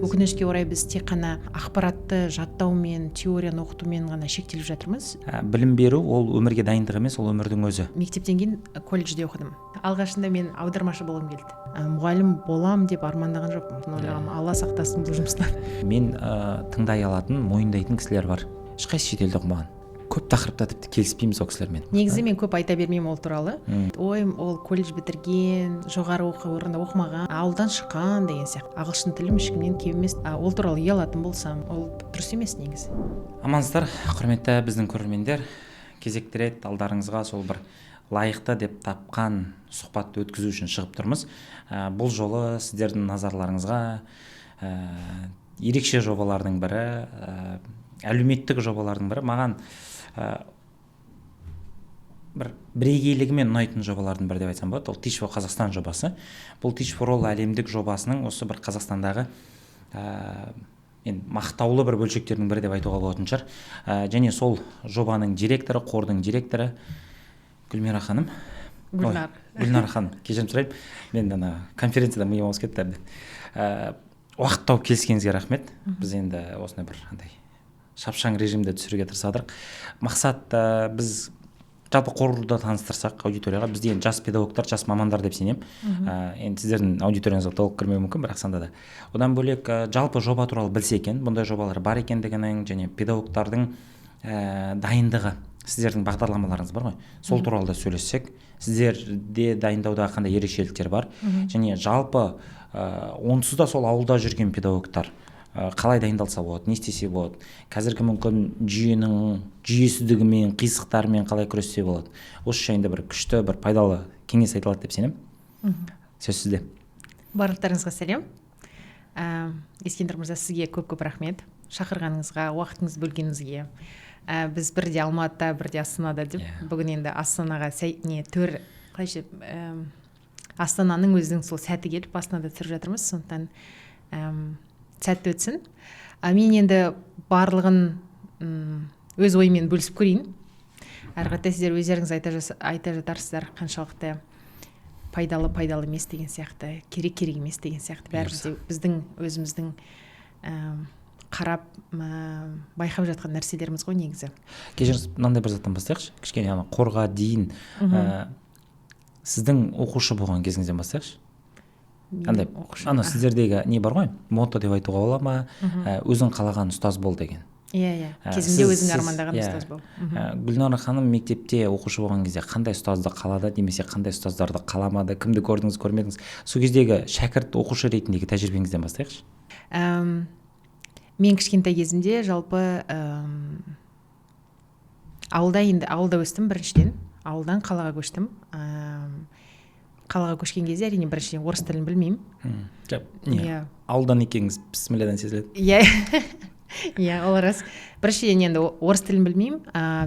Өкінішке орай, біз тек қана ақпаратты жаттаумен, теорияны оқытумен ғана шектеліп жатырмыз. Білім беру ол өмірге дайындық емес, ол өмірдің өзі. Мектептен кейін колледжде оқыдым. Алғашында мен аудармашы болғым келді. Мұғалім болам деп армандаған жоқпын, ойлағанмын, Алла сақтасын бұл жұмыстан. Мен тыңдай алатын, мойындайтын кісілер бар, ешқайсысы шетелде оқымаған. Көп тақырыпта тіпті келіспейміз ол кісілермен. Негізі мен көп айта бермеймін ол туралы. Ой, ол колледж бітірген, жоғары оқу орнында оқымаған, ауылдан шыққан деген сияқты. Ағылшын тілім ешкімнен кем емес. Ол туралы ұялатын болсам, ол дұрыс емес негізі. Амансыздар, құрметті біздің көрермендер. Кезекті рет алдарыңызға сол бір лайықты деп тапқан сұхбатты өткізу үшін шығып тұрмыз. Бұл жолы сіздердің назарларыңызға ерекше жобалардың бірі, әлеуметтік жобалардың бірі, маған бір бірегейлігімен ұнайтын жобалардың бірі деп айтсам болады. Ол Teach for Қазақстан жобасы. Бұл Teach for All әлемдік жобасының осы бір Қазақстандағы енді мақтаулы бір бөлшектерінің бірі деп айтуға болатын шығар. Және сол жобаның директоры, қордың директоры Гүлмира ханым. Гүлнар. Гүлнар ханым, кешірім сұраймын, мен ана конференцияда миым ауысып кетті әбден. Уақыт тауып келіскеніңізге рахмет. Біз енді осындай бір андай шапшаң режимде түсіруге тырысып. Мақсат, біз жалпы қорды таныстырсақ аудиторияға. Бізде енді жас педагогтар, жас мамандар деп сенемін. Енді сіздердің аудиторияңызға толық кірмеуі мүмкін, бірақ сонда да одан бөлек, жалпы жоба туралы білсе екен, бұндай жобалар бар екендігінің және педагогтардың дайындығы, сіздердің бағдарламаларыңыз бар ғой, сол туралы да сөйлессек. Сіздерде дайындауда қандай ерекшеліктер бар және жалпы онсыз да сол ауылда жүрген педагогтар қалай дайындалса болады, не істесе болады, қазіргі мүмкін жүйенің жүйесіздігімен, қисықтарымен қалай күрессе болады, осы жайында бір күшті, бір пайдалы кеңес айтылады деп сенемін. Сөз сізде. Барлықтарыңызға сәлем. Ескендір мырза, сізге көп көп рахмет шақырғаныңызға, уақытыңызды бөлгеніңізге. Біз бірде Алматыда, бірде Астанада деп, бүгін енді Астанаға сәй, не төр қалайша, Астананың өзінің сол сәті келіп, Астанада түсіріп жатырмыз, сондықтан сәтті өтсін. Мен енді барлығын өз ойыммен бөлісіп көрейін. Әрі қаратай сіздер өздеріңіз айта жатарсыздар, қаншалықты пайдалы, пайдалы емес деген сияқты, керек, керек емес деген сияқты. Бәрібір де біздің өзіміздің қарап, байқап жатқан нәрселеріміз ғой негізі. Кешіріңіз, мынандай бір заттан бастайықшы кішкене, ана қорға дейін, сіздің оқушы болған кезіңізден бастайықшы. Андай ана сіздердегі не бар ғой, мотто деп айтуға бола ма, өзің қалаған ұстаз бол деген. Иә, иә, кезінде өзің армандаған ұстаз бол. Гүлнара ханым мектепте оқушы болған кезде қандай ұстазды қалады немесе қандай ұстаздарды қаламады, кімді көрдіңіз, көрмедіңіз, сол кездегі шәкірт, оқушы ретіндегі тәжірибеңізден бастайықшы. Мен кішкентай кезімде жалпы ауылда, енді ауылда өстім біріншіден, ауылдан қалаға көштім. Қалаға көшкен кезде, әрине, біріншіден орыс тілін білмеймін. Иә, ауылдан екеніңіз бісмілладан сезіледі. Иә, ол рас. Біріншіден, енді орыс тілін білмеймін.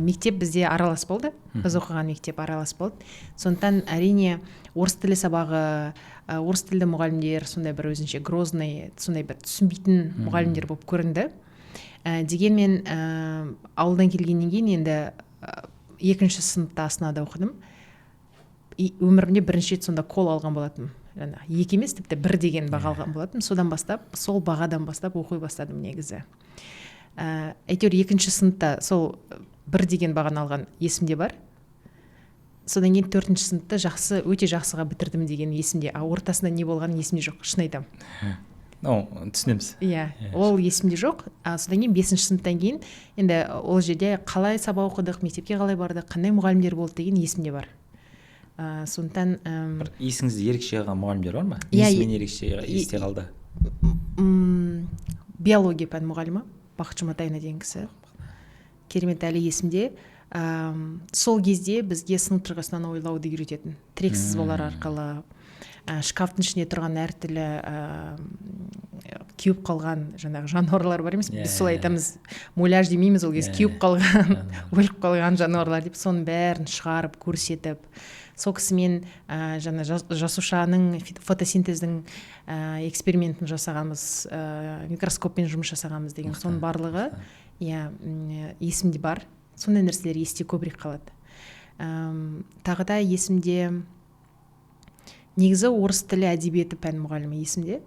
Мектеп бізде аралас болды, біз оқыған мектеп аралас болды. Сондықтан, әрине, орыс тілі сабағы, орыс тілді мұғалімдер сондай бір өзінше грозный, сондай бір түсінбейтін мұғалімдер болып көрінді. Дегенмен ауылдан келгеннен кейін енді екінші сыныпта Астанада оқыдым. И өмірімде бірінші рет сонда кол алған болатынмын, жаңағы екі емес, тіпті бір деген баға алған болатынмын. Содан бастап, сол бағадан бастап оқи бастадым негізі. Әйтеуір екінші сыныпта сол бір деген бағаны алған есімде бар. Содан кейін төртінші сыныпта жақсы, өте жақсыға бітірдім деген есімде. А ортасында не болғаны есімде жоқ, шын айтамын. Ну, түсінеміз. Иә, ол есімде жоқ. А содан кейін бесінші сыныптан кейін енді ол жерде қалай сабақ оқыдық, мектепке қалай бардық, қандай мұғалімдер болды деген есімде бар. Сондықтан бір есіңізде ерекше қалған мұғалімдер бар ма? Иә. Несімен ерекше есте қалды? Биология пән мұғалімі Бақыт Жұматаевна деген кісі керемет, әлі есімде. Сол кезде бізге сынып тұрғысынан ойлауды үйрететін, тірек сызбалар арқылы, шкафтың ішінде тұрған әртүрлі кеуіп қалған жаңағы жануарлар бар емес, біз солай айтамыз, муляж демейміз ол кезде, кеуіп қалған, өліп қалған жануарлар деп, соның бәрін шығарып көрсетіп, сол кісімен жаңа жасушаның фотосинтездің экспериментін жасағанбыз, микроскоппен жұмыс жасағанбыз деген, соның барлығы, иә, есімде бар. Сондай нәрселер есте көбірек қалады. Тағы да есімде негізі орыс тілі, әдебиеті пән мұғалімі есімде.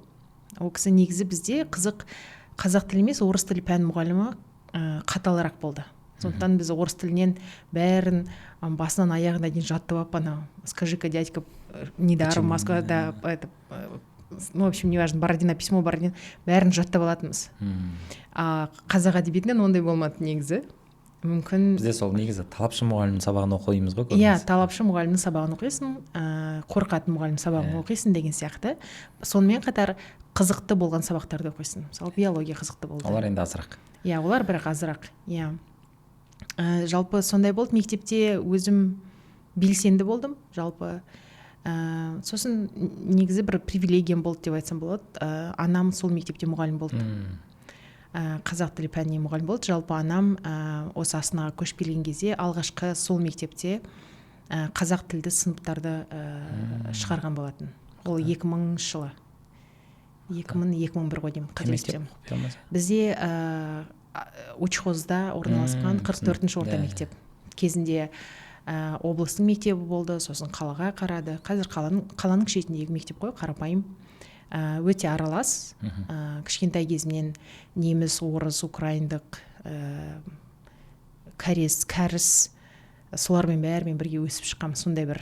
Ол кісі негізі бізде қызық, қазақ тілі емес, орыс тілі пән мұғалімі қаталырақ болды. Сондықтан біз орыс тілінен бәрін басынан аяғына дейін жаттап алып, анау «Скажи-ка, дядька, недаром Москвада», это, ну, в общем, неважно, Бородина, письмо Бородина, бәрін жаттап алатынбыз. А қазақ әдебиетінен ондай болмады негізі. Мүмкін Бізде сол негізі талапшы мұғалімнің сабағын оқимыз ғой. Иә, талапшы мұғалімнің сабағын оқисың, қорқатын мұғалім сабағын оқисың деген сияқты. Сонымен қатар қызықты болған сабақтарды оқисың, мысалы, биология қызықты болды. Олар енді азырақ. Иә, олар бірақ азырақ, иә. Жалпы сондай болды. Мектепте өзім белсенді болдым жалпы. Сосын негізі бір привилегиям болды деп айтсам болады, анам сол мектепте мұғалім болды. Қазақ тілі пәнінен мұғалім болды. Жалпы анам осы Астанаға көшіп келген кезде алғашқы сол мектепте қазақ тілді сыныптарды шығарған болатын. Ол 2000 жылы, 2000, 2001 ғой деймін, қателеспесем. Бізде Учхозда орналасқан 44-орта мектеп. Кезінде облыстың мектебі болды, сосын қалаға қарады. Қазір қаланың шетіндегі мектеп қой, қарапайым, өте аралас. Кішкентай кезімнен неміс, орыс, украиндық, кәрес, кәріс, солармен бәрімен бірге өсіп шыққанмын. Сондай бір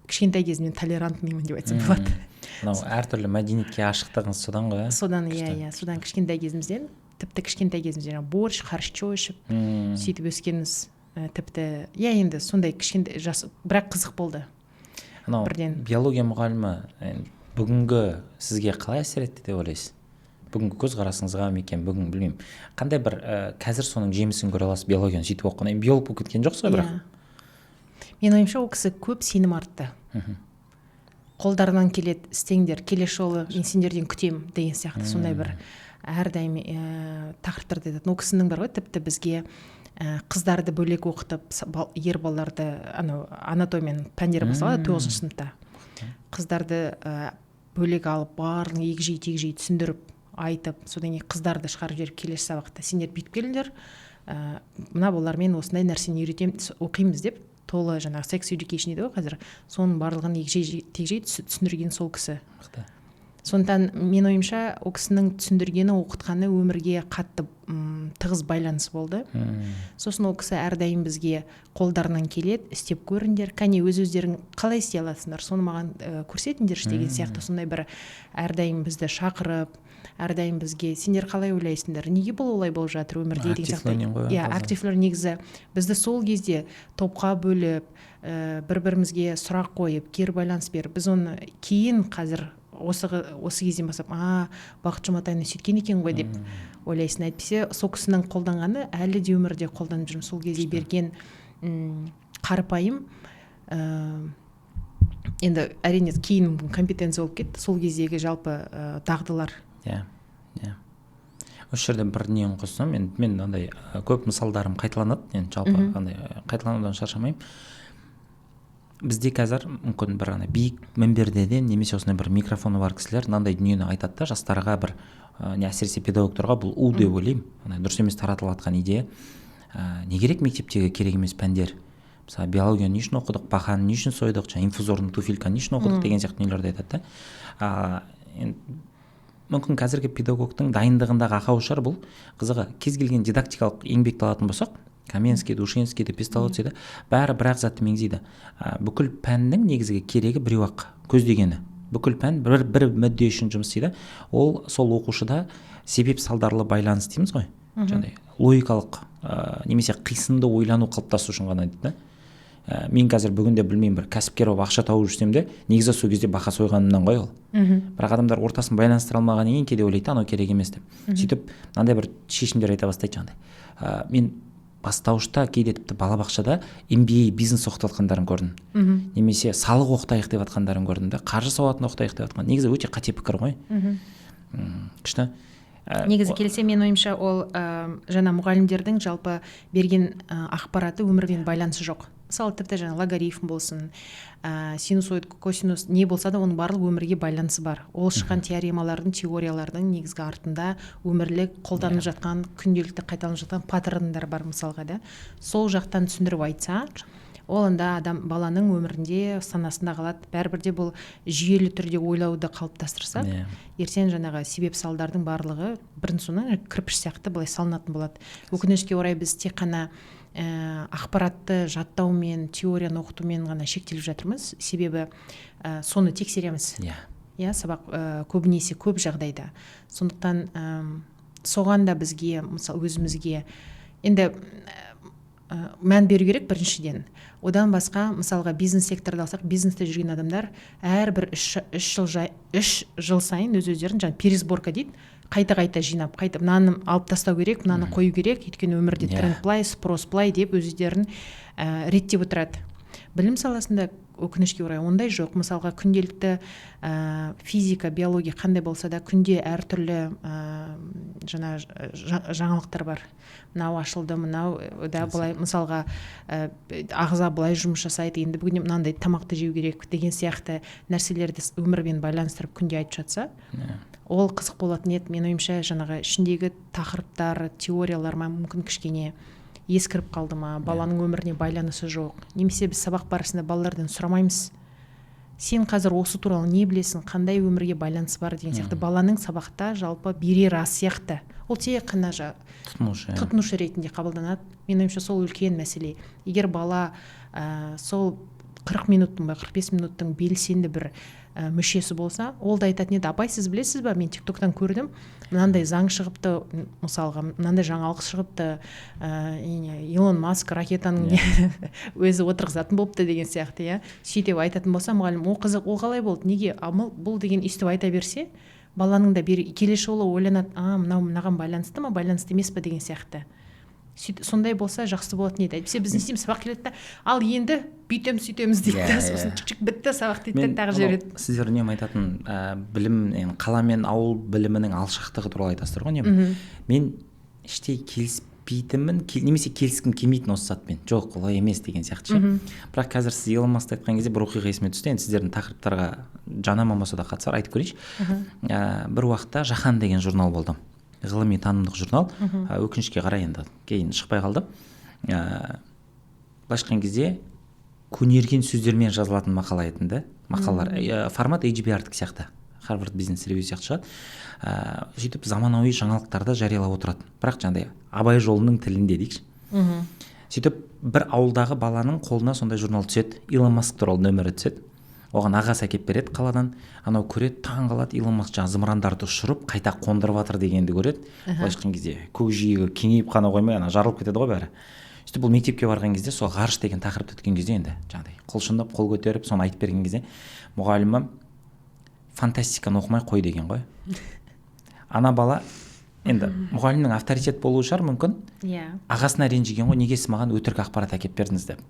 кішкентай кезімнен толерантныймын деп айтсам болады. Мынау әртүрлі мәдениетке ашықтығыңыз содан ғой, иә? Содан, иә. Иә, содан, кішкентай кезімізден, тіпті кішкентай кезімізден жаңағы борщ, харчо ішіп, сөйтіп өскенбіз. Тіпті, иә, енді сондай кішкентай жас, бірақ қызық болды. Анау Бірден. биология мұғалімі енді бүгінгі сізге қалай әсер етті деп ойлайсыз? Бүгінгі көзқарасыңызға ма екен, бүгін білмеймін, қандай бір қазір соның жемісін көре аласыз, биологияны сөйтіп оқыған, енді биолог болып кеткен жоқсыз ғой, бірақ. Иә. Менің ойымша, ол кісі көп сенім артты. Қолдарынан келеді, істеңдер, келесі жолы мен сендерден күтемін деген сияқты, сондай бір әрдайым тақырыптарды айтатын. Ол кісінің бар ғой, тіпті бізге қыздарды бөлек оқытып, ер балаларды, анау анатомияның пәндері басталады тоғызыншы сыныпта, қыздарды бөлек алып, барлығын егжей тегжей түсіндіріп айтып, содан кейін қыздарды шығарып жіберіп, келесі сабақта сендер бүйтіп келіңдер, мына балалармен осындай нәрсені үйретемін, оқимыз деп, толы жаңағы sex education дейді ғой қазір, соның барлығын егжей тегжей түсіндірген сол кісі. Мықты. Сондықтан мен ойымша, ол кісінің түсіндіргені, оқытқаны өмірге қатты тығыз байланыс болды. Сосын ол кісі әрдайым бізге қолдарынан келеді, істеп көріңдер, кәне, өз өздерің қалай істей аласыңдар, соны маған көрсетіңдерші деген сияқты, сондай бір әрдайым бізді шақырып, әрдайым бізге сендер қалай ойлайсыңдар, неге бұл олай болып жатыр өмірде деген Active сияқты. learning ғой, Иә, таза. Active learning. Негізі бізді сол кезде топқа бөліп, бір бірімізге сұрақ қойып, кері байланыс беріп, біз оны кейін қазір осы кезден бастап, а, Бақыт Жұматайұлы сөйткен екен ғой деп ойлайсың. Әйтпесе сол кісінің қолданғаны әлі де өмірде қолданып жүрмін. Сол кезде берген қарапайым, енді әрине кейін компетенция болып кетті, сол кездегі жалпы дағдылар. Иә, иә, осы жерде бір нені қоссам, мен андай көп мысалдарым қайталанады енді, жалпы андай қайталанудан шаршамаймын. Бізде қазір мүмкін бір ана биік мінберден немесе осындай бір микрофоны бар кісілер мынандай дүниені айтады да жастарға, бір не, әсіресе педагогтарға, бұл у деп ойлаймын, андай дұрыс емес таратылып жатқан идея. Не керек мектептегі керек емес пәндер, мысалы, биологияны не үшін оқыдық, бақаны не үшін сойдық, жаңағы инфузорный туфельканы не үшін оқыдық деген сияқты дүниелерді айтады да. Енді мүмкін қазіргі педагогтың дайындығындағы ақау шығар бұл. Қызығы, кез келген дидактикалық еңбекті алатын болсақ, Коменский, Душинскийді, Песталоцци, бәрі бір ақ затты меңзейді. Бүкіл пәннің негізгі керегі біреу ақ, көздегені. Бүкіл пән бір мүдде үшін жұмыс істейді. Ол сол оқушыда себеп салдарлы байланыс дейміз ғой, жаңағыдай логикалық немесе қисынды ойлану қалыптасу үшін ғана дейді да. Мен қазір бүгінде, білмеймін, бір кәсіпкер болып ақша тауып жүрсем де, негізі сол кезде бақа сойғанымнан ғой ол. Бірақ адамдар ортасын байланыстыра алмағаннан кейін кейде ойлайды, анау керек емес деп. Сөйтіп мынандай бір шешімдер айта бастайды жаңағыдай. Мен бастауышта, кейде тіпті балабақшада MBA, бизнес оқытып жатқандарын көрдім немесе салық оқытайық деп жатқандарын көрдім да, қаржы сауатын оқытайық деп жатқан. Негізі өте қате пікір ғой. Күшті. Негізі келсе, менің ойымша, ол жаңа мұғалімдердің жалпы берген ақпараты өмірмен байланысы жоқ. Мысалы, тіпті жаңа логарифм болсын, синусоид, косинус, не болса да, оның барлығы өмірге байланысы бар. Ол шыққан теоремалардың, теориялардың негізгі артында өмірлік қолданылып жатқан, күнделікті қайталанып жатқан паттерндар бар мысалға да. Сол жақтан түсіндіріп айтса, Ол анда адам, баланың өмірінде, санасында қалады. Бәрібір де бұл жүйелі түрде ойлауды қалыптастырсақ, ертең жаңағы себеп салдардың барлығы бірінің соңынан кірпіш сияқты былай салынатын болады. Өкінішке орай, біз тек қана ақпаратты жаттаумен, теорияны оқытумен ғана шектеліп жатырмыз, себебі соны тексереміз. Иә, сабақ көбінесе, көп жағдайда. Сондықтан соған да бізге, мысалы, өзімізге енді мән беру керек біріншіден. Одан басқа, мысалға, бизнес секторды алсақ, бизнесте жүрген адамдар әрбір 3 жыл сайын өз өздерін жаңа пересборка дейді, қайта қайта жинап, қайта мынаны алып тастау керек, мынаны қою керек, өйткені өмірде тренд былай, спрос былай деп өздерін реттеп отырады. Білім саласында, өкінішке орай, ондай жоқ. Мысалға, күнделікті физика, биология қандай болса да, күнде әртүрлі жаңа жаңалықтар бар: мынау ашылды, мынау да былай, мысалға, ағза былай жұмыс жасайды, енді бүгін мынандай тамақты жеу керек деген сияқты нәрселерді өмірмен байланыстырып күнде айтып жатса, ол қызық болатын еді. Менің ойымша, жаңағы ішіндегі тақырыптар, теориялар ма, мүмкін, кішкене ескіріп қалды ма, баланың өміріне байланысы жоқ, немесе біз сабақ барысында балалардан сұрамаймыз: сен қазір осы туралы не білесің, қандай өмірге байланысы бар деген сияқты. Баланың сабақта жалпы берері аз сияқты, ол тек қана Тұтынушы, иә. Тұтынушы ретінде қабылданады. Менің ойымша, сол үлкен мәселе. Егер бала сол 40 минуттың ба, 45 минуттың белсенді бір мүшесі болса, ол да айтатын еді: «Апай, сіз білесіз ба, мен ТикТоктан көрдім, мынандай заң шығыпты, мысалға, мынандай жаңалық шығыпты, Илон Маск ракетаның өзі отырғызатын болыпты» деген сияқты. Иә, сөйтіп айтатын болса, мұғалім: «О, қызық, ол қалай болды, неге, а бұл деген», өйстіп айта берсе, баланың да бері келесі жолы ойланады: «А, мынау мынаған байланысты ма, байланысты емес па?» деген сияқты. Сөйтіп сондай болса, жақсы болатын еді. Әйтпесе біз не істейміз? Сабақ келеді да, ал енді бүйтеміз, сөйтеміз дейді да, сосын чик чик, бітті сабақ дейді да, тағы анау жібереді. Сіздер үнемі айтатын білім, енді қала мен ауыл білімінің алшақтығы туралы айтасыздар ғой үнемі. Мен іштей келіспейтінмін, немесе келіскім келмейтін осы затпен, жоқ, олай емес деген сияқты ше. Бірақ қазір сіз Илон Маскты айтқан кезде бір оқиға есіме түсті. Енді сіздердің тақырыптарға жанама болса да қатысы бар, айтып көрейінші. Бір уақытта «Жаһан» деген журнал болды, ғылыми танымдық журнал. Өкінішке қарай, енді кейін шықпай қалды. Былайша айтқан кезде, көнерген сөздермен жазылатын мақала еді да, мақалалар. Формат HBR сияқты, Harvard Business Review сияқты шығады. Сөйтіп заманауи жаңалықтарды жариялап отырады, бірақ жаңағыдай Абай жолының тілінде дейікші. Сөйтіп бір ауылдағы баланың қолына сондай журнал түседі, Илон Маск туралы нөмірі түседі. Оған ағасы әкеліп береді қаладан. Анау көреді, таң қалады, Илон Маск жаңағы зымырандарды ұшырып, қайта қондырып жатыр дегенді көреді. Былайша айтқан кезде, көкжиегі кеңейіп қана қоймай, ана жарылып кетеді ғой бәрі. Сөйтіп бұл мектепке барған кезде, сол ғарыш деген тақырыпты өткен кезде, енді жаңағыдай құлшынып, қол көтеріп, соны айтып берген кезде, мұғалімі: «Фантастиканы оқымай қой», – деген ғой. Ана бала енді, мұғалімнің авторитет болуы шығар мүмкін, ағасына ренжіген ғой: «Неге сіз маған өтірік ақпарат әкеліп бердіңіз?» – деп.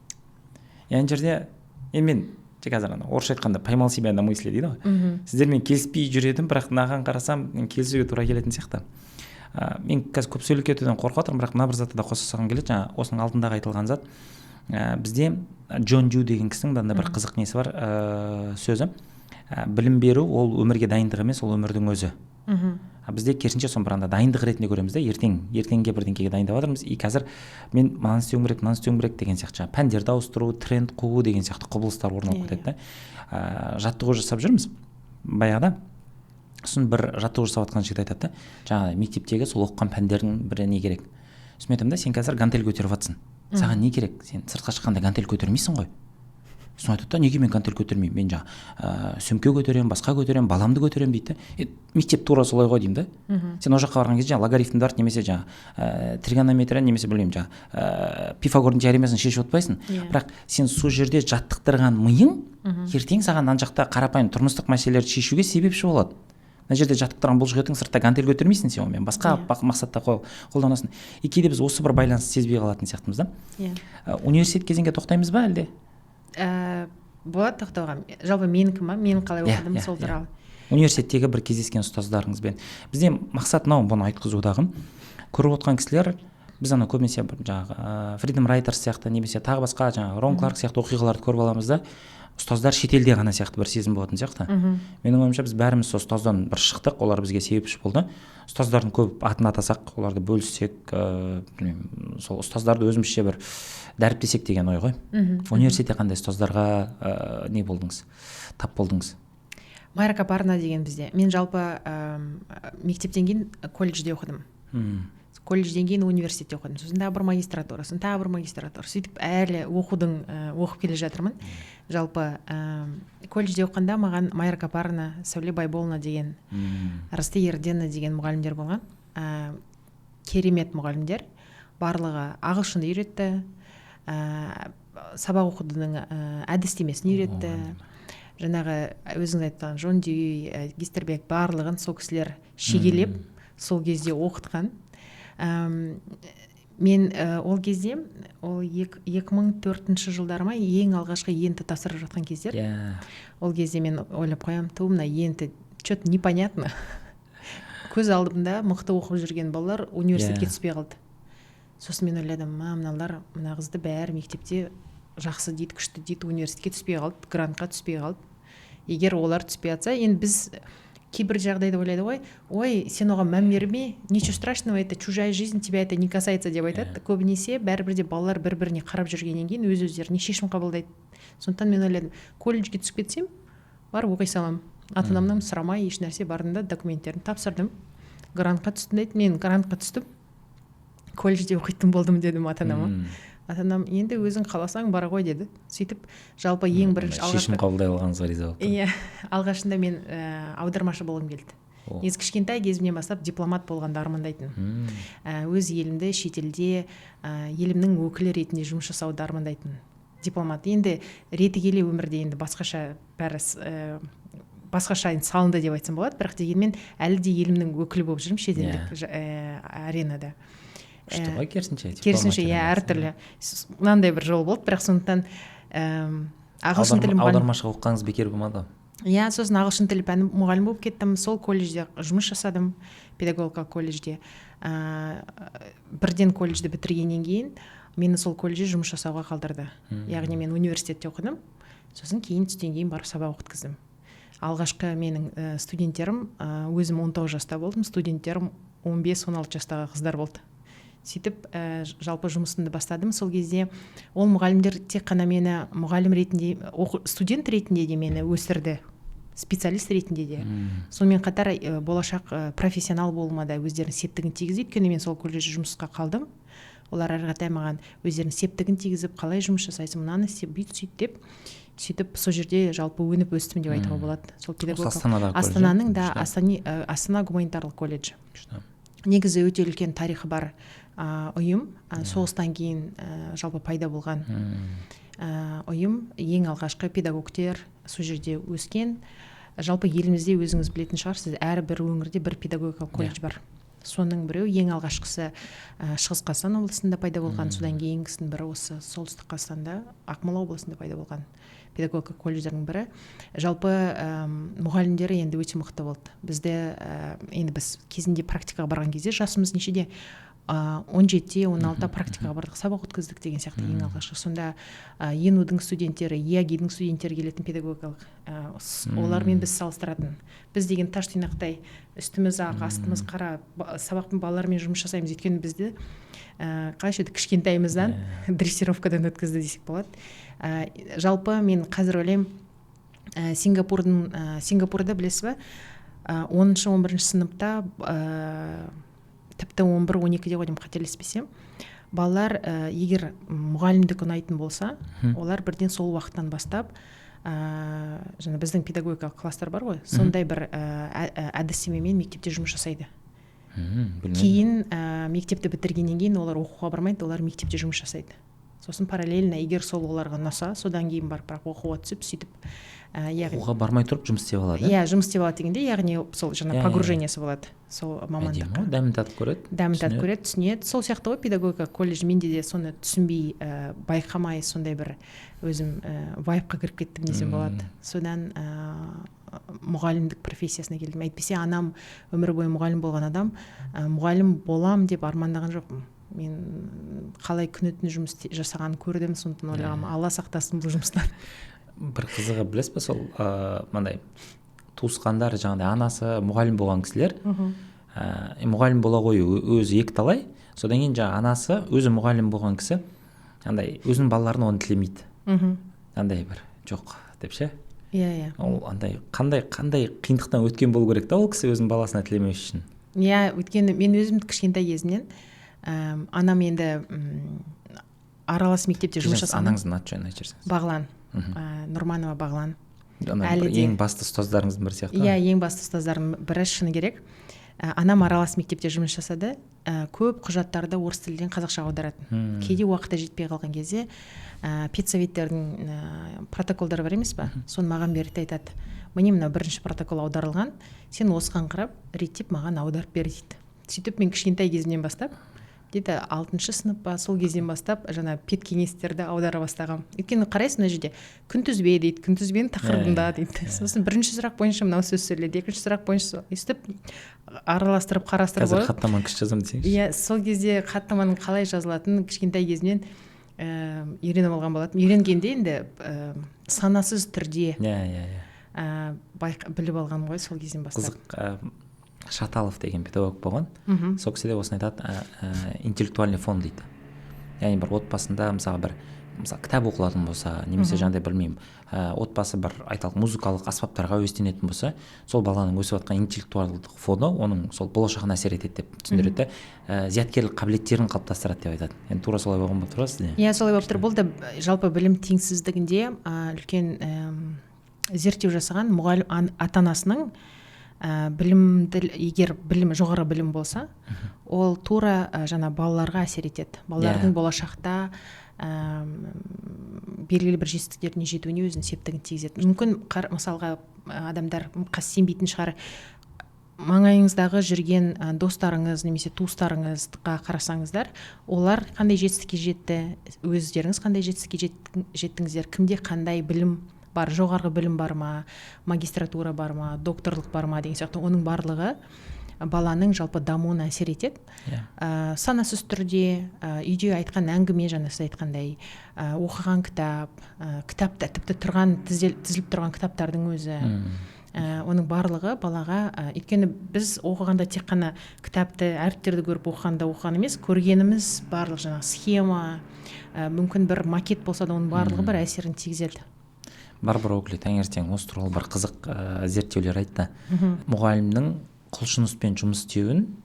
Ана жерде енді мен тек қазір ана орысша айтқанда «поймал себя на мысли» дейді ғой, сіздермен келіспей жүр едім, бірақ мынаған қарасам, мен келісуге тура келетін сияқты. Мен қазір көп сөйлеп кетуден қорқып жатырмын, бірақ мына бір затты да қоса салғым келеді, жаңа осының алдындағы айтылған зат. Бізде Джон Дью деген кісінің мынандай бір қызық несі бар, сөзі: білім беру ол өмірге дайындық емес, ол өмірдің өзі. А бізде керісінше, соны бір анда дайындық ретінде көреміз да, ертең, ертеңге бірдеңкеге дайындап жатырмыз, и қазір мен мынаны істеуім керек, мынаны істеуім керек деген сияқты, жаңағы пәндерді ауыстыру, тренд қуу деген сияқты құбылыстар орын алып кетеді да. Жаттығу жасап жүрміз баяғыда, сосын бір жаттығу жасап жатқан жігіт айтады да, жаңағы мектептегі сол оқыған пәндердің бірі не керек. Сосын мен айтамын да: «Сен қазір гантель көтеріп жатрсың, саған не керек? Сен сыртқа шыққанда гантель көтермейсің ғой». Сосын айтады да: «Неге мен гантель көтермеймін? Мен жаңағы сөмке көтеремін, басқа көтеремін, баламды көтеремін», – дейді да. «Е, мектеп тура солай ғой», – деймін да. «Сен ол жаққа барған кезде жаңағы логарифмдарды немесе жаңағы тригонометрияны немесе, білмеймін, жаңағы Пифагордың теоремасын шешіп отырмайсың, бірақ сен сол жерде жаттықтырған миың ертең саған ана жақта қарапайым тұрмыстық мәселелерді шешуге себепші болады. Мына жерде жаттықтырған бұлшық сыртта гантель көтермейсің, сен онымен басқа мақсатта қолданасың». И кейде біз осы бір байланысты сезбей қалатын сияқтымыз да. Университет кезеңге тоқтаймыз ба әлде? Болады тоқтауға. Жалпы менікі ма, мен қалай оқыдым, сол туралы. Университеттегі бір кездескен ұстаздарыңызбен. Бізде мақсат мынау, бұны айтқызудағы көріп отқан кісілер, біз ана көбінесе бір жаңағы Freedom Writers сияқты немесе тағы басқа жаңағы Рон Кларк сияқты оқиғаларды көріп аламыз да. Ұстаздар шетелде ғана сияқты бір сезім болатын сияқты. Менің ойымша, біз бәріміз сол ұстаздан бір шықтық, олар бізге себепші болды. Ұстаздардың көп атын атасақ, оларды бөліссек, білмеймін, сол ұстаздарды өзімізше бір дәріптесек деген ой ғой. Университетте қандай ұстаздарға не болдыңыз, тап болдыңыз? Майра Капарна деген бізде. Мен жалпы мектептен кейін колледжде оқыдым. Колледжден кейін университетте оқыдым, сосын тағы бір магистратура, сосын тағы бір магистратура, сөйтіп әлі оқудың оқып келе жатырмын. Жалпы колледжде оқығанда маған Майра Капарна, Сәуле Байболна деген, Рысты Ердена деген мұғалімдер болған. Керемет мұғалімдер, барлығы ағылшынды үйретті, сабақ оқудың әдістемесін үйретті. Жаңағы өзіңіз айтқан Джон Дьюи, Гистербек, барлығын сол кісілер шегелеп сол кезде оқытқан. Мен ол кезде, ол 2004 жылдары ма, ең алғашқы ЕНТ тапсырып жатқан кездер. Ол кезде мен ойлап қоямын: ту, мына ЕНТ че то непонятно. Көз алдымда мықты оқып жүрген балалар университетке түспей қалды. Сосын мен ойладым: ма, мыналар, мына қызды бәрі мектепте жақсы дейді, күшті дейді, университетке түспей қалды, грантқа түспей қалды. Егер олар түспей жатса, енді біз кейбір жағдайда ойлайды ғой: «Ой, сен оған мән берме, ничего страшного, это чужая жизнь, тебя это не касается», — деп айтады. Көбінесе бәрібір де балалар бір біріне қарап жүргеннен кейін өз өздеріне шешім қабылдайды. Сондықтан мен ойладым: колледжге түсіп кетсем, барып оқи саламын. Ата анамнан сұрамай еш нәрсе бардым да, документтерін тапсырдым. «Грантқа түстім», — деді. «Мен грантқа түстім, колледжде оқитын болдым», — дедім ата анама. Ата анам: «Енді өзің қаласаң, бара ғой», — деді. Сөйтіп, жалпы ең бірінші Шешім қабылдай алғаныңызға риза болып. Иә, алғашында мен аудармашы болғым келді. Негізі кішкентай кезімнен бастап дипломат болғанды армандайтынмын. Өз елімді шетелде елімнің өкілі ретінде жұмыс жасауды армандайтынмын, дипломат. Енді реті келе өмірде енді басқаша бәрі, басқаша енді салынды деп айтсам болады, бірақ дегенмен әлі де елімнің өкілі болып жүрмін шетелдік аренада. Күшті ғой, керісінше. Керісінше, иә, әртүрлі мынандай бір жол болды. Бірақ сондықтан ағылшын тілі Аудармашыға оқығаныңыз бекер болмады. Иә, сосын ағылшын тілі пәні мұғалім болып кеттім. Сол колледжде жұмыс жасадым, педагогикалық колледжде. Бірден колледжді бітіргеннен кейін мені сол колледжде жұмыс жасауға қалдырды. Яғни мен университетте оқыдым, сосын кейін түстен кейін барып сабақ оқытқыздым. Алғашқы менің студенттерім, өзім 19 жаста болдым, студенттерім 15-16 жастағы қыздар болды. Сөйтіп жалпы жұмысымды бастадым. Сол кезде ол мұғалімдер тек қана мені мұғалім ретінде, студент ретінде де мені өсірді, специалист ретінде де. Сонымен қатар болашақ профессионал болуыма да өздерінің септігін тигізді, өйткені мен сол колледжде жұмысқа қалдым. Олар әрі қаратай маған өздерінің септігін тигізіп, қалай жұмыс жасайсың, мынаны істе, бүйт, сөйт деп. Сөйтіп сол жерде жалпы өніп өстім деп айтуға болады. Сол педагог Астанадағы? Астананың да, Астана гуманитарлық колледжі. Негізі өте үлкен тарихы бар ұйым. Соғыстан кейін жалпы пайда болған ұйым. Ең алғашқы педагогтер сол жерде өскен. Жалпы елімізде, өзіңіз білетін шығарсыз, әрбір өңірде бір педагогикалық колледж бар. Соның біреуі, ең алғашқысы Шығыс Қазақстан облысында пайда болған, содан кейінгісінің бірі осы Солтүстік Қазақстанда, Ақмола облысында пайда болған педагогика колледждерінің бірі. Жалпы мұғалімдері енді өте мықты болды. Бізде енді біз кезінде практикаға барған кезде жасымыз нешеде, 17-де, 16-да практикаға бардық, сабақ өткіздік деген сияқты ең алғашқы. Сонда ЕНУ-дың студенттері, ЯГИ-дің студенттері келетін педагогикалық, олармен біз салыстыратын. Біз деген таш тұйнақтай, үстіміз ақ, астымыз қара, сабақпен, балалармен жұмыс жасаймыз, өйткені бізді қалайша еді, кішкентайымыздан дрессировкадан өткізді десек болады. Жалпы мен қазір ойлаймын, Сингапурдың, Сингапурда, білесіз ба, 10-шы, 11-ші сыныпта, тіпті 11, 12-де ғой деймін, қателеспесем, балалар егер мұғалімдік ұнайтын болса, олар бірден сол уақыттан бастап, жаңа біздің педагогикалық класстар бар ғой, сондай бір әдістемемен мектепте жұмыс жасайды. Білмедім. Кейін мектепті бітіргеннен кейін олар оқуға бармайды, олар мектепте жұмыс жасайды. Сосын параллельно, егер сол оларға ұнаса, содан кейін барып бірақ оқуға түсіп, сөйтіп яғни Оқуға бармай тұрып жұмыс істеп алады. Иә, жұмыс істеп алады дегенде, яғни сол жаңа Иә, иә, погружениесі болады сол Әдемі мамандыққа. ғой, дәмін татып көреді. Дәмін татып Түсінеді. көреді, түсінеді. Сол сияқты ғой педагогика колледж. Менде де соны түсінбей, байқамай, сондай бір өзім вайбқа кіріп кеттім десем болады. Содан мұғалімдік профессиясына келдім. Әйтпесе анам өмір бойы мұғалім болған адам, мұғалім болам деп армандаған жоқпын. Мен қалай күні түні жұмыс жасағанын көрдім, сондықтан ойлағанмын: Алла сақтасын бұл жұмыстан. Бір қызығы білесіз бе, сол мынандай туысқандар, жаңағыдай анасы мұғалім болған кісілер, мұғалім бола қою өзі екі талай, содан кейін жаңағы анасы өзі мұғалім болған кісі андай өзінің балаларына оны тілемейді. Андай бір жоқ деп ше. Иә, иә. Ол андай қандай қиындықтан өткен болу керек та ол кісі өзінің баласына тілемеу үшін. Иә, өйткені мен өзім кішкентай кезімнен анам енді аралас мектепте жұмыс жасаған. Анаңыздың аты жөнін айтып жіберсеңіз. Бағлан. Нұрманова Бағлан. Әлі де ең басты ұстаздарыңыздың бірі сияқты. Иә, ең басты ұстаздарымның бірі, шыны керек. Анам аралас мектепте жұмыс жасады. Көп құжаттарды орыс тілінен қазақшаға аударатын. Кейде уақыты жетпей қалған кезде педсоветтердің протоколдары бар емес па? Соны маған берді, айтады. Міне мына бірінші протокол аударылған, сен осыған қарап реттеп маған аударып бер дейді. Сөйтіп мен кішкентай кезімнен бастап, дейді 6-шы сынып па, сол кезден бастап жаңа педкеңестерді аудара бастағам. Өйткені қарайсың мына жерде күнтізбе дейді, күнтізбенің тақырыбында дейді. Сосын бірінші сұрақ бойынша мынау сөз сөйледі, екінші сұрақ бойынша өйстіп араластырып қарастырып. Қазір хаттаманы күшті жазамын десеңізші. Иә, сол кезде хаттаманың қалай жазылатынын кішкентай кезімнен үйреніп алған болатынмын. Үйренгенде енді санасыз түрде біліп алғанмын ғой сол кезден бастап. Қызық. Шаталов деген педагог болған. Сол кісі де осыны айтады, интеллектуальный фон дейді. Яғни бір отбасында мысалы кітап оқылатын болса, немесе жаңағыдай білмеймін, отбасы бір айталық музыкалық аспаптарға әуестенетін болса, сол баланың өсіп жатқан интеллектуалдық фоны оның сол болашағына әсер етеді деп түсіндіреді. Зияткерлік қабілеттерін қалыптастырады деп айтады. Енді тура солай болған болып тұр сізде? Иә, солай болып тұр. Бұл да жалпы білім теңсіздігінде үлкен зерттеу жасаған мұғалім ата-анасының білімді, егер білім, жоғары білім болса, ол тура жаңа балаларға әсер етеді. Балалардың болашақта белгілі бір жетістіктеріне жетуіне өзінің септігін тигізеді. Мүмкін мысалға адамдар сенбейтін шығар, маңайыңыздағы жүрген достарыңыз немесе туыстарыңызға қарасаңыздар, олар қандай жетістікке жетті, өздеріңіз қандай жетістікке жеттіңіздер, кімде қандай білім бар, жоғарғы білім бар ма, магистратура бар ма, докторлық бар ма деген сияқты, оның барлығы баланың жалпы дамуына әсер етеді. Санасыз түрде үйде айтқан әңгіме, жаңа сіз айтқандай, оқыған кітап, кітапта тіпті тұрған, тізіліп тұрған кітаптардың өзі, оның барлығы балаға, өйткені біз оқығанда тек қана кітапты, әріптерді көріп оқығанда оқыған емес, көргеніміз барлық жаңағы схема, мүмкін бір макет болса да оның барлығы бір әсерін тигізеді. Барбара Окли таңертең осы туралы бір қызық зерттеулер айтты. Мұғалімнің құлшыныспен жұмыс істеуін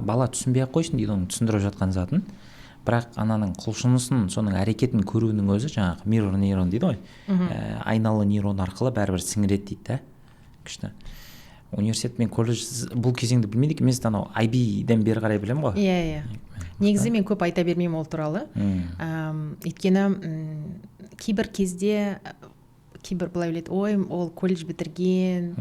бала түсінбей ақ қойсын дейді, оның түсіндіріп жатқан затын, бірақ ананың құлшынысын, соның әрекетін көруінің өзі жаңағы mirror нейрон дейді ғой, айналы нейрон арқылы бәрібір сіңіреді дейді да. Күшті. Университет мен колледж бұл кезеңді білмейді екен, мен анау IB-ден бері қарай білемін ғой. Иә, иә. Негізі мен көп айта бермеймін ол туралы. Өйткені кейбір кезде кейбір былай ойлайды, ой, ол колледж бітірген,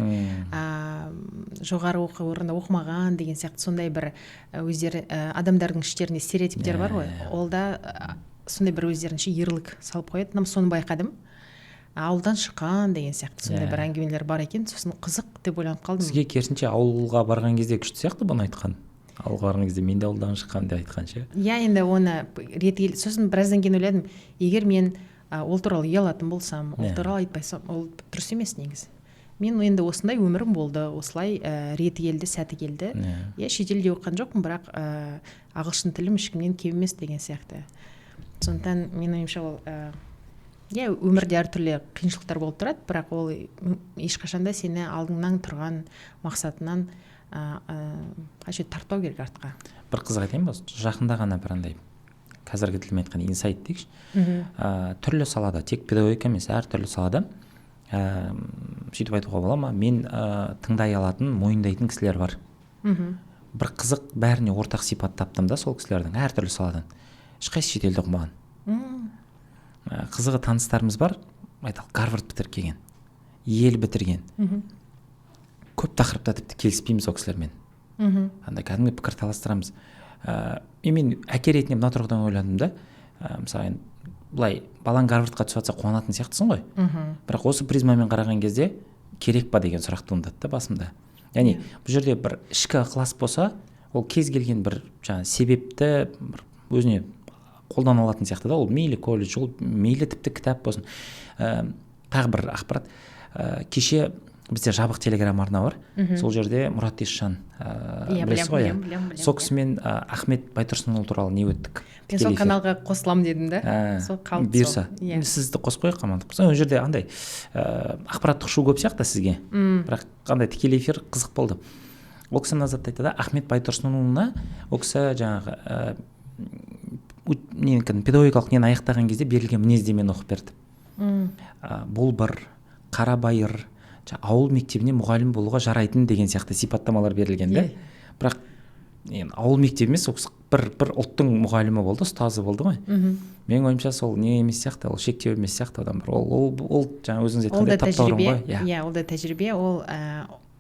жоғары оқу орнында оқымаған деген сияқты, сондай бір өздері адамдардың іштерінде стереотиптер бар ғой. Ол да сондай бір өздерінше ерлік салып қояды. Соны байқадым. Ауылдан шыққан деген сияқты сондай бір әңгімелер бар екен. Сосын қызық деп ойланып қалдым. Сізге керісінше ауылға барған кезде күшті сияқты бұны айтқан. Ауылға барған кезде мен де ауылдан шыққан деп айтқан ше. Иә, енді оны реті сосын біраздан кейін ойладым, егер мен ол туралы ұялатын болсам, ол туралы айтпасам, ол дұрыс емес негізі. Мен енді осындай өмірім болды, осылай реті келді, сәті келді. Иә, шетелде оқыған жоқпын, бірақ ағылшын тілім ешкімнен кем емес деген сияқты. Сондықтан менің ойымша ол иә, өмірде әртүрлі қиыншылықтар болып тұрады, бірақ ол ешқашан да сені алдыңнан тұрған мақсатынан қажет тартпау керек артқа. Бір қызық айтайын ба? Жақында ғана бір андай қазіргі тілмен айтқан инсайт дейікші. Түрлі салада, тек педагогика емес, әртүрлі салада, сөйтіп айтуға бола ма, мен тыңдай алатын, мойындайтын кісілер бар. Бір қызық бәріне ортақ сипат таптым да сол кісілердің әртүрлі саладан. Ешқайсысы шетелде оқымаған. Қызығы таныстарымыз бар, айталық Гарвард бітіріп келген, Йель бітірген. Көп тақырыпта тіпті келіспейміз ол кісілермен. Андай кәдімгі пікір таластырамыз. Мен әке ретінде мына тұрғыдан ойладым да, мысалы енді былай балаң Гарвардқа түсіп жатса қуанатын сияқтысың ғой. Бірақ осы призмамен қараған кезде керек па деген сұрақ туындады да басымда. Яғни бұл жерде бір ішкі ықылас болса, ол кез келген бір жаңа себепті бір өзіне қолдана алатын сияқты да. Ол мейлі колледж, ол мейлі тіпті кітап болсын. Тағы бір ақпарат. Кеше бізде жабық телеграм арна бар. Сол жерде Мұрат Есжан, білесіз ғой, білем. Сол кісімен Ахмет Байтұрсынұлы туралы не өттік. Мен сол каналға қосыламын дедім да, сол қалды. Бұйырса, сізді қосып қояйық, амандық болса. Ол жерде андай ақпараттық шу көп сияқты сізге, бірақ қандай тікелей эфир қызық болды. Ол кісі мына затты айтты да, Ахмет Байтұрсынұлына ол кісі жаңағы педагогикалық нені аяқтаған кезде берілген мінездемені оқып берді. Бұл бір қарабайыр ауыл мектебіне мұғалім болуға жарайтын деген сияқты сипаттамалар берілген да. Бірақ енді ауыл мектебі емес, ол кісі бір ұлттың мұғалімі болды, ұстазы болды ғой. Менің ойымша, сол не емес сияқты, ол шектеу емес сияқты одан бір. Ол жаңа өзіңіз айтқандай таптаурын ғой. Иә, ол да тәжірибе, ол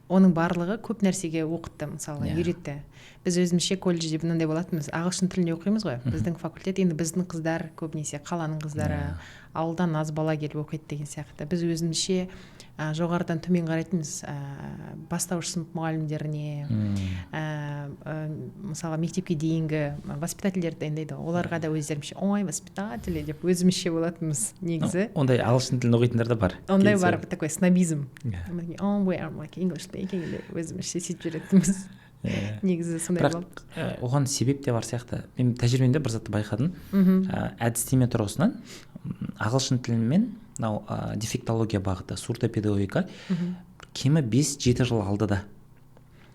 оның барлығы көп нәрсеге оқытты, мысалы, үйретті. Біз өзімізше колледжде мынандай болатынбыз, ағылшын тілінде оқимыз ғой. Біздің факультет енді, біздің қыздар көбінесе қаланың қыздары, ауылдан аз бала келіп оқиды деген сияқты. Біз өзімізше жоғарыдан төмен қарайтынбыз бастауыш сынып мұғалімдеріне, мысалға, мектепке дейінгі воспитательдерді дайындайды ғой, оларға да өздерімізше «ой, воспитатели» деп өзімізше болатынбыз негізі. Ондай ағылшын тілін оқитындар да бар. Ондай бар, такой снобизм. «Oh, we are like English speaking» деп өзімізше сөйтіп жүретінбіз негізі, сондай. Бірақ оған себеп те бар сияқты. Мен тәжірибемде бір затты байқадым. Әдістеме тұрғысынан ағылшын тілімен мынау дефектология бағыты, сурдопедагогика кемі 5-7 жыл алды да.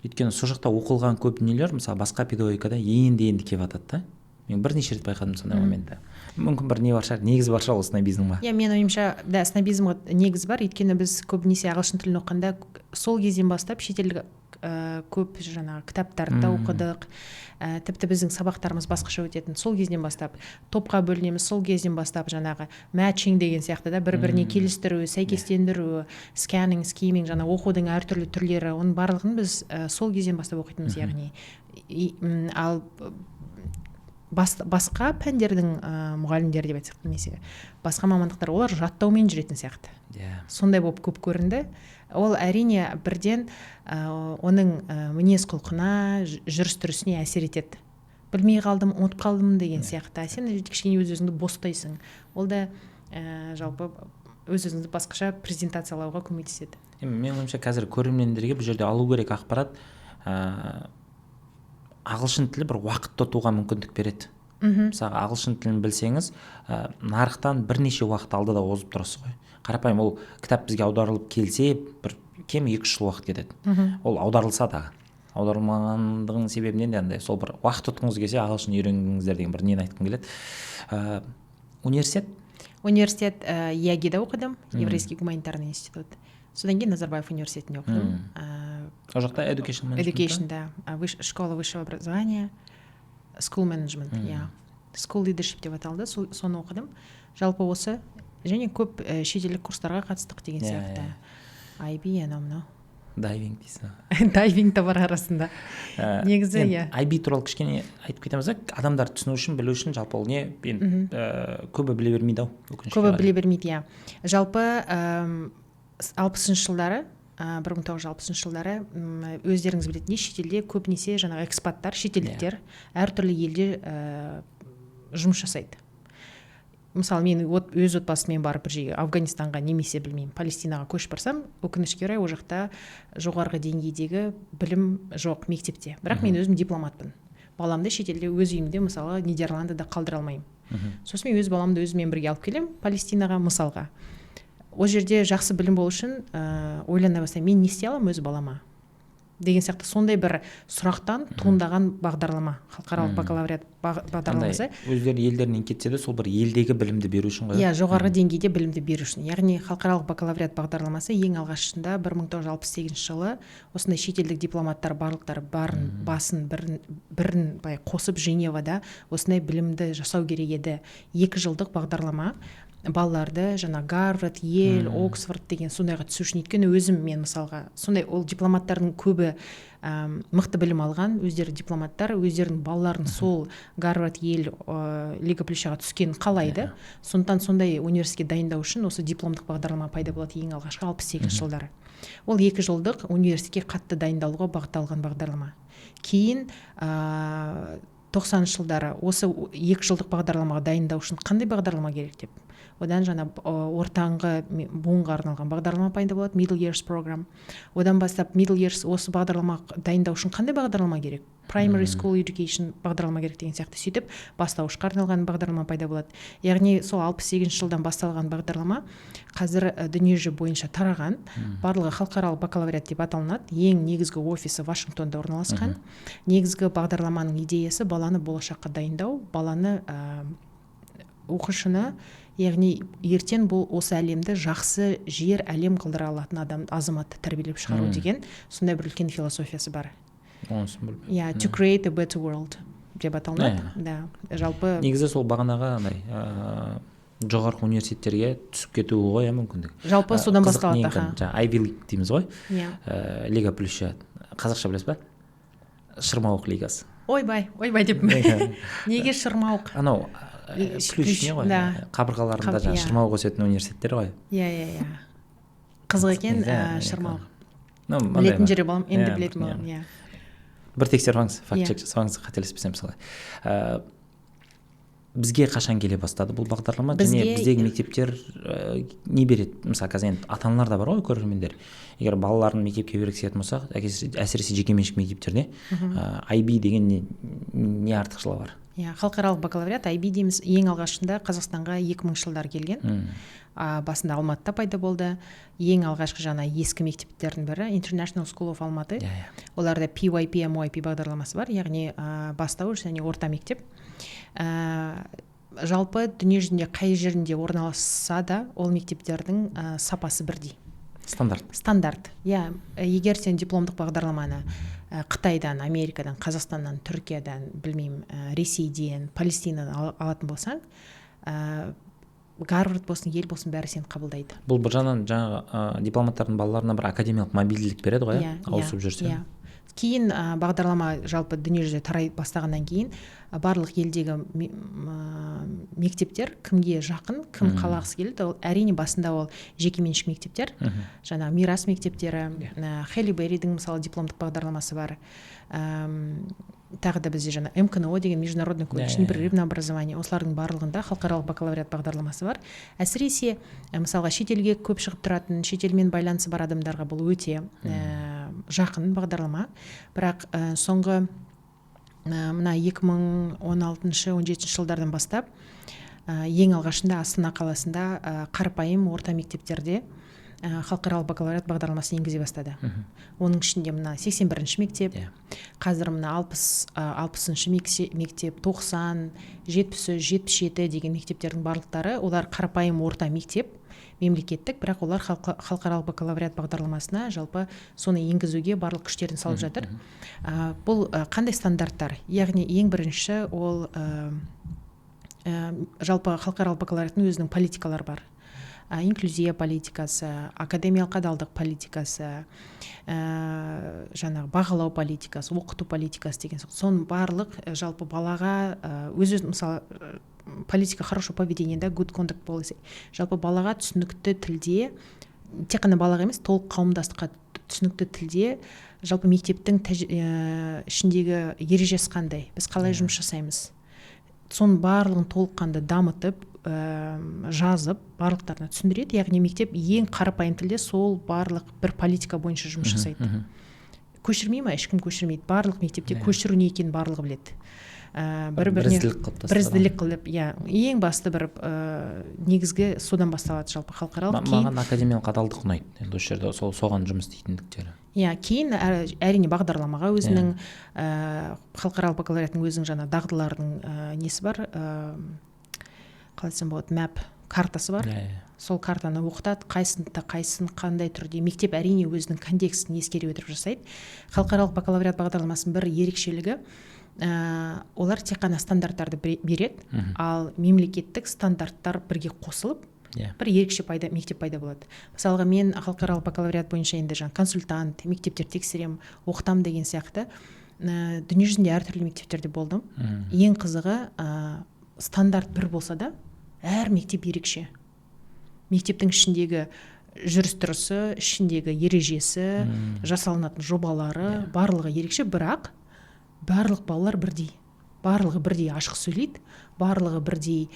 Өйткені сол жақта оқылған көп дүниелер, мысалы, басқа педагогикада енді енді келіп жатады да. Мен бірнеше рет байқадым сондай моментті. Мүмкін, бір не бар шығар, негіз бар шығар ол снобизмға. Иә, менің ойымша да, снобизмға негіз бар, өйткені біз көбінесе ағылшын тілін оқығанда сол кезден бастап шетелдік көп жаңағы кітаптарды да оқыдық. Тіпті біздің сабақтарымыз басқаша өтетін сол кезден бастап, топқа бөлінеміз сол кезден бастап, жаңағы matching деген сияқты да, бір біріне келістіру, сәйкестендіру, scanning, skimming, жаңа оқудың әртүрлі түрлері, оның барлығын біз сол кезден бастап оқитынбыз, яғни ал басқа пәндердің мұғалімдері деп айтсақ немесе басқа мамандықтар, олар жаттаумен жүретін сияқты. Сондай болып көп көрінді. Ол, әрине, бірден оның мінез құлқына, жүріс тұрысіне әсер етеді. Білмей қалдым, ұмытып қалдым деген сияқты, а сен кішкене өз өзіңді бос ұстайсың. Ол да жалпы өз өзіңді басқаша презентациялауға көмектеседі. Менің ойымша, қазір көрермендерге бұл жерде алу керек ақпарат: ағылшын тілі бір уақытты ұтуға мүмкіндік береді. Мысалға, ағылшын тілін білсеңіз, нарықтан бірнеше уақыт алдыда озып тұрасыз ғой. Қарапайым ол кітап бізге аударылып келсе, бір кемі 2-3 жыл уақыт кетеді. Ол аударылса дағы, аударылмағандығының себебінен де андай сол бір уақыт ұтқыңыз келсе, ағылшын үйренгіңіздер деген бір нені айтқым келеді. Университет? Университет ЯГИда оқыдым, Евразийский гуманитарный институт. Содан кейін Назарбаев университетінде оқыдым. Ол жақта education management? Education, да. Школа высшего образования, school management, иә, school leadership деп аталды, соны оқыдым. Жалпы осы және көп шетелдік курстарға қатыстық деген сияқты, IB, анау мынау. Дайвинг дейсің ғой. Дайвинг та бар арасында негізі. Енді IB туралы кішкене айтып кетеміз да, адамдар түсіну үшін, білу үшін, жалпы ол не енді, көбі біле бермейді ау, өкінішке Көбі қарай. біле бермейді, иә. Жалпы 60-жылдары, 1960 жылдары, өздеріңіз білетіндей, шетелде көбінесе жаңағы экспаттар, шетелдіктер әртүрлі елде жұмыс жасайды. Мысалы, мен өз отбасыммен барып бір жерге, Афганистанға немесе, білмеймін, Палестинаға көшіп барсам, өкінішке орай, ол жақта жоғарғы деңгейдегі білім жоқ мектепте, бірақ мен өзім дипломатпын, баламды шетелде, өз үйімде, мысалы, Нидерландыда қалдыра алмаймын. Сосын мен өз баламды өзіммен бірге алып келемін Палестинаға, мысалға. Ол жерде жақсы білім болу үшін ойлана бастаймын: мен не істей аламын өз балама деген сияқты. Сондай бір сұрақтан туындаған бағдарлама, халықаралық бакалавриат бағдарламасы. Өздері елдерінен кетсе де, сол бір елдегі білімді беру үшін ғой. Иә, жоғарғы деңгейде білімді беру үшін. Яғни халықаралық бакалавриат бағдарламасы ең алғашында 1968 жылы осындай шетелдік дипломаттар барлықтары барын басын бірін былай қосып, Женевада осындай білімді жасау керек еді. 2 жылдық бағдарлама, балаларды жаңа Гарвард, Йель, Оксфорд деген сондайға түсу үшін. Өйткені өзім мен, мысалға, сондай ол дипломаттардың көбі мықты білім алған, өздері дипломаттар, өздерінің балаларын сол Гарвард, Йель, Лига Плющаға түскенін қалайды. Сондықтан сондай университетке дайындау үшін осы дипломдық бағдарлама пайда болады ең алғашқы 68 жылдары. Ол 2 жылдық университетке қатты дайындалуға бағытталған бағдарлама. Кейін 90-жылдары осы 2 жылдық бағдарламаға дайындау үшін қандай бағдарлама керек деп Одан жаңа ортаңғы буынға арналған бағдарлама пайда болады, Middle Years Program. Одан бастап Middle Years, осы бағдарлама дайындау үшін қандай бағдарлама керек? Primary School Education бағдарлама керек деген сияқты. Сөйтіп, бастауышқа арналған бағдарлама пайда болады. Яғни сол 68-жылдан басталған бағдарлама қазір дүниежүзі бойынша тараған. Барлығы халықаралық бакалавриат деп аталынады. Ең негізгі офисі Вашингтонда орналасқан. Негізгі бағдарламаның идеясы — баланы болашаққа дайындау, баланы, оқушыны, яғни ертең бұл осы әлемді жақсы жер, әлем қылдыра алатын адам, азаматты тәрбиелеп шығару деген сондай бір үлкен философиясы бар. Онысын білмеймін. Иә, to create a better world деп аталынады да жалпы. Негізі сол бағанағы андай жоғарғы университеттерге түсіп кетуі ғой, иә, мүмкіндік. Жалпы содан Қызық басталады. Не екен, жаңағы Ivy League дейміз ғой. Иә. Лига Плюща, қазақша білесіз ба? Шырмауық лигасы. Ойбай, ойбай деп, неге шырмауық? Анау плющ не ғой, да. Қабырғаларында жаңағы шырмауық өсетін университеттер ғой. Иә, қызық екен. Иә, шырмауық. Ну, мындай Білетін бар. жері боламын енді, білетін боламын, иә. Бір тексеріп алыңыз, факт Иә. чек жасап, қателеспесем, солай. Бізге қашан келе бастады бұл бағдарлама және біздегі мектептер не береді? Мысалы, қазір енді ата аналар да бар ғой, көрермендер, егер балаларын мектепке бергісі келетін болса, әсіресе жекеменшік мектептерде, IB деген не артықшылығы бар? Иә, халықаралық бакалавриат, IB дейміз. Ең алғашында Қазақстанға 2000 жылдары келген. Басында Алматыда пайда болды. Ең алғашқы жаңа ескі мектептердің бірі International School of Алматы. иә иә Оларда PYP, MYP бағдарламасы бар, яғни бастауыш және орта мектеп. Жалпы дүниежүзінде қай жерінде орналасса да, ол мектептердің сапасы бірдей. Стандарт. Стандарт, иә. Егер сен дипломдық бағдарламаны Қытайдан, Америкадан, Қазақстаннан, Түркиядан, білмеймін, Ресейден, Палестинадан алатын болсаң, Гарвард болсын, Йель болсын, бәрі сені қабылдайды. Бұл бір жағынан жаңағы дипломаттардың балаларына бір академиялық мобильділік береді ғой, иә, Иә. Ауысып жүрсе. Иә. Кейін бағдарлама жалпы дүниежүзі тарай бастағаннан кейін барлық елдегі мектептер кімге жақын, кім қалағысы келеді, ол әрине басында ол жекеменшік мектептер, жаңағы Мирас мектептері, Хелли Берридің, мысалы, дипломдық бағдарламасы бар. Тағы да бізде жаңа МКНО деген, Международный колледж непрерывного образования, осылардың барлығында халықаралық бакалавриат бағдарламасы бар. Әсіресе мысалға, шетелге көп шығып тұратын, шетелмен байланысы бар адамдарға бұл өте жақын бағдарлама. Бірақ соңғы мына 2016-17 жылдардан бастап ең алғашында Астана қаласында қарапайым орта мектептерде халықаралық бакалавриат бағдарламасын енгізе бастады. Оның ішінде мына 81 мектеп, қазір мына 60-шы мектеп, 90, 73, 77 деген мектептердің барлықтары, олар қарапайым орта мектеп, мемлекеттік, бірақ олар халықаралық бакалавриат бағдарламасына жалпы соны енгізуге барлық күштерін салып жатыр. Бұл қандай стандарттар? Яғни ең бірінші ол жалпы халықаралық бакалавриаттың өзінің политикалары бар. Инклюзия политикасы, академиялық адалдық политикасы, жаңағы бағалау политикасы, оқыту политикасы деген сияқты. Соның барлық жалпы балаға өз өзін, мысалы, политика хорошего поведения да, good conduct policy, жалпы балаға түсінікті тілде, тек қана балаға емес, толық қауымдастыққа түсінікті тілде жалпы мектептің ішіндегі ережесі қандай, біз қалай жұмыс жасаймыз, соның барлығын толыққанды дамытып, жазып, барлықтарына түсіндіреді. Яғни мектеп ең қарапайым тілде сол барлық бір политика бойынша жұмыс жасайды. Көшірмей ма? Ешкім көшірмейді. Барлық мектепте көшіру не екенін барлығы біледі. Бір біріне Бірізділік қалыптастырған. Бірізділік қылып, иә. Ең басты бір негізгі содан басталады жалпы халықаралық. Кейін Маған академиялық адалдық ұнайды енді, осы жерде сол соған жұмыс істейтіндіктері. Иә, кейін әрине бағдарламаға өзінің халықаралық бакалавриаттың өзінің жаңа дағдылардың несі бар, қалай айтсам болады, map картасы бар. иә иә Сол картаны оқытады, қай сыныпта қайсысын қандай түрде. Мектеп әрине өзінің контекстін ескере отырып жасайды. Халықаралық бакалавриат бағдарламасының бір ерекшелігі, олар тек қана стандарттарды береді, ал мемлекеттік стандарттар бірге қосылып, бір ерекше мектеп пайда болады. Мысалға, мен халықаралық бакалавриат бойынша енді жаңа консультант, мектептер тексеремін, оқытамын деген сияқты. Дүниежүзінде әртүрлі мектептерде болдым. Ең қызығы, стандарт бір болса да, әр мектеп ерекше. Мектептің ішіндегі жүріс тұрысы, ішіндегі ережесі, жасалынатын жобалары, барлығы ерекше, бірақ барлық балалар бірдей. Барлығы бірдей ашық сөйлейді, барлығы бірдей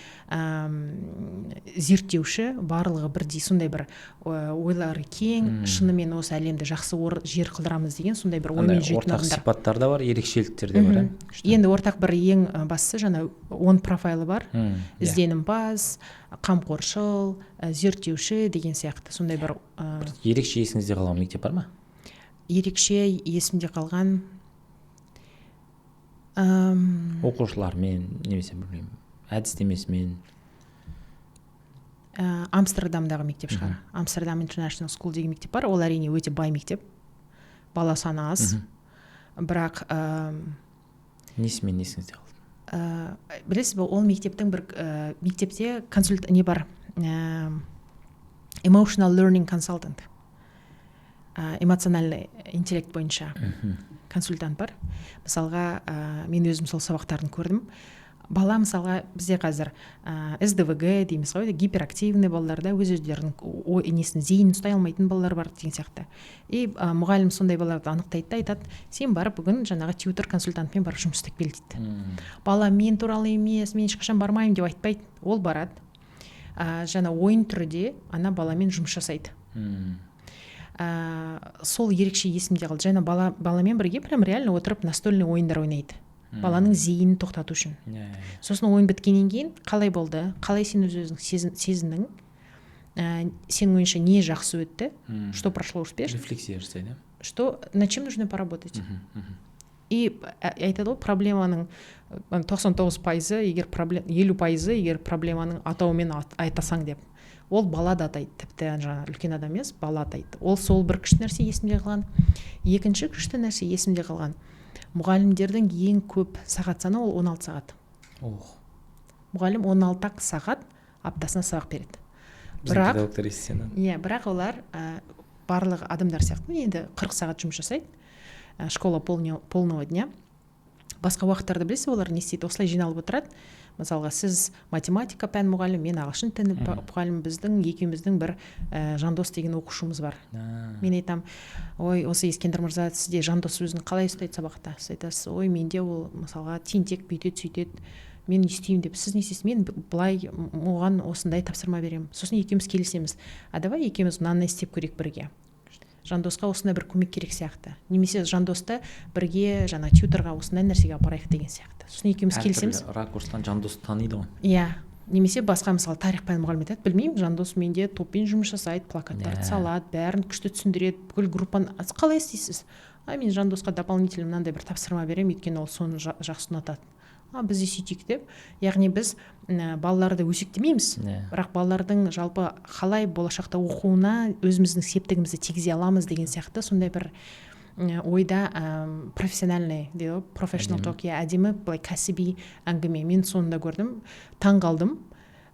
зерттеуші, барлығы бірдей сондай бір ойлары кең, шынымен осы әлемді жақсы жер қылдырамыз деген сондай бір оймен жүретін ортақ адамдар. Сипаттар да бар, ерекшеліктер де бар, иә. Енді ортақ бір ең бастысы жаңа 10 профайлы бар. Ізденімпаз, қамқоршыл, зерттеуші деген сияқты сондай бір. Бір ерекше есіңізде қалған мектеп бар ма? Ерекше есімде қалған Оқушылармен немесе, білмеймін, әдістемесімен. Амстердамдағы мектеп шығар. Амстердам International School деген мектеп бар. Ол, әрине, өте бай мектеп, бала саны аз, бірақ Несімен есіңізде қалды? Білесіз бе, ол мектептің бір мектепте консульт не бар, emotional learning consultant, эмоциональный интеллект бойынша консультант бар. Мысалға, мен өзім сол сабақтарын көрдім. Бала, мысалға, бізде қазір СДВГ дейміз ғой, гиперактивный балаларда, өз өздерінің ой несін, зейінін ұстай алмайтын балалар бар деген сияқты. И мұғалім сондай балаларды анықтайды да айтады: «Сен барып бүгін жаңағы тьютор консультантпен барып жұмыс істеп кел», — дейді. Бала «мен туралы емес, мен ешқашан бармаймын» деп айтпайды. Ол барады, жаңа ойын түрде ана баламен жұмыс жасайды. Сол ерекше есімде қалды. Жаңа баламен бірге прям реально отырып настольный ойындар ойнайды, баланың зейінін тоқтату үшін. иә иә, иә. Сосын ойын біткеннен кейін: «Қалай болды? Қалай сен өз өзің сезіндің? Сенің ойыңша, не жақсы өтті? Что прошло успешно?» Рефлексия жасайды, иә. Что, над чем нужно поработать? мхм, мхм. И айтады ғой, проблеманың 99%, егер проблем, 50%, егер проблеманың атауымен айтасаң деп. Ол бала да атайды, тіпті жаңағы үлкен адам емес, бала атайды. Ол сол бір күшті нәрсе есімде қалған. Екінші күшті нәрсе есімде қалған: мұғалімдердің ең көп сағат саны ол 16 сағат. Ох. Мұғалім 16 ақ сағат аптасына сабақ береді. Біздің педагогтар естісе. Иә, бірақ олар барлық адамдар сияқты енді 40 сағат жұмыс жасайды, школа полного дня. Басқа уақыттарда, білесіз, олар не істейді? Осылай жиналып отырады. Мысалға, сіз математика пән мұғалімі, мен ағылшын тілі мұғалімі, біздің екеуміздің бір Жандос деген оқушымыз бар. Мен айтамын: «Ой, осы Ескендір мырза, сізде Жандос өзін қалай ұстайды сабақта?» Сіз айтасыз: «Ой, менде ол, мысалға, тентек, бүйтеді, сөйтеді, мен не істеймін?» — деп. «Сіз не істейсіз?» «Мен былай оған осындай тапсырма беремін». Сосын екеуміз келісеміз: «А давай екеуміз мынаны істеп көрейік бірге, Жандосқа осындай бір көмек керек сияқты немесе Жандосты бірге жаңа тьюторға осындай нәрсеге апарайық» деген сияқты. Сосын екеуміз келісеміз. Әртүрлі ракурстан Жандосты таниды ғой. Иә, немесе басқа, мысалы, тарих пән мұғалімі айтады: «Білмеймін, Жандос менде топпен жұмыс жасайды, плакаттарды салады, бәрін күшті түсіндіреді бүкіл группаны. А қалай істейсіз?» «А мен Жандосқа дополнительно мынандай бір тапсырма беремін, өйткені ол соны жақсы ұнатады». «А біз де сөйтейік» деп. Яғни біз балаларды өсектемейміз, бірақ балалардың жалпы қалай болашақта оқуына өзіміздің септігімізді тигізе аламыз деген сияқты сондай бір ойда, профессиональный дейді ғой, professional Әдемі. talk, иә, әдемі былай кәсіби әңгіме. Мен соны да көрдім, таң қалдым.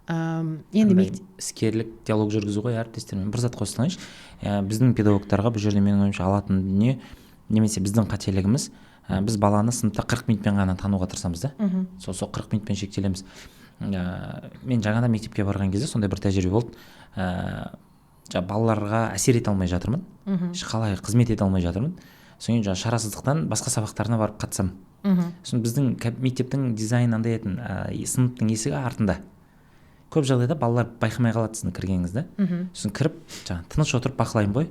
Енді Андай іскерлік диалог жүргізу ғой әріптестермен. Бір зат қоса салайыншы. Біздің педагогтарға бұл жерде, менің ойымша, алатын дүние немесе біздің қателігіміз, біз баланы сыныпта 40 минутпен ғана тануға тырысамыз да. Сол 40 минутпен шектелеміз. Мен жаңадан мектепке барған кезде сондай бір тәжірибе болды. Жаңа балаларға әсер ете алмай жатырмын, қалай қызмет ете алмай жатырмын. Содан кейін жаңа шарасыздықтан басқа сабақтарына барып қатысамын. Сосын біздің мектептің дизайны андай етін, сыныптың есігі артында. Көп жағдайда балалар байқамай қалады сіздің кіргеніңізді. Сосын кіріп, жаңағы тыныш отырып бақылаймын ғой.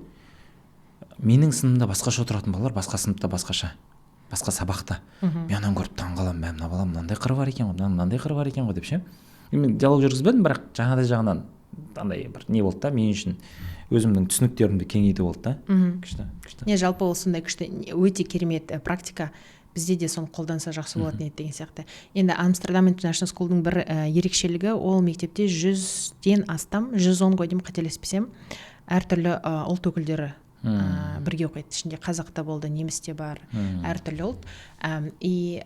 Менің сыныбымда басқаша отыратын балалар, басқа сыныпта басқаша, басқа сабақта. Мен ананы көріп таң қаламын: мә, мына баланың мынандай қыры бар екен ғой, мынаның мынандай қыры бар екен ғой деп ше. Мен диалог жүргізбедім, бірақ жаңағыдай жағынан андай бір не болды да, мен үшін өзімнің түсініктерімді кеңейту болды да. Күшті, күшті. Не, жалпы ол сондай күшті, өте керемет практика. Бізде де соны қолданса, жақсы болатын еді деген сияқты. Енді Амстердам International School дың бір ерекшелігі: ол мектепте 100-ден астам, 110 ғой деймін, қателеспесем, әртүрлі ұлт өкілдері бірге оқиды. Ішінде қазақ та болды, неміс те бар, әртүрлі ұлт. И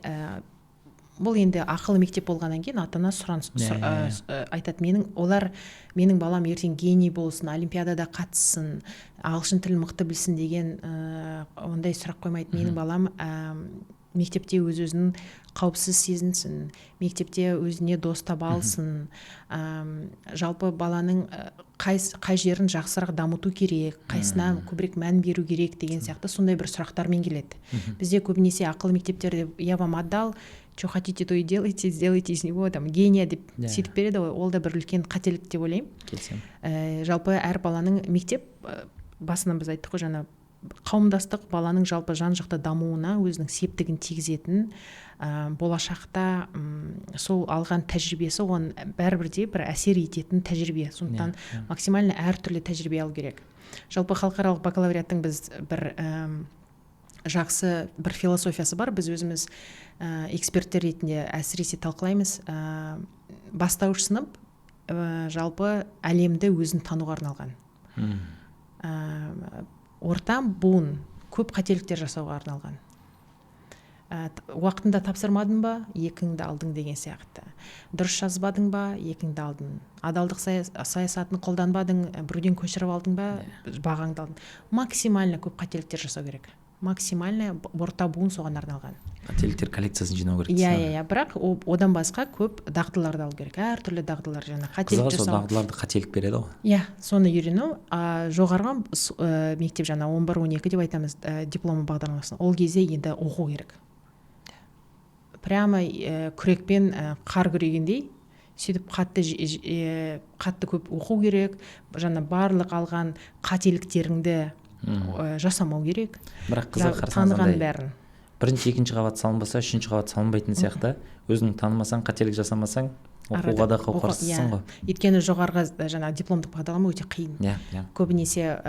бұл енді ақылы мектеп болғаннан кейін ата ана сұраныс айтады: менің олар, менің балам ертең гений болсын, олимпиадада қатыссын, ағылшын тілін мықты білсін деген ондай сұрақ қоймайды. Менің балам Мектепте өз өзін қауіпсіз сезінсін, мектепте өзіне дос таба алсын, жалпы баланың қай жерін жақсырақ дамыту керек, қайсына көбірек мән беру керек деген сияқты сондай бір сұрақтармен келеді. Бізде көбінесе ақылы мектептерде «я вам отдал, что хотите, то и делайте, сделайте из него там гения» деп сөйтіп береді ғой. Ол да бір үлкен қателік деп ойлаймын. Келісемін. Жалпы әр баланың мектеп, басынан біз айттық қой, жаңа қауымдастық баланың жалпы жан жақты дамуына өзінің септігін тигізетін, болашақта сол алған тәжірибесі оған бәрібір де бір әсер ететін тәжірибе. Сондықтан Иә, иә. максимально әртүрлі тәжірибе алу керек. Жалпы халықаралық бакалавриаттың біз бір жақсы бір философиясы бар, біз өзіміз эксперттер ретінде әсіресе талқылаймыз. Бастауыш сынып жалпы әлемді өзін тануға арналған. Орта буын көп қателіктер жасауға арналған. Уақытында тапсырмадың ба, екіңді алдың деген сияқты, дұрыс жазбадың ба, екіңді алдың, адалдық саясатын қолданбадың, біреуден көшіріп алдың ба, бағаңды алдың. Максимально көп қателіктер жасау керек, максимально. Орта буын соған арналған. Қателіктер коллекциясын жинау керек Иә. дейсің. Иә, бірақ одан басқа көп дағдыларды алу керек, әртүрлі дағдылар, жаңа қателік Қызығы сол, жасау. дағдыларды қателік береді ғой. Иә, соны үйрену. А жоғарғы мектеп, жаңа 11, 12 деп айтамыз, диплом бағдарламасын, ол кезде енді оқу керек, прямо күрекпен қар күрегендей, сөйтіп қатты қатты көп оқу керек. Жаңа барлық алған қателіктеріңді жасамау керек. Бірақ қызығы, қарасаңыз, таныған андай бәрін. Бірінші, екінші қабат салынбаса, үшінші қабат салынбайтын сияқты, өзің танымасаң, қателік жасамасаң, оқуға да қауқарсызсың ғой. Өйткені жоғарғы жаңа дипломдық бағдарлама өте қиын. иә иә Көбінесе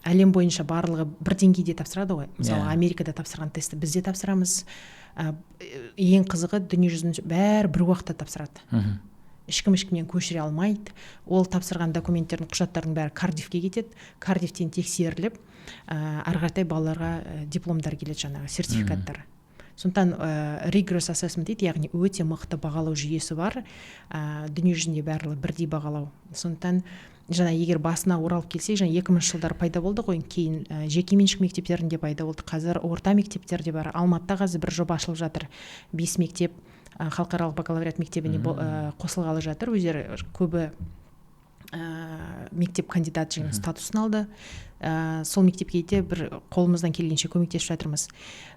әлем бойынша барлығы бір деңгейде тапсырады ғой. Мысалы, Америкада тапсырған тестті біз де тапсырамыз. Ең қызығы, дүниежүзінің бәрі бір уақытта тапсырады. Ешкім ешкімнен көшіре алмайды. Ол тапсырған документтердің, құжаттардың бәрі Кардифке кетеді, Кардифтен тексеріліп, ары қаратай балаларға дипломдар келеді, жаңағы сертификаттар. Сондықтан rigorous assessment дейді, яғни өте мықты бағалау жүйесі бар, дүниежүзінде барлығы бірдей бағалау. Сондықтан жаңа егер басына оралып келсек, жаңа 2000 жылдары пайда болды ғой, кейін жекеменшік мектептерінде пайда болды, қазір орта мектептерде бар. Алматыда қазір бір жоба ашылып жатыр, бес мектеп халықаралық бакалавриат мектебіне қосылғалы жатыр. Өздері көбі мектеп кандидат деген статусын алды. Сол мектепке де бір қолымыздан келгенше көмектесіп жатырмыз.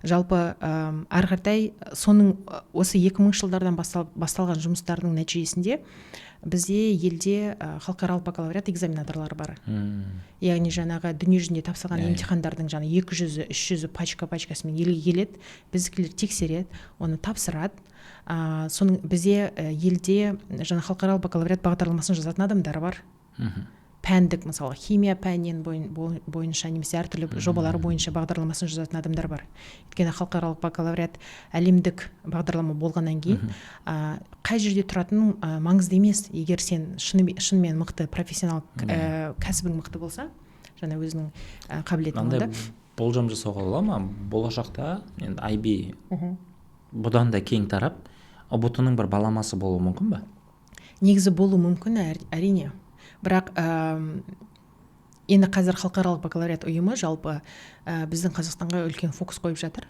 Жалпы ары қаратай соның осы 2000 жылдардан басталған жұмыстардың нәтижесінде бізде елде халықаралық бакалавриат экзаменаторлары бар. Яғни жаңағы дүниежүзінде тапсырған Иә, иә. емтихандардың жаңа 200-і, 300-і пачка пачкасымен елге келеді, біздікілер тексереді, оны тапсырады. Соның бізде елде жаңа халықаралық бакалавриат бағдарламасын жазатын адамдар бар. Пәндік, мысалы, химия пәнінен бойынша немесе әртүрлі жобалар бойынша бағдарламасын жазатын адамдар бар. Өйткені халықаралық бакалавриат әлемдік бағдарлама болғаннан кейін, қай жерде тұратының маңызды емес. Егер сен шынымен мықты профессионал, кәсібің мықты болса, жаңа өзінің қабілетің Мынандай онда. болжам жасауға бола ма? Болашақта енді IB бұдан да кең тарап, ҰБТ ның бір баламасы болуы мүмкін ба? Негізі болуы мүмкін, әрине. Бірақ енді қазір халықаралық бакалавриат ұйымы жалпы біздің Қазақстанға үлкен фокус қойып жатыр.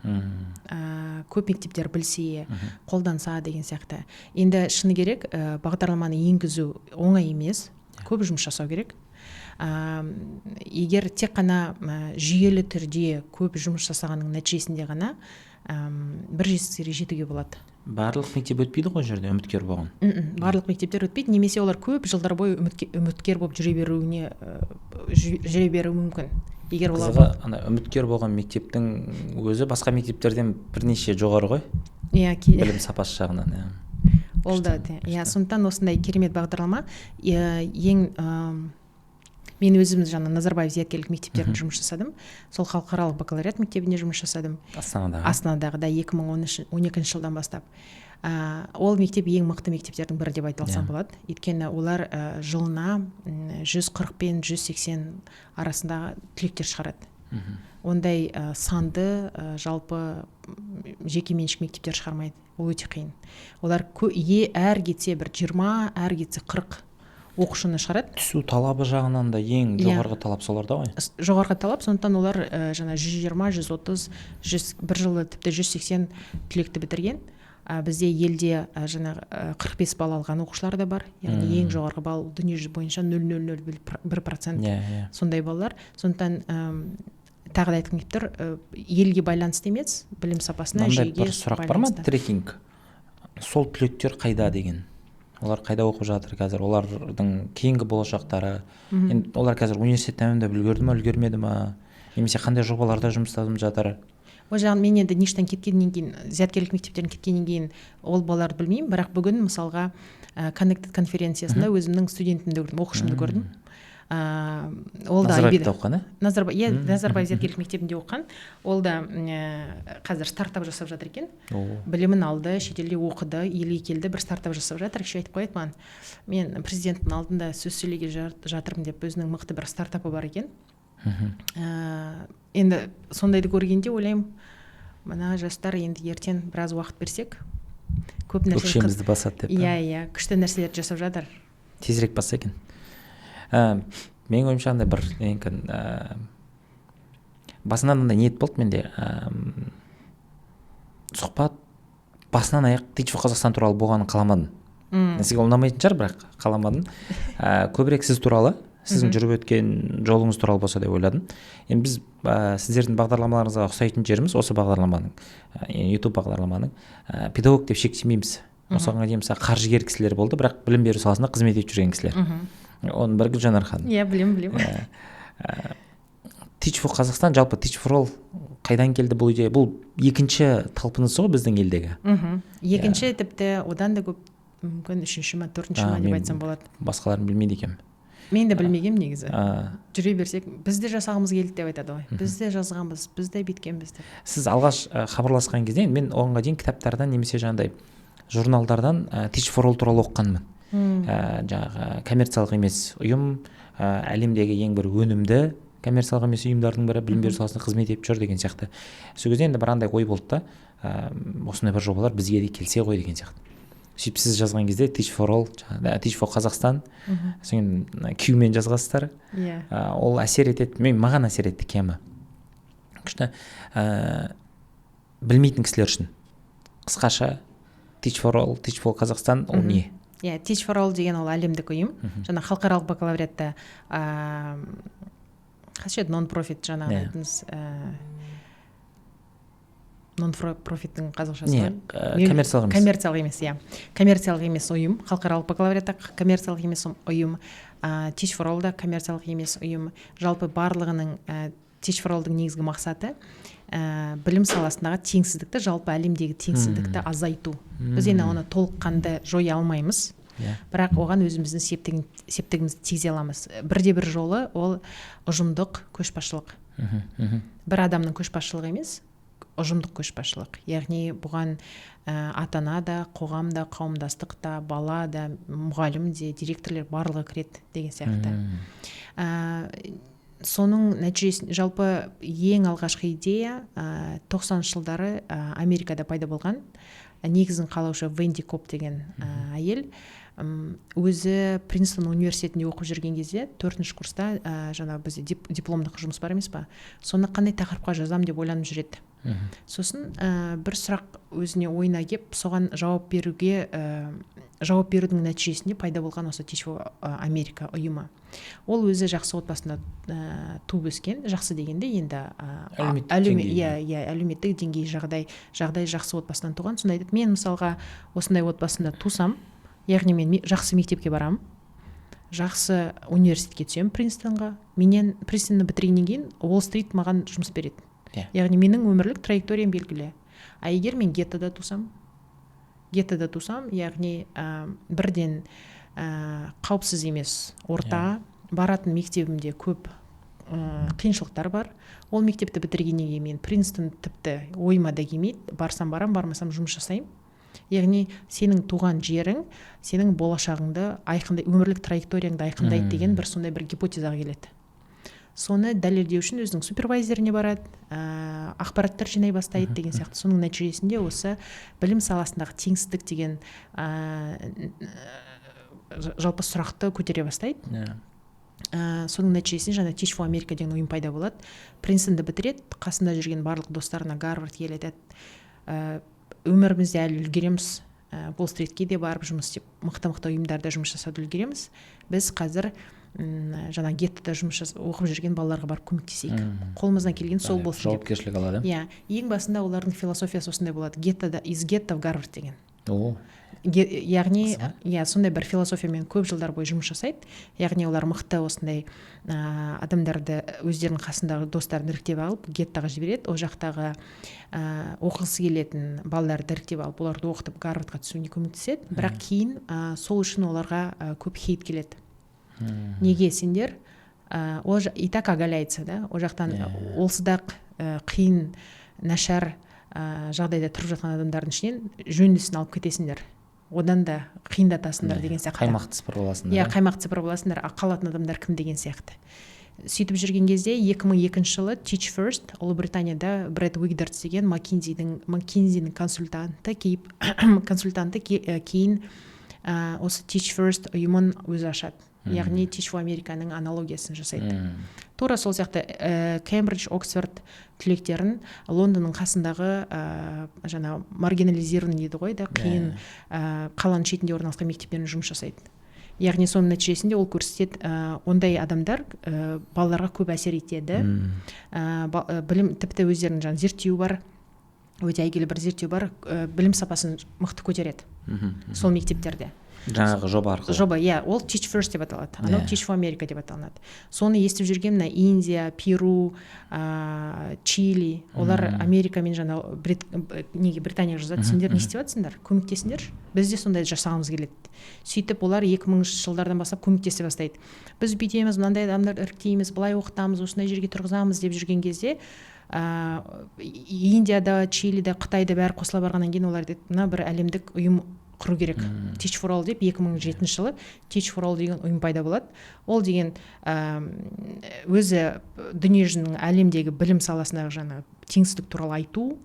Көп мектептер білсе, қолданса деген сияқты. Енді шыны керек, бағдарламаны енгізу оңай емес, көп жұмыс жасау керек. Егер тек қана жүйелі түрде көп жұмыс жасағанның нәтижесінде ғана бір жетістікке жетуге болады. Барлық мектеп өтпейді ғой ол жерде үміткер болған. Барлық мектептер өтпейді, немесе олар көп жылдар бойы үміткер болып жүре беруіне, жүре беруі мүмкін. Егер олар Қызығы, ана үміткер болған мектептің өзі басқа мектептерден бірнеше жоғары ғой. Иә, Білім сапасы жағынан, иә. Ол да, иә, сондықтан осындай керемет бағдарлама. Ең мен өзім жаңа Назарбаев зияткерлік мектептерінде жұмыс жасадым. Сол халықаралық бакалавриат мектебінде жұмыс жасадым. Астанадағы. Астанадағы да, екі мың он үш, он екінші жылдан бастап. Ол мектеп ең мықты мектептердің бірі деп айта алсам болады. Өйткені олар жылына 140 пен 180 арасындағы түлектер шығарады. Ондай санды жалпы жекеменшік мектептер шығармайды. Ол өте қиын. Олар әр кетсе бір 20, әр кетсе 40. оқушыны шығарады. Түсу талабы жағынан да ең жоғарғы талап соларда ғой. Жоғарғы талап, сондықтан олар жаңа 120, 130, 100, бір жылы тіпті 180 түлекті бітірген. Бізде елде жаңағы 45 балл алған оқушылар да бар, яғни ең жоғарғы балл дүниежүзі бойынша 0,001%. Иә иә Сондай балалар. Сондықтан тағы да айтқым келіп тұр, елге байланысты емес, білім сапасына, Мынандай жүйеге бір сұрақ бар ма? байланысты. Трекинг, сол түлектер қайда деген, олар қайда оқып жатыр қазір, олардың кейінгі болашақтары? Енді олар қазір университет тәмамдап үлгерді ма, үлгермеді ма, немесе қандай жобаларда жұмыстанып жатыр? Ол жағын мен енді НИШтан кеткеннен кейін, зияткерлік мектептерден кеткеннен кейін ол балаларды білмеймін, бірақ бүгін мысалға Connected конференциясында өзімнің студентімді көрдім, оқушымды көрдім. Ол да Назарбаевта оқыған, иә? Назарбаев, иә, Назарбаев зияткерлік мектебінде оқыған. Ол да қазір стартап жасап жатыр екен. Білімін алды, шетелде оқыды, елге келді, бір стартап жасап жатыр. Еще айтып қояды маған, мен президенттің алдында сөз сөйлегелі жатырмын деп, өзінің мықты бір стартапы бар екен. Енді сондайды көргенде ойлаймын, мына жастар енді ертең біраз уақыт берсек, көп нәрсе Өкшемізді басады деп. Иә, күшті нәрселерді жасап жатыр. Тезірек басса екен. Менің ойымша, андай бір екен, басынан андай ниет болды менде, сұхбат басынан аяқ Teach for Қазақстан туралы болғанын қаламадым. Сізге ұнамайтын шығар, бірақ қаламадым. Көбірек сіз туралы, сіздің жүріп өткен жолыңыз туралы болса деп ойладым. Енді біз сіздердің бағдарламаларыңызға ұқсайтын жеріміз осы бағдарламаның, YouTube бағдарламаның, педагог деп шектемейміз. Осыған дейін, мысалы, қаржыгер кісілер болды, бірақ білім беру саласында қызмет етіп жүрген кісілер. Оның бірі Гүлжанар ханым. Иә, білемін, білемін. Teach for Қазақстан, жалпы Teach for All қайдан келді бұл идея? Бұл екінші талпынысы ғой біздің елдегі. Екінші, тіпті одан да көп, мүмкін үшінші ма, төртінші ма деп Мен айтсам болады. басқаларын білмейді екенмін. Мен де білмегенмін негізі. Жүре берсек, біз де жасағымыз келді деп айтады ғой. Біз де жазғанбыз, біз де бүйткенбіз деп. Сіз алғаш хабарласқан кезде мен оғанға дейін кітаптардан немесе жаңағыдай журналдардан Teach for All туралы оқығанмын. Жаңағы коммерциялық емес ұйым, әлемдегі ең бір өнімді коммерциялық емес ұйымдардың бірі, білім беру саласында қызмет етіп жүр деген сияқты. Сол кезде енді бір андай ой болды да, осындай бір жобалар бізге де келсе ғой деген сияқты. Сөйтіп сіз жазған кезде Teach for All, жаңағы Teach for Қазақстан, содан кейін Q-мен жазғансыздар. Ол әсер етеді, мен маған әсер етті кемі. Күшті. Білмейтін кісілер үшін қысқаша Teach for All, Teach for Қазақстан ол не? Иә, Teach for All деген ол әлемдік ұйым. Жаңа халықаралық бакалавриатта, қалайша еді, non-profit жаңағы айттыңыз, non-profit-тің қазақшасы Не, бар? Коммерциялық емес. Коммерциялық емес, иә. Коммерциялық емес ұйым, халықаралық бакалавриатта коммерциялық емес ұйым, Teach for All да коммерциялық емес ұйым. Жалпы барлығының, Teach for All-дың негізгі мақсаты, білім саласындағы теңсіздікті, жалпы әлемдегі теңсіздікті азайту. Біз енді оны толыққанды жоя алмаймыз. Бірақ оған өзіміздің септігімізді тигізе аламыз. Бірде бір жолы ол ұжымдық көшбасшылық. Мхм, мхм. Бір адамның көшбасшылығы емес, ұжымдық көшбасшылық. Яғни бұған ата-ана да, қоғам да, қауымдастық та, бала да, мұғалім де, директорлер барлығы кіреді деген сияқты. Соның нәтижесін, жалпы ең алғашқы идея 90-шы жылдары Америкада пайда болған. Негізін қалаушы Венди Коп деген әйел. Өзі Принстон университетінде оқып жүрген кезде төртінші курста, жаңа бізде дипломдық жұмыс бар емес па, соны қандай тақырыпқа жазам деп ойланып жүреді. Сосын бір сұрақ өзіне ойына кеп, соған жауап берудің нәтижесінде пайда болған осы Teach for America ұйымы. Ол өзі жақсы отбасында туып өскен, жақсы дегенде енді, Әлеуметтік деңгейі. Иә, әлеуметтік деңгей, жағдай жақсы отбасынан туған. Сонда айтады, мен мысалға осындай отбасында тусам, яғни мен жақсы мектепке барамын, жақсы университетке түсемін, Принстонға, менен Принстонды бітіргеннен кейін Уолл-стрит маған жұмыс береді. Яғни менің өмірлік траекториям белгілі. А егер мен геттода тусам, яғни бірден қауіпсіз емес орта, баратын мектебімде көп қиыншылықтар бар. Ол мектепті бітіргеннен кейін мен Принстон тіпті ойыма да келмейді, барсам барам, бармасам жұмыс жасаймын. Яғни сенің туған жерің сенің болашағыңды айқындай, өмірлік траекторияңды айқындайды деген бір сондай бір гипотезаға келеді. Соны дәлелдеу үшін өзінің супервайзеріне барады, ақпараттар жинай бастайды деген сияқты. Соның нәтижесінде осы білім саласындағы теңсіздік деген Жалпы сұрақты көтере бастайды. Соның нәтижесінде жаңа Teach for America деген ұйым пайда болады. Принстонды бітіреді, қасында жүрген барлық достарына, Гарвард, Йель айтады: Өмірімізде әлі үлгереміз, Уолл Стритке де барып жұмыс істеп, мықты мықты ұйымдарда жұмыс жасауды үлгереміз. Біз қазір жаңа геттода оқып жүрген балаларға барып көмектесейік, қолымыздан келген сол болсын», — деп. Жауапкершілік алады. Иә, ең басында олардың философиясы осындай болады: геттода, из гетто в Гарвард деген. О. Яғни, иә, сондай бір философиямен көп жылдар бойы жұмыс жасайды. Яғни олар мықты осындай адамдарды, өздерінің қасындағы достарын іріктеп алып, геттоға жібереді. Ол жақтағы оқығысы келетін балаларды іріктеп алып, оларды оқытып, Гарвардқа түсуіне көмектеседі. Бірақ кейін сол үшін оларға көп хейт келеді: неге сендер ол и так оголяется да, ол жақтан олсыз да қиын, нашар жағдайда тұрып жатқан адамдардың ішінен жөндісін алып кетесіңдер, одан да қиындатасыңдар деген сияқты. Қаймақты сыпырып аласыңдар. Иә, қаймақты сыпырып аласыңдар, а қалатын адамдар кім деген сияқты. Сөйтіп жүрген кезде 2002 жылы Teach First Ұлыбританияда Брэд Уигдертс деген Маккинзидің консультанты, кейіп консультанты кейін осы Teach First ұйымын өзі ашады. Яғни Teach for America-ның аналогиясын жасайды. Тура сол сияқты Кембридж, Оксфорд түлектерін Лондонның қасындағы жаңа маргинализированный дейді ғой да, қиын, қаланың шетінде орналасқан мектептермен жұмыс жасайды. Яғни соның нәтижесінде ол көрсетеді, ондай адамдар балаларға көп әсер етеді. Білім, тіпті өздерінің жаңа зерттеуі бар, өте әйгілі бір зерттеу бар, білім сапасын мықты көтереді сол мектептерде. Жаңағы жоба арқылы. Жоба, иә, ол Teach First деп аталады, анау Teach for America деп аталынады. Соны естіп жүрген мына Индия, Перу, Чили, олар Америка мен жаңа неге, Британияға жазады: «Сендер не істеп жатсыңдар? Көмектесіңдерші, біз де сондай жасағымыз келеді». Сөйтіп олар 2000 жылдардан бастап көмектесе бастайды. Біз бүйтеміз, мынандай адамдарды іріктейміз, былай оқытамыз, осындай жерге тұрғызамыз деп жүрген кезде Индияда, Чилиде, Қытайда бәрі қосыла барғаннан кейін олар айтады: «Мына бір әлемдік ұйым құру керек, Teach for All» деп. 2007 жылы Teach for All деген ұйым пайда болады. Ол деген өзі дүниежүзінің, әлемдегі білім саласындағы жаңа теңсіздік туралы айту,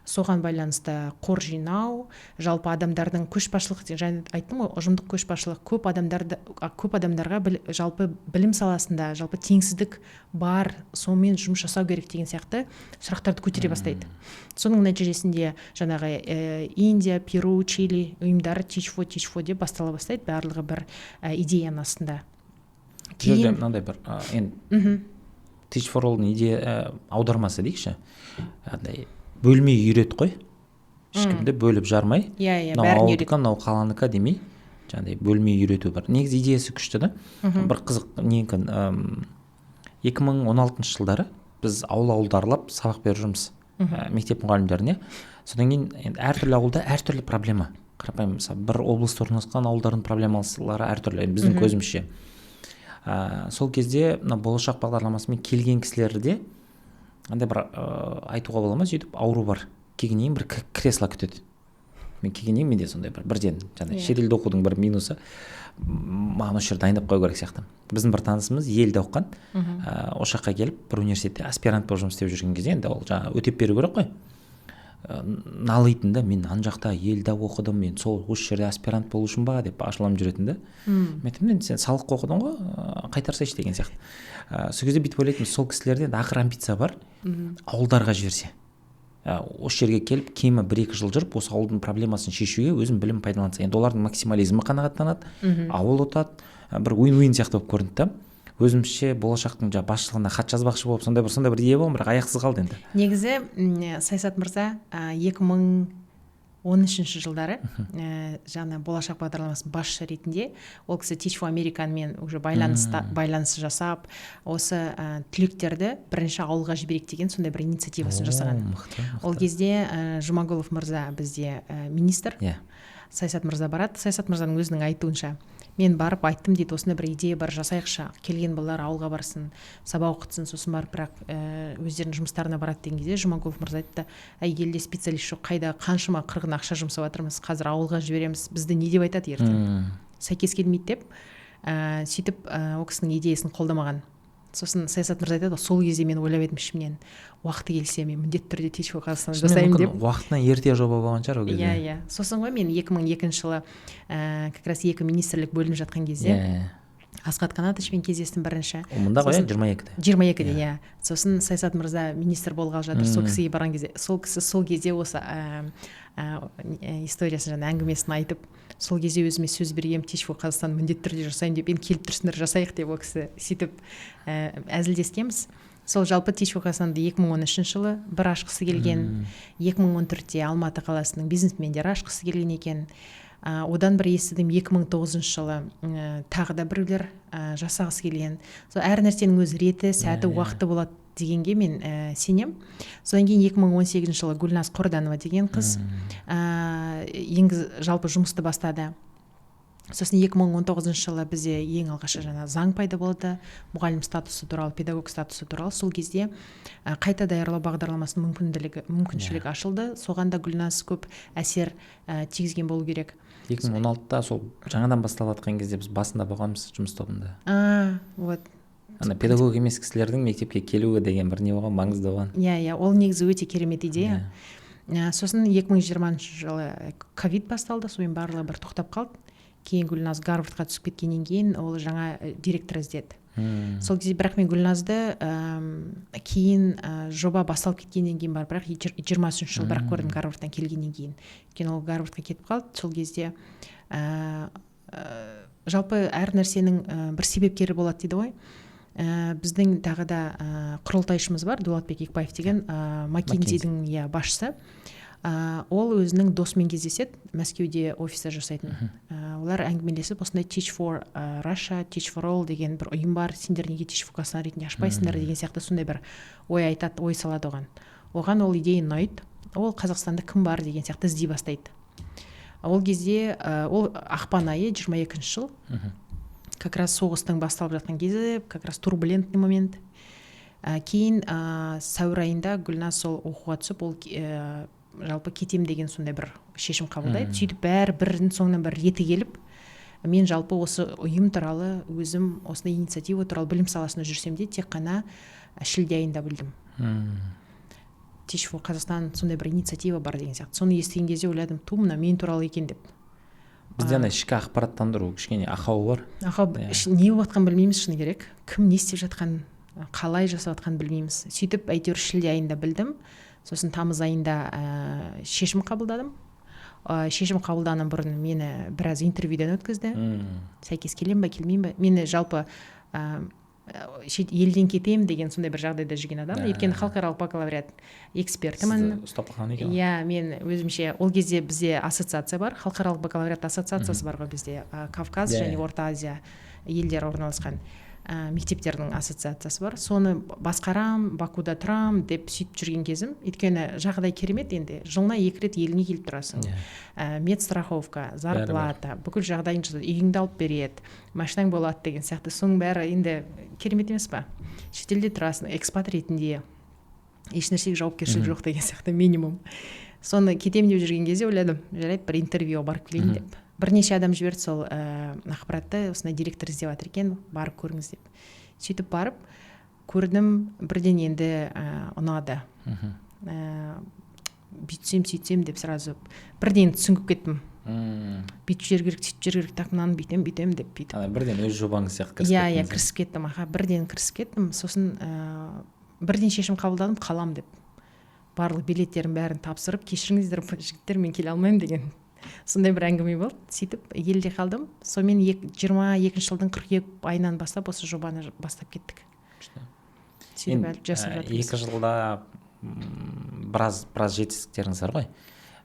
соған байланысты қор жинау, жалпы адамдардың көшбасшылық, жаңа айттым ғой, ұжымдық көшбасшылық, көп адамдарды, көп адамдарға жалпы білім саласында жалпы теңсіздік бар, сонымен жұмыс жасау керек деген сияқты сұрақтарды көтере бастайды. Соның нәтижесінде жаңағы Индия, Перу, Чили ұйымдары Teach for деп бастала бастайды, барлығы бір идеяның астында. Бұл жерде мынандай бір енді Teach for All-дың идея аудармасы дейікші, андай бөлмей үйрет қой, ешкімді бөліп жармай, иә иә мынау бәрін ауылдікі, мынау қаланікі демей, жаңағыдай бөлмей үйрету бар. Негізі идеясы күшті да. Бір қызық не екен, 2016 жылдары біз ауыл ауылды аралап сабақ беріп жүрміз мектеп мұғалімдеріне. Содан кейін енді әртүрлі ауылда әртүрлі проблема. Қарапайым, мысалы, бір облыста орналасқан ауылдардың проблемалары әртүрлі енді біздің көзімізше. Сол кезде мына Болашақ бағдарламасымен келген кісілерде андай бір айтуға бола ма, сөйтіп ауру бар, келгеннен кейін бір кресло күтеді. Мен келгеннен кейін менде сондай бір бірден жаңағы шетелде оқудың бір минусы, маған осы жерде дайындап қою керек сияқты. Біздің бір танысымыз Йельде оқыған, осы жаққа келіп, бір университетте аспирант болып жұмыс істеп жүрген кезде, енді ол жаңағы өтеп беру керек қой, налитын да: «Мен ана жақта Йельде оқыдым, мен сол осы жерде аспирант болу үшін ба?» — деп ашуланып жүретін да. Мен айтамын: «Енді сен салық оқыдың ғой, қайтарсайшы» деген сияқты. Сол кезде бүйтіп ойлайтынмын: сол кісілерде енді ақыры амбиция бар, ауылдарға жіберсе, осы жерге келіп, кемі 1-2 жыл жүріп, осы ауылдың проблемасын шешуге өзінің білімін пайдаланса, енді олардың максимализмі қанағаттанады, ауыл ұтады, бір win-win сияқты болып көрінді да. Өзімізше Болашақтың жаңағы басшылығына хат жазбақшы болып, сондай бір идея болған, бірақ аяқсыз қалды енді. Негізі Саясат мырза 2013 жылдары жаңа Болашақ бағдарламасының басшысы ретінде ол кісі Teach for America-мен уже байланыс жасап, осы түлектерді бірінші ауылға жіберейік деген сондай бір инициативасын жасаған. Мықты, мықты. Ол кезде Жұмағұлов мырза бізде министр. Саясат мырза барады. Саясат мырзаның өзінің айтуынша, мен барып айттым дейді: «Осындай бір идея бар, жасайықшы, келген балалар ауылға барсын, сабақ оқытсын, сосын барып бірақ өздерінің жұмыстарына барады» деген кезде Жұмағұлов мырза айтты: «Әй, елде специалист жоқ, қайда қаншама қырғын ақша жұмсап жатырмыз, қазір ауылға жібереміз, бізді не деп айтады ертең, сәйкес келмейді» деп. Сөйтіп ол кісінің идеясын қолдамаған. Сосын Саясат мырза айтады, сол кезде мен ойлап едім ішімнен, уақыты келсе, мен міндетті түрде Teach for Қазақстан жасаймын деп. Уақытынан ерте жоба болған шығар ол кезде. Иә, сосын ғой мен 2002 жылы как раз екі министрлік бөлініп жатқан кезде Асхат Канатовичпен кездестім бірінші. Мында ғой, иә, 22-де. 22-де, иә. Сосын Саясат мырза министр болғалы жатыр. Сол кісіге барған кезде, сол кісі сол кезде осы историясын, жаңа әңгімесін айтып, сол кезде өзіме сөз бергенмін, Teach for Қазақстан міндетті түрде жасаймын деп, енді келіп тұрсыңдар, жасайық деп, ол кісі сөйтіп әзілдескенбіз. Сол жалпы Teach for Қазақстанды 2013 жылы бір ашқысы келген, 2014-те Алматы қаласының бизнесмендері ашқысы келген екен. Одан бір естідім, 2009 жылы тағы да біреулер жасағысы келген. Сол әр нәрсенің өз реті, сәті, уақыты болады дегенге мен сенем. Содан кейін 2018 жылы Гүлназ Қорданова деген қыз жалпы жұмысты бастады. Сосын 2019 жылы бізде ең алғашқы жаңа заң пайда болды, мұғалім статусы туралы, педагог статусы туралы. Сол кезде қайта даярлау бағдарламасының мүмкіншілігі ашылды. Соған да Гүлназ көп әсер тигізген болу керек. 2016-та сол жаңадан басталып жатқан кезде біз басында болғанбыз жұмыс тобында. Вот. Ана педагог емес кісілердің мектепке келуі деген бір не болған, маңызды болған. Иә, ол негізі өте керемет идея. Сосын 2020 жылы ковид басталды, сонымен барлығы бір тоқтап қалды. Кейін Гүлназ Гарвардқа түсіп кеткеннен кейін ол жаңа директор іздеді. Сол кезде бірақ мен Гүлназды кейін жоба басталып кеткеннен кейін барып, бірақ 23-жылы бірақ көрдім Гарвардтан келгеннен кейін. Өйткені ол Гарвардқа кетіп қалды. Сол кезде жалпы әр нәрсенің бір себепкері болады дейді ғой. Біздің тағы да құрылтайшымыз бар, Дулатбек Екбаев деген, Маккензидің, иә, басшысы. Ол өзінің досымен кездеседі, Мәскеуде офиста жасайтын. Олар әңгімелесіп, осындай Teach for Russia, Teach for All деген бір ұйым бар, сендер неге Teach for Қазақстан ретінде ашпайсыңдар деген сияқты сондай бір ой айтады, ой салады оған. Оған ол идея ұнайды. Ол Қазақстанда кім бар деген сияқты іздей бастайды. Ол кезде ол ақпан айы, 22 жыл, как раз соғыстың басталып жатқан кезі, как раз турбулентный момент. Кейін сәуір айында Гүлназ сол оқуға түсіп, ол жалпы кетем деген сондай бір шешім қабылдайды. Сөйтіп бәрі бірінің соңынан бір реті келіп, мен жалпы осы ұйым туралы, өзім осындай инициатива туралы білім саласында жүрсем де, тек қана шілде айында білдім. Teach for Қазақстан, сондай бір инициатива бар деген сияқты. Соны естіген кезде ойладым, ту, мына мен туралы екен деп. Бізде ана ішкі ақпараттандыру кішкене ақауы бар. Ақау, не болып жатқанын білмейміз, шыны керек. Кім не істеп жатқанын, қалай жасап жатқанын білмейміз. Сөйтіп әйтеуір шілде айында білдім. Сосын тамыз айында шешім қабылдадым. Шешім қабылданан бұрын мені біраз интервьюден өткізді. Сәйкес келемін ба, келмеймін ба? Мені жалпы шет елден кетемін деген сондай бір жағдайда жүрген адам. Өйткені халықаралық бакалавриат экспертімін. Сізді ұстап қалған екен ғой. Иә, мен өзімше ол кезде бізде ассоциация бар, халықаралық бакалавриат ассоциациясы бар ғой бізде, Кавказ және Орта Азия елдері орналасқан мектептердің ассоциациясы бар. Соны басқарам, Бакуда тұрам деп сөйтіп жүрген кезім. Өйткені жағдай керемет енді, жылына 2 рет еліңе келіп тұрасың. Медстраховка, зарплата, бүкіл жағдайың жасайды, үйіңді алып береді, машинаң болады деген сияқты. Соның бәрі енді керемет емес па? Шетелде тұрасың, экспат ретінде, еш нәрсеге жауапкершілік жоқ деген сияқты минимум. Соны кетемін деп жүрген кезде ойладым, жарайды, бір интервьюға барып келейін деп. Бірнеше адам жіберді сол ақпаратты, осындай директор іздеп жатыр екен, барып көріңіз деп. Сөйтіп барып көрдім, бірден енді ұнады. Бүйтсем, сөйтсем деп сразу бірден түсініп кеттім. Бүйтіп жіберу керек, сөйтіп жіберу керек, так, мынаны бүйтем, бүйтем деп бүйтіп. Ана бірден өз жобаңыз сияқты кірісіп Иә, кеттіңіз, кірісіп кеттім, аха, бірден кірісіп кеттім. Сосын бірден шешім қабылдадым, қалам деп. Барлық билеттерін бәрін тапсырып, кешіріңіздер, жігіттер, мен келе алмаймын деген сондай бір әңгіме болды. Сөйтіп елде қалдым. Сонымен 22-жылдың қыркүйек айынан бастап осы жобаны бастап кеттік. Күшті. Сөйтіп Енді, әлі жасап жатырмыз. 2 жылда, біраз жетістіктеріңіз бар ғой.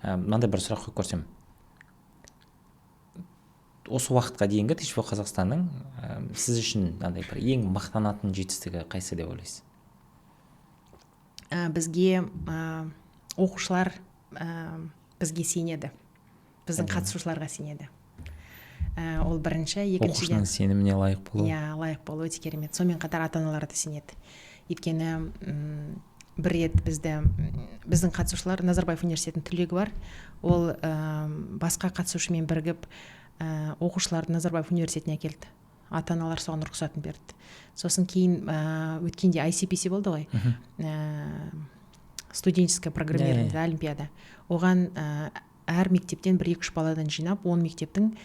Мынандай бір сұрақ қойып көрсем. Осы уақытқа дейінгі Teach for Қазақстанның, сіз үшін мынандай бір ең мақтанатын жетістігі қайсы деп ойлайсыз? Бізге, оқушылар, бізге сенеді. Біздің қатысушыларға сенеді. Ол бірінші, екіншіден Оқушының сеніміне лайық болу. Иә, лайық болу өте керемет. Сонымен қатар ата-аналар да сенеді. Өйткені, бір рет біздің қатысушылар, Назарбаев университетінің түлегі бар. Ол басқа қатысушымен бірігіп, оқушыларды Назарбаев университетіне әкелді. Ата аналар соған рұқсатын берді. Сосын кейін өткенде ICPC болды ғой, студенческое программирование олимпиада. Оған әр мектептен бір екі үш баладан жинап, 10 мектептің,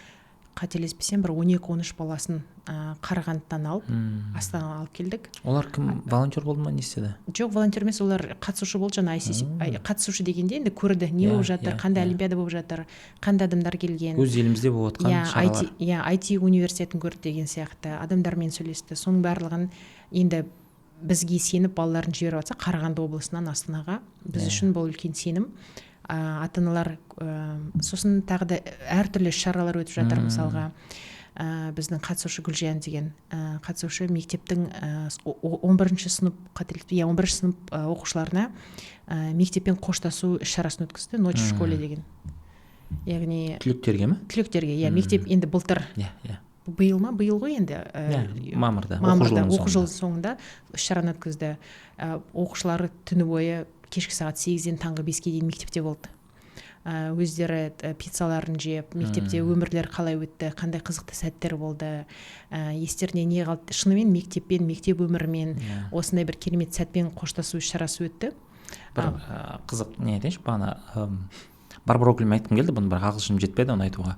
қателеспесем, бір 12-13 баласын Қарағандыдан алып, Астанаға алып келдік. Олар кім, волонтер болды ма, не істеді? Жоқ, волонтер емес, олар қатысушы болды. Жаңа ICC қатысушы дегенде, енді көрді, не болып жатыр, қандай олимпиада болып жатыр, қандай адамдар келген. Өз елімізде болып жатқан шаралар. Иә, IT университетін көрді деген сияқты, адамдармен сөйлесті. Соның барлығын енді бізге сеніп, балаларын жіберіп жатса Қарағанды облысынан Астанаға, біз үшін бұл үлкен сенім. Ата аналар сосын тағы да әртүрлі іс шаралар өтіп жатыр. Мысалға, біздің қатысушы Гүлжан деген қатысушы мектептің 11-сынып, қателеспесем, иә, 11-сынып оқушыларына мектеппен қоштасу іс шарасын өткізді, «Ночь в школе» деген, яғни Түлектерге ме? Түлектерге, иә. Мектеп енді былтыр, иә иә биыл ма, биыл ғой енді. Иә, мамырда. Мамырда, оқу оқу жылының жылының соңында іс шараны өткізді. Оқушылар түні бойы, кешкі сағат 8-ден таңғы 5-ке дейін мектепте болды. Өздері пиццаларын жеп, мектепте өмірлері қалай өтті, қандай қызықты сәттер болды, естеріне не қалды, шынымен мектеппен, мектеп өмірімен осындай бір керемет сәтпен қоштасу іс шарасы өтті. Бір қызық не айтайыншы. Бағана Барбара өкіліме айтқым келді бұны, бірақ ағылшыным жетпеді оны айтуға.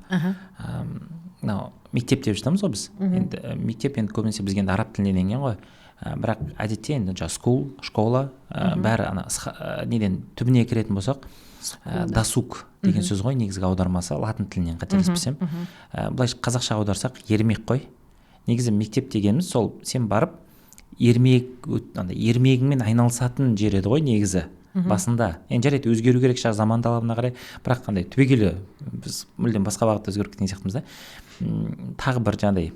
Мынау мектеп деп жатамыз ғой біз. Енді мектеп енді көбінесе бізге енді араб тілінен енген ғой. Бірақ әдетте енді жаңағы school, школа, бәрі ана неден, түбіне кіретін болсақ, досуг деген сөз ғой негізгі аудармасы латын тілінен, қателеспесем. Былай қазақша аударсақ, ермек қой негізі. Мектеп дегеніміз сол сен барып ермек, андай ермегіңмен айналысатын жер еді ғой негізі басында. Енді жарайды, өзгеру керек шығар заман талабына қарай, бірақ қандай түбегейлі біз мүлдем басқа бағытта өзгеріп кеткен сияқтымыз да. Тағы бір жаңағыдай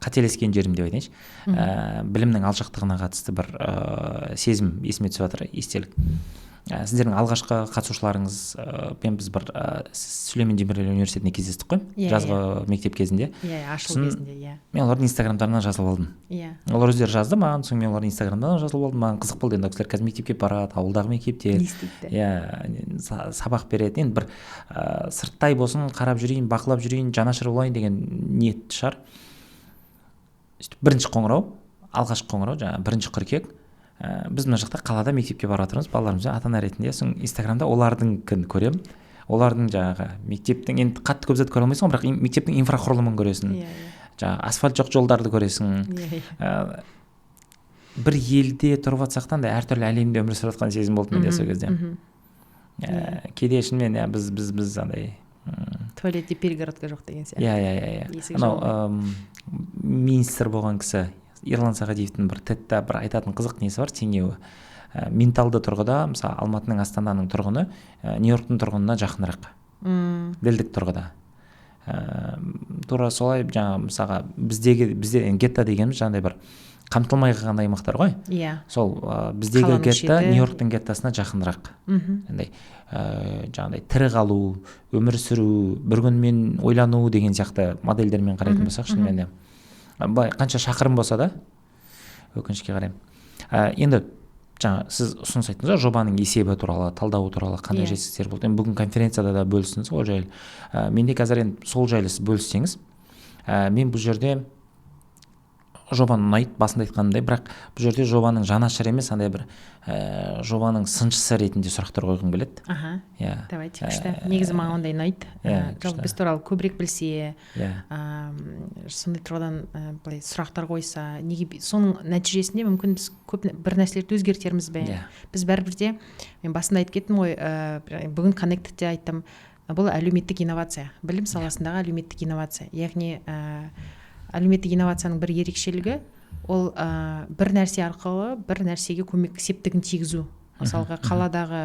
қателескен жерім деп айтайыншы, білімнің алшақтығына қатысты бір сезім есіме түсіп жатыр, естелік. Сіздердің алғашқы қатысушыларыңыз пен біз бір Сүлеймен Демирел университетінде кездестік қой, жазғы мектеп кезінде. Иә, ашылу Сосын кезінде, иә. мен олардың инстаграмдарынан жазылып алдым. Олар өздері жазды маған, сосын мен олардың инстаграмдарынан жазылып алдым. Маған қызық болды енді, ол кісілер қазір мектепке барады, ауылдағы мектепте Не істейді? Иә, сабақ береді. Енді бір сырттай болсын қарап жүрейін, бақылап жүрейін, жанашыр болайын деген ниет шығар. Сөйтіп бірінші қоңырау, алғашқы қоңырау, жаңағы 1 қыркүйек, біз мына жақта қалада мектепке барып жатырмыз балаларымызбен, ата ана ретінде. Сосын инстаграмда олардыңкін көремін, олардың жаңағы мектептің, енді қатты көп зат көре алмайсың ғой, бірақ мектептің инфрақұрылымын көресің, иә иә жаңағы асфальт жоқ жолдарды көресің. иә иә. Бір елде тұрып жатсақ та, андай әртүрлі әлемде өмір сүріп жатқан сезім болды менде сол кезде. Кейде шынымен, иә, біз андай Туалетте перегородка жоқ деген сияқты. иә иә иә иә Есік Анау министр болған кісі Ерлан Сағадиевтің бір TED-та бір айтатын қызық несі бар, теңеуі. Менталды тұрғыда, мысалы, Алматының, Астананың тұрғыны Нью Йорктың тұрғынына жақынырақ ділдік тұрғыда. Тура солай жаңа, мысалға, біздегі, бізде енді гетто дегеніміз жаңағыдай бір қамтылмай қалған аймақтар ғой. Сол біздегі Қаланың гетто шеті. Нью Йорктың геттосына жақынырақ. Андай жаңағыдай тірі қалу, өмір сүру, бір күнмен ойлану деген сияқты модельдермен қарайтын болсақ, шынымен де былай қанша шақырым болса да, өкінішке қарай. Енді жаңа сіз ұсыныс айттыңыз ғой, жобаның есебі туралы, талдауы туралы, қандай жетістіктер болды. Енді бүгін конференцияда да бөлістіңіз ол жайлы. Менде қазір енді сол жайлы сіз бөліссеңіз, мен бұл жерде жобаны ұнайды, басында айтқанымдай, бірақ бұл жерде жобаның жанашыры емес, андай бір жобаның сыншысы ретінде сұрақтар қойғым келеді. Иә. Давайте, күшті. Негізі маған ондай ұнайды. Жалпы біз туралы көбірек білсе, сондай тұрғыдан былай сұрақтар қойса, неге соның нәтижесінде мүмкін біз көп бір нәрселерді өзгертерміз бе? Біз бәрібір де, мен басында айтып кеттім ғой, бүгін Connected-те айттым, бұл әлеуметтік инновация, білім саласындағы әлеуметтік инновация. Яғни әлеуметтік инновацияның бір ерекшелігі ол бір нәрсе арқылы бір нәрсеге көмек, септігін тигізу. Мысалға, қаладағы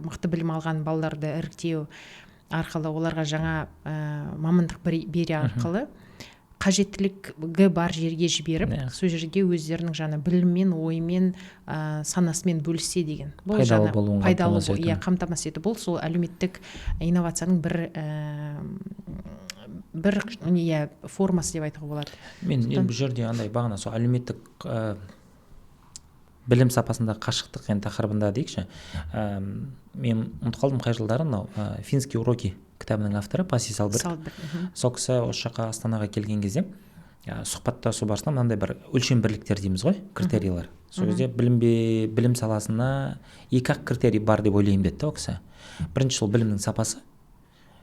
мықты білім алған балаларды іріктеу арқылы, оларға жаңа мамандық бере арқылы қажеттілігі бар жерге жіберіп, сол жерге өздерінің жаңа біліммен, ойымен, санасымен бөліссе деген. Бұл Пайдалы жаңа болуын пайдалы қамтамасыз ету. Иә, қамтамасыз ету. Бұл сол әлеуметтік инновацияның бір иә, формасы деп айтуға болады. Мен енді бұл жерде андай бағана сол әлеуметтік білім сапасындағы қашықтық енді тақырыбында дейікші, мен ұмытып қалдым қай жылдары, мынау «Финские уроки» кітабының авторы Паси Салберг. Салберг. Сол кісі осы жаққа, Астанаға келген кезде Сұхбаттасу барысында мынандай бір өлшем бірліктер дейміз ғой, критерийлер. Сол кезде білім саласына екі ақ критерий бар деп ойлаймын деді да ол кісі. Бірінші сол білімнің сапасы,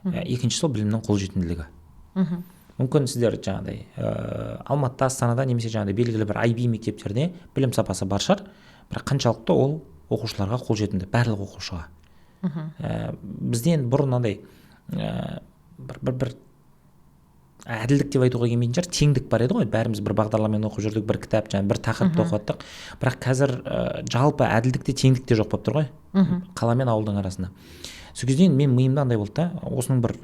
екінші сол білімнің қолжетімділігі. Мүмкін сіздер жаңағыдай Алматыда, Астанада немесе жаңағыдай белгілі бір IB мектептерде білім сапасы бар шығар, бірақ қаншалықты ол оқушыларға қолжетімді, барлық оқушыға. Бізде енді бұрын мынандай бір әділдік деп айтуға келмейтін шығар, теңдік бар еді ғой, бәріміз бір бағдарламамен оқып жүрдік, бір кітап, жаңа бір тақырыпты оқываттық. Бірақ қазір жалпы әділдік те, теңдік те жоқ болып тұр ғой қала мен ауылдың арасында. Сол кезде енді менің миымда андай болды да, осының бір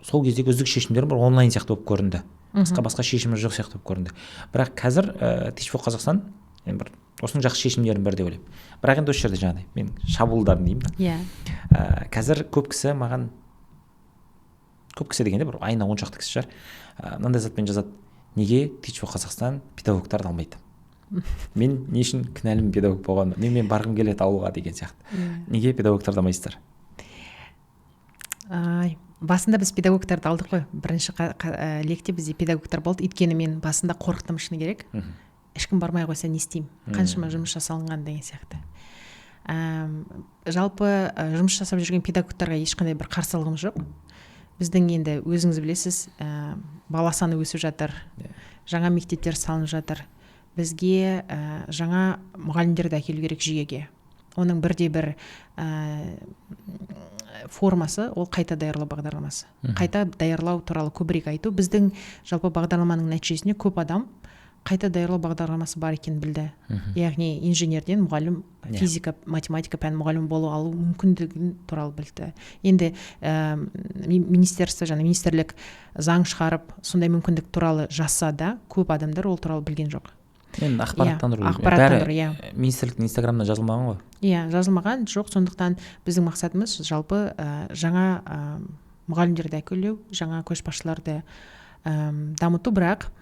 сол кездегі үздік шешімдер бір онлайн сияқты болып көрінді, басқа шешімі жоқ сияқты болып көрінді. Бірақ қазір Teach for Қазақстан енді бір осының жақсы шешімдерінің бірі деп ойлаймын. Бірақ енді осы жерде жаңағыдай мен шабуылдарым деймін да. Қазір көп кісі маған, көп кісі дегенде бір айына 10 шақты кісі шығар, мынандай затпен жазады: неге Teach for Қазақстан педагогтарды алмайды, мен не үшін кінәлімін педагог болғаныма, мен барғым келеді ауылға деген сияқты. Неге педагогтарды алмайсыздар? Ай, басында біз педагогтарды алдық қой. Бірінші лекте бізде педагогтар болды, өйткені мен басында қорықтым, шыны керек. Ешкім бармай қойса, не істеймін, қаншама жұмыс жасалынған деген сияқты. Жалпы жұмыс жасап жүрген педагогтарға ешқандай бір қарсылығым жоқ. Біздің енді өзіңіз білесіз, бала саны өсіп жатыр, жаңа мектептер салынып жатыр, бізге жаңа мұғалімдерді әкелу керек жүйеге. Оның бірде бір формасы ол қайта даярлау бағдарламасы. Қайта даярлау туралы көбірек айту. Біздің жалпы бағдарламаның нәтижесінде көп адам қайта даярлау бағдарламасы бар екенін білді. Яғни инженерден мұғалім, физика, математика пән мұғалімі бола алу мүмкіндігін туралы білді. Енді министерство және министрлік заң шығарып, сондай мүмкіндік туралы жазса да, көп адамдар ол туралы білген жоқ. Енді ақпараттандыру. Ақпараттандыру, иә. Бәрі министрліктің инстаграмында жазылмаған ғой. Иә, жазылмаған жоқ. Сондықтан біздің мақсатымыз жалпы жаңа мұғалімдерді әкелу, жаңа көшбасшыларды дамыту. Бірақ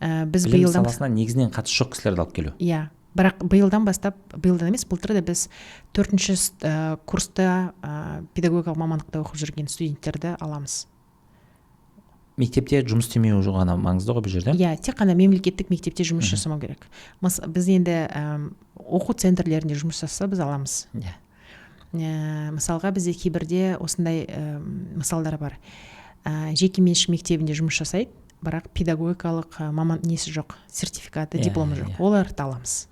біз білім биылдан саласына негізінен қатысы жоқ кісілерді алып келу. Иә, бірақ биылдан бастап, биылдан емес, былтыр да біз төртінші курста педагогикалық мамандықта оқып жүрген студенттерді аламыз. Мектепте жұмыс істемеу ғана маңызды ғой бұл жерде. Иә, тек қана мемлекеттік мектепте жұмыс жасамау керек. Біз енді оқу центрлерінде жұмыс жасаса, біз аламыз. Мысалға, бізде кейбірде осындай мысалдар бар. Жеке меншік мектебінде жұмыс жасайды, бірақ педагогикалық маман несі жоқ, сертификаты, дипломы жоқ. Оларды аламыз.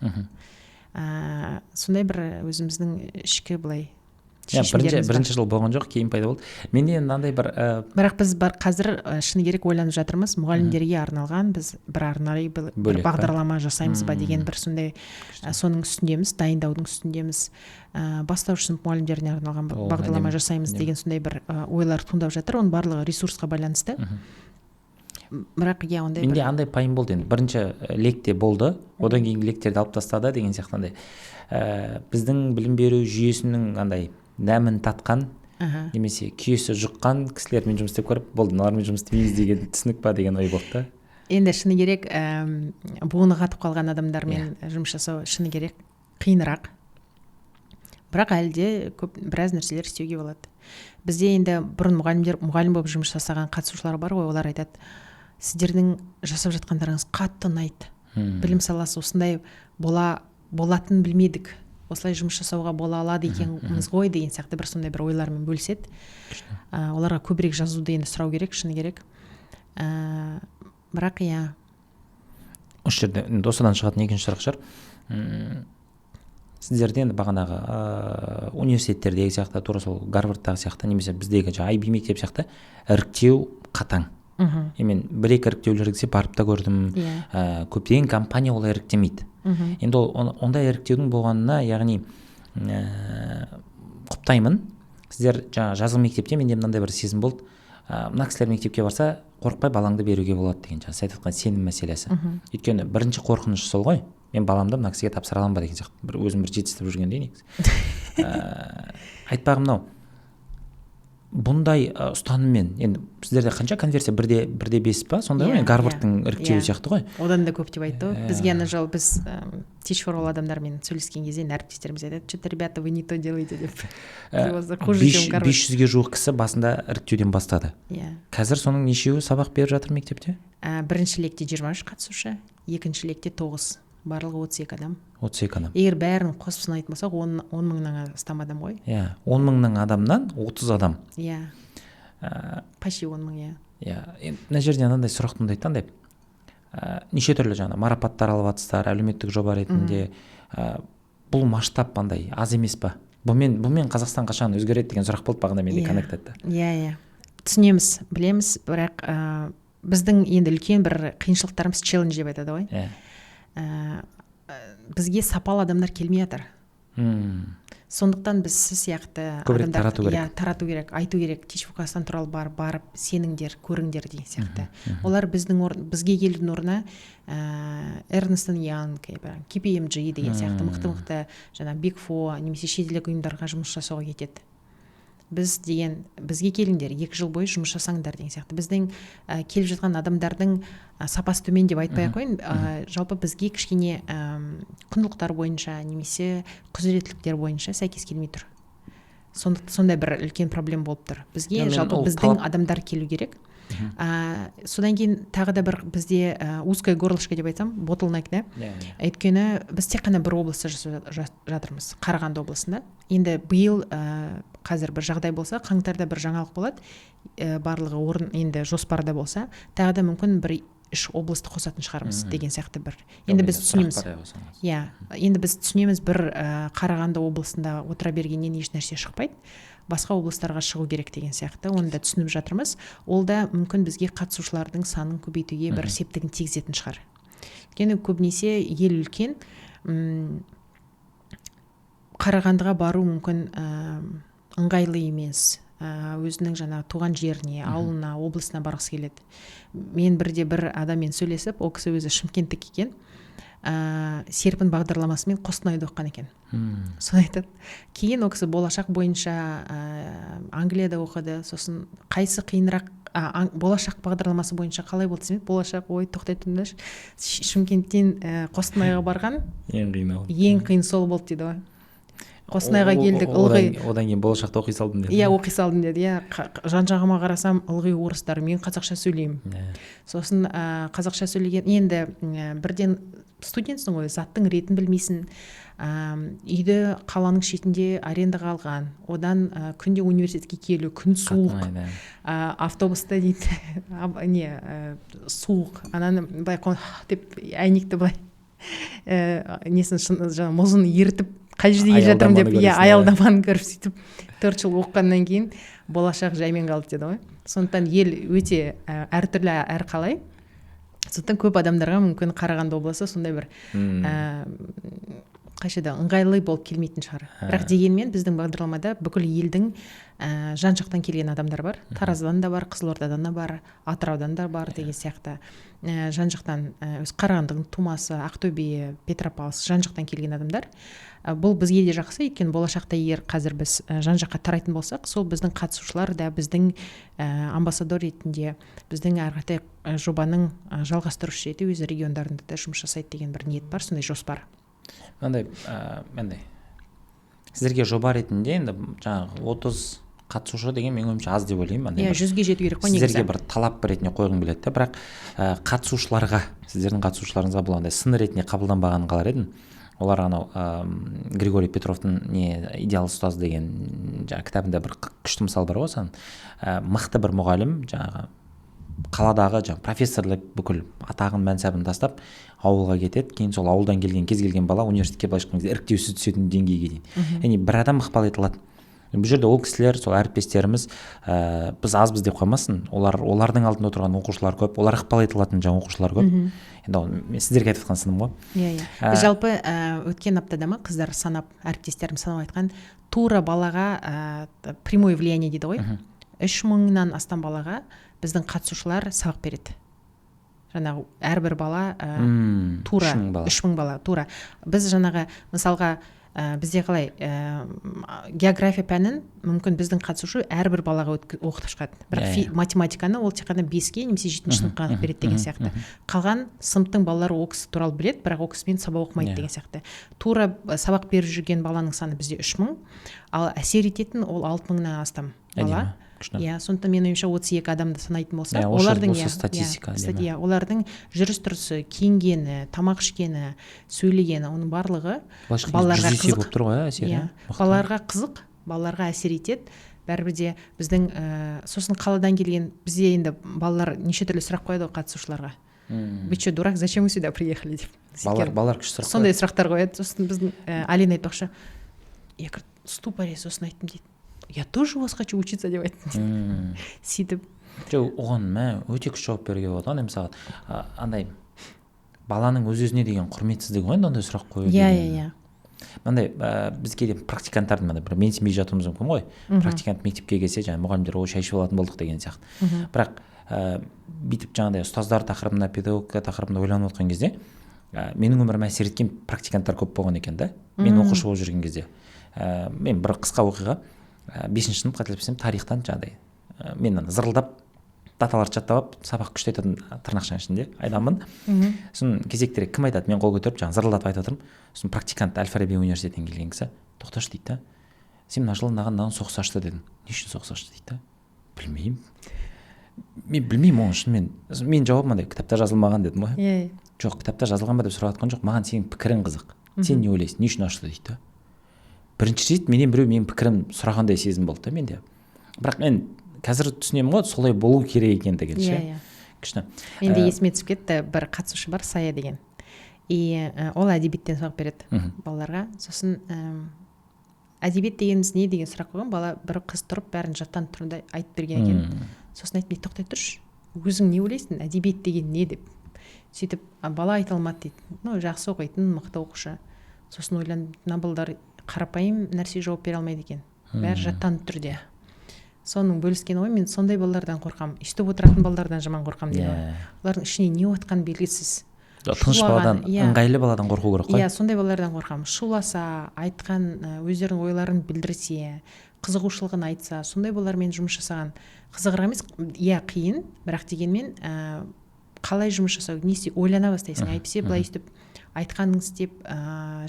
Сондай бір өзіміздің ішкі былай Иә, шешімдеріміз бар. бірінші жыл болған жоқ, кейін пайда болды. Менде енді мынандай бір Бірақ біз бар қазір, шыны керек, ойланып жатырмыз, мұғалімдерге арналған біз бір арнайы бір Бөлек па? бағдарлама жасаймыз ба деген бір сондай, соның үстіндеміз, дайындаудың үстіндеміз. Бастауыш сынып мұғалімдеріне арналған О, бағдарлама әдемі, жасаймыз әдемі. деген сондай бір ойлар туындап жатыр. Оның барлығы ресурсқа байланысты. Бірақ иә, ондай Менде бір андай пайым болды енді. Бірінші лекте болды, одан кейінгі лектерді алып тастады деген сияқты андай. Біздің білім беру жүйесінің андай дәмін татқан немесе күйесі жұққан кісілермен жұмыс істеп көріп, болды, мыналармен жұмыс істемейміз деген түсінік па деген ой болды да. Енді шыны керек, буыны қатып қалған адамдармен жұмыс жасау шыны керек қиынырақ, бірақ әлі де көп біраз нәрселер істеуге болады. Бізде енді бұрын мұғалім болып жұмыс жасаған қатысушылар бар ғой, олар айтады: сіздердің жасап жатқандарыңыз қатты ұнайды, білім саласы осындай болатынын білмедік, осылай жұмыс жасауға бола алады екенбіз ғой деген сияқты бір сондай бір ойлармен бөліседі. Оларға көбірек жазуды енді сұрау керек, шыны керек. Бірақ иә. Осы жерде енді осыдан шығатын екінші сұрақ шығар. Сіздерде енді бағанағы университеттердегі сияқты, тура сол Гарвардтағы сияқты немесе біздегі жаңағы IB мектеп сияқты іріктеу қатаң. Мен бір екі іріктеулер десе барып та көрдім. Көптеген компания олай іріктемейді. Енді ол ондай іріктеудің болғанына, яғни, құптаймын. Сіздер жаңа жазғы мектепте менде мынандай бір сезім болды. Мына кісілер мектепке барса, қорықпай балаңды беруге болады деген, жаңа сіз айтып жатқан сенім мәселесі. Өйткені бірінші қорқыныш сол ғой. Мен баламды мына кісіге тапсыра аламын ба деген сияқты. Бір өзім бір жетістіріп жүргендей негізі. Айтпағым мынау. Бұндай ұстаныммен, енді сіздерде қанша конверсия, бірде бес па? Сондай ғой, Иә, Гарвардтың иә, іріктеуі иә. сияқты ғой. Одан да көп деп айтты ғой. Бізге ана жолы біз Teach for All адамдармен сөйлескен кезде әріптестеріміз айтады: что-то, ребята, вы не то делаете деп. У вас хуже, чем Гарвард. 500-ге жуық кісі басында іріктеуден бастады. Иә. Қазір соның нешеуі сабақ беріп жатыр мектепте? Бірінші лекте 23 қатысушы, екінші лекте 9, барлығы 32 адам. 32 адам. Егер бәрін қосып санайтын болсақ, 10 мыңнан астам адам ғой. Иә, 10 мыңның адамнан 30 адам. Иә. Почти 10 мың, иә. Иә, енді мына жерде мынандай сұрақ туындайды да, андай неше түрлі жаңа марапаттар алып жатсыздар әлеуметтік жоба ретінде. Бұл масштаб андай аз емес па? Бұнымен Қазақстан қашан өзгереді деген сұрақ болды бағана менде коннектатта. Иә, түсінеміз, білеміз, бірақ біздің енді үлкен бір қиыншылықтарымыз, челлендж деп айтады ғой. Бізге сапалы адамдар келмей жатыр. Сондықтан біз сіз сияқты көбірек тарату керек. Иә, тарату керек, айту керек. Teach for Қазақстан туралы барып сеніңдер, көріңдер деген сияқты. Олар біздің бізге келудің орнына Ernst Young, KPMG деген сияқты мықты-мықты жаңа Big Four немесе шетелдік ұйымдарға жұмыс жасауға кетеді. Біз деген бізге келіңдер, 2 жыл бойы жұмыс жасаңдар деген сияқты. Біздің келіп жатқан адамдардың сапасы төмен деп айтпай ақ қояйын. Жалпы бізге кішкене құндылықтар бойынша немесе құзыреттіліктер бойынша сәйкес келмей тұр. Сондай бір үлкен проблема болып тұр. Бізге жалпы біздің адамдар келу керек. Содан кейін тағы да бір бізде узкое горлышко деп айтсам, bottleneck, да? Өйткені біз тек қана бір облыста жасап жатырмыз, Қарағанды облысында. Енді биыл қазір бір жағдай болса, қаңтарда бір жаңалық болады, барлығы орын енді жоспарда болса, тағы да мүмкін бір 3 облысты қосатын шығармыз деген сияқты бір. Енді біз түсінеміз. Иә, енді біз түсінеміз, бір Қарағанды облысында отыра бергеннен еш нәрсе шықпайды. Басқа облыстарға шығу керек деген сияқты, оны да түсініп жатырмыз. Ол да мүмкін бізге қатысушылардың санын көбейтуге бір септігін тигізетін шығар. Өйткені көбінесе ел үлкен, Қарағандыға бару мүмкін ыңғайлы емес. Өзінің жаңа туған жеріне, ауылына, облысына барғысы келеді. Мен бірде бір адаммен сөйлесіп, ол кісі өзі шымкенттік екен. Серпін бағдарламасымен Қостанайда оқыған екен. Соны айтады. Кейін ол кісі болашақ бойынша Англияда оқыды. Сосын қайсы қиынырақ, болашақ бағдарламасы бойынша қалай болды десем, болашақ, ой, тоқтай тұрыңдаршы, Шымкенттен Қостанайға барған ең қиын ол. Ең қиын сол болды дейді ғой. Қостанайға келдік, ылғи. Одан кейін болашақта оқи салдым деді. Иә, оқи салдым деді. Иә, жан-жағыма қарасам, ылғи орыстар, мен қазақша сөйлеймін. Сосын қазақша сөйлеген, енді бірден студентсің ғой, заттың ретін білмейсің. Үйді қаланың шетінде арендаға алған, одан күнде университетке келу, күн суық, автобуста дейді, не, суық, ананы былай деп әйнекті былай несін, жаңа мұзын ерітіп қай жерде келе жатырмын деп, иә, аялдаманы көріп, сөйтіп 4 жыл оқығаннан кейін болашақ жаймен қалды деді ғой. Сондықтан ел өте әртүрлі, әрқалай. Сондықтан көп адамдарға мүмкін Қарағанды облысы сондай бір қайшада ыңғайлы болып келмейтін шығар. Бірақ дегенмен біздің бағдарламада бүкіл елдің жан-жақтан келген адамдар бар. Тараздан да бар, Қызылордадан да бар, Атыраудан да бар деген сияқты. Жан-жақтан, өз Қарағандының тумасы, Ақтөбе, Петропавловск, жан-жақтан келген адамдар. Бұл бізге де жақсы, өйткені болашақта егер қазір біз жан-жаққа тарайтын болсақ, сол біздің қатысушылар да біздің амбассадор ретінде, біздің әрі қарай жобаның жалғастырушы ретінде өз региондарында да жұмыс жасайды деген бір ниет бар, сондай жоспар. Мынандай, сіздерге жоба ретінде енді жаңағы 30 қатысушы деген менің ойымша аз деп ойлаймын. Иә, 100-ге жету керек қой негізі. Сіздерге бір талап ретінде қойғым келеді де, бірақ қатысушыларға, сіздердің қатысушыларыңызға бұл андай сын ретінде қабылданбағанын қалар едім. Олар анау Григорий Петровтың не идеал ұстаз деген жаңа кітабында бір күшті мысал бар ғой, сан мықты бір мұғалім жаңағы қаладағы жаңа профессорлық бүкіл атағын мәнсабын тастап ауылға кетеді. Кейін сол ауылдан келген кез келген бала университетке былайша айтқан кезде іріктеусіз түсетін деңгейге дейін. Яғни бір адам ықпал ете алады. Бұл жерде ол кісілер, сол әріптестеріміз, біз азбыз деп қалмасын, олардың алдында отырған оқушылар көп, олар ықпал ете алатын жаңа оқушылар көп. Енді ол мен сіздерге айтып жатқан сыным ғой. Иә, иә. Жалпы өткен аптада ма қыздар санап, әріптестерім санап айтқан, тура балаға прямое влияние дейді ғой. 3000-нан астам балаға біздің қатысушылар сабақ береді. Жаңағы әрбір бала тура 3000 бала тура. Біз жаңағы мысалға бізде қалай география пәнін мүмкін біздің қатысушы әрбір балаға оқытып шығады. Бірақ математиканы ол тек қана 5-ке немесе 7-ші сыныпқа береді деген сияқты. Қалған сыныптың балалары ол кісі туралы біледі, бірақ ол кісімен сабақ оқымайды деген сияқты. Тура сабақ беріп жүрген баланың саны бізде 3000, ал әсер ететін ол 6000-нан астам бала. Иә, сондықтан менің ойымша 32 адамды санайтын болсақ, олардың статистика, иә, олардың жүріс тұрысы, киінгені, тамақ ішкені, сөйлегені, оның барлығы балаларға қызық болып тұр ғой, әсері. Иә, балаларға қызық, балаларға әсер етеді. Бәрібір де біздің сосын қаладан келген бізде енді балалар неше түрлі сұрақ қояды ғой қатысушыларға. Вы че, дурак, зачем вы сюда приехали деп. Балалар күшті сұрақ. Сондай сұрақтар қояды. Сосын біздің Алина айтпақшы, я в ступоре сосын айттым дейді. Я тоже у вас хочу учиться деп айттым. Сөйтіп. Жоқ, оған өте күшті жауап беруге болады ғой. Мысалы, андай баланың өз өзіне деген құрметсіздігі ғой енді ондай сұрақ қою. Иә, иә, иә. Мындай біз кейде практиканттардың мындай бір менсінбей жатуымыз мүмкін ғой. Практикант мектепке келсе, жаңағы мұғалімдер ой шай ішіп алатын болдық деген сияқты. Бірақ бүйтіп жаңағыдай ұстаздар тақырыбында, педагогика тақырыбында ойланып отқан кезде менің өміріме әсер еткен практиканттар көп болған екен да. Мен оқушы болып жүрген кезде. Мен бір қысқа оқиға, 5-ші сынып қателеспесем тарихтан жаңағыдай мен ана зырылдап даталарды жаттап алып сабақ күшті айтатын тырнақшаның ішінде адаммын. Сосын кезектерге кім айтады, мен қол көтеріп жаңағы зырылдатып айтып отырмын. Сосын практикант Әл-Фараби университетінен келген кісі, тоқташы дейді да, сен мына жылы мынаған соғыс ашты дедің, не үшін соғыс ашты дейді да. Білмеймін, мен білмеймін оны шынымен. Менің жауабым андай, кітапта жазылмаған дедім ғой. Иә. Жоқ, кітапта жазылған ба деп сұрап жатқан жоқ, маған сенің пікірің қызық, сен не ойлайсың, не үшін ашты дейді да. Бірінші рет менен біреу менің пікірім сұрағандай сезім болды да менде. Бірақ мен қазір түсінемін ғой, солай болу керек екендігін ше. Иә, иә. Күшті. Менде есіме түсіп кетті, бір қатысушы бар, Сая деген. И ол әдебиеттен сабақ береді балаларға. Сосын әдебиет дегеніміз не деген сұрақ қойған бала, бір қыз тұрып бәрін жаттан тұрында айтып берген екен. Сосын айттым, тоқтай тұршы, өзің не ойлайсың, әдебиет деген не деп. Сөйтіп бала айта алмады дейді. Ну, жақсы оқитын, мықты оқушы. Сосын ойландым, мына балалар қарапайым нәрсе жауап бере алмайды екен. Бәрі жаттанды түрде. Соның бөліскен ой, мен сондай балалардан қорқамын. Өйстіп отыратын балалардан жаман қорқамын дейді. Олардың ішіне не отқаны белгісіз. Тыныш баладан, ыңғайлы баладан қорқу керек қой. Иә, сондай балалардан қорқамын. Шуласа, айтқан өздерінің ойларын білдірсе, қызығушылығын айтса, сондай балалармен жұмыс жасаған қызығырақ емес, иә, қиын, бірақ дегенмен қалай жұмыс жасау, не істеу, ойлана бастайсың. Әйтпесе былай өйстіп айтқаныңды істеп,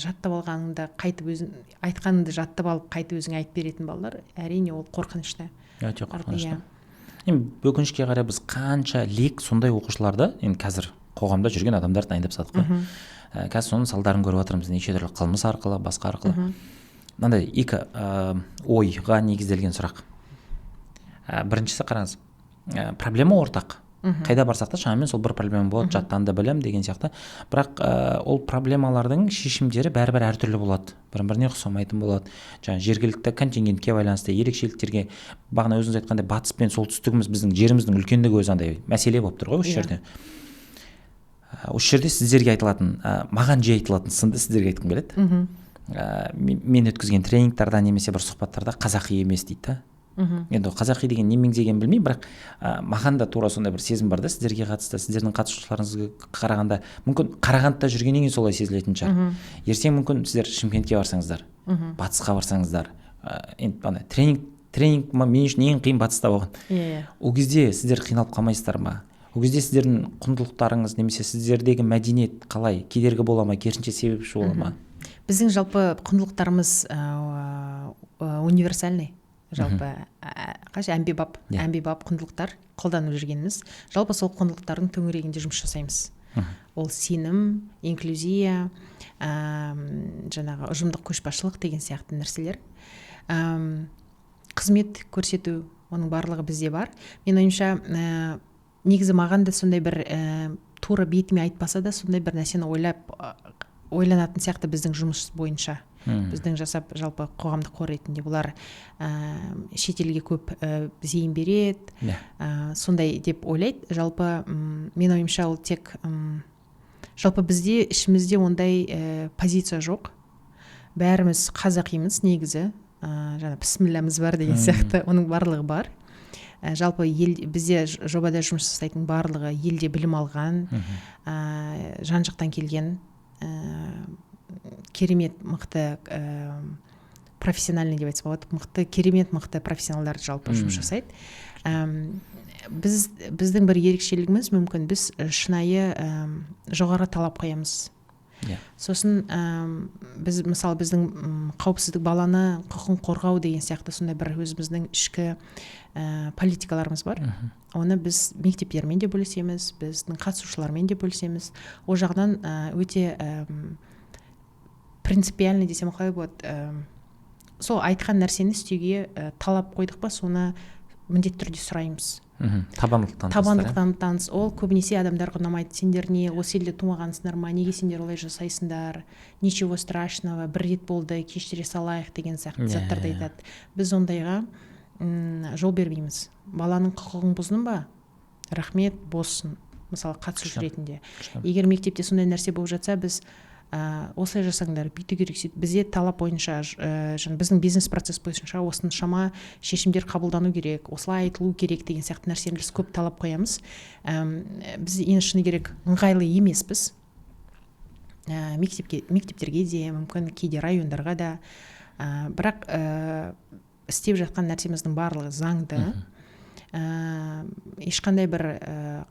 жаттап алғаныңды қайтып өзің, айтқаныңды жаттап алып қайтып өзің айтып беретін балалар, әрине ол қорқынышты. Өте қорқынышты. Енді өкінішке қарай біз қанша лек сондай оқушыларды енді қазір қоғамда жүрген адамдарды дайындап тастадық қой. Қазір соның салдарын көріп жатырмыз неше түрлі қылмыс арқылы, басқа арқылы. Мынандай екі ойға негізделген сұрақ. Біріншісі, қараңыз, проблема ортақ. Қайда барсақ та шамамен сол бір проблема болады, жаттанды білім деген сияқты. Бірақ ол проблемалардың шешімдері бәрібір әртүрлі болады, бір-біріне ұқсамайтын болады. Жаңа жергілікті контингентке байланысты, ерекшеліктерге, бағана өзіңіз айтқандай батыс пен солтүстігіміз, біздің жеріміздің үлкендігі өзі андай мәселе болып тұр ғой осы жерде. Осы жерде сіздерге айтылатын, маған жиі айтылатын сынды сіздерге айтқым келеді. Мен өткізген тренингтарда немесе бір сұхбаттарда қазақи емес дейді да. Енді қазақи деген не меңзегенін білмеймін, бірақ маған да тура сондай бір сезім бар да сіздерге қатысты, сіздердің қатысушыларыңызға қарағанда, мүмкін Қарағандыда жүргеннен кейін солай сезілетін шығар. Ертең мүмкін сіздер Шымкентке барсаңыздар, батысқа барсаңыздар, енді ана тренинг мен үшін ең қиын батыста болған. Ол кезде сіздер қиналып қалмайсыздар ма? Ол кезде сіздердің құндылықтарыңыз немесе сіздердегі мәдениет қалай кедергі бола ма, керісінше себепші бола ма? Біздің жалпы құндылықтарымыз универсальный. Жалпы әмбебап, әмбебап құндылықтар қолданып жүргеніміз. Жалпы сол құндылықтардың төңірегінде жұмыс жасаймыз. Ол сенім, инклюзия, жаңағы ұжымдық көшбасшылық деген сияқты нәрселер. Қызмет көрсету, оның барлығы бізде бар. Мен ойымша, негізі маған да сондай бір тура бетіме айтпаса да сондай бір нәрсені ойланатын сияқты біздің жұмыс бойынша. Біздің жасап жалпы қоғамдық қор ретінде бұлар шетелге көп зейін береді, сондай деп ойлайды. Жалпы мен ойымша ол тек жалпы бізде ішімізде ондай позиция жоқ. Бәріміз қазақимыз негізі, жаңа пісмілләміз бар деген сияқты, оның барлығы бар. Жалпы ел, бізде жобада жұмыс жасайтын барлығы елде білім алған, жан-жақтан келген, керемет мықты профессиональный деп айтса болады, мықты, керемет мықты профессионалдар жалпы жұмыс жасайды. Біздің бір ерекшелігіміз мүмкін, біз шынайы жоғары талап қоямыз. Иә. Сосын біз, мысалы, біздің қауіпсіздік, баланы құқығын қорғау деген сияқты сондай бір өзіміздің ішкі политикаларымыз бар. Оны біз мектептермен де бөлісеміз, біздің қатысушылармен де бөлісеміз. Ол жағынан өте принципиальный десем қалай болады, сол айтқан нәрсені істеуге талап қойдық па, соны міндетті түрде сұраймыз. Табандылық танытасыздар, Табандылық иә? танытамыз. Ол көбінесе адамдарға ұнамайды: «Сендер не, осы елде тумағансыңдар ма? Неге сендер олай жасайсыңдар? Ничего страшного, бір рет болды, кешіре салайық», — деген сияқты заттарды айтады. Біз ондайға жол бермейміз. Баланың құқығын бұздың ба, рахмет, боссын, мысалы, қатысушы ретінде. Егер мектепте сондай нәрсе болып жатса, біз осылай жасаңдар, бүйту керек, сөйтіп бізде талап бойынша, жаңа біздің бизнес процесс бойынша осыншама шешімдер қабылдану керек, осылай айтылу керек деген сияқты нәрсені біз көп талап қоямыз. Біз енді, шыны керек, ыңғайлы емеспіз мектепке, мектептерге де, мүмкін кейде райондарға да, бірақ істеп жатқан нәрсеміздің барлығы заңды, ешқандай бір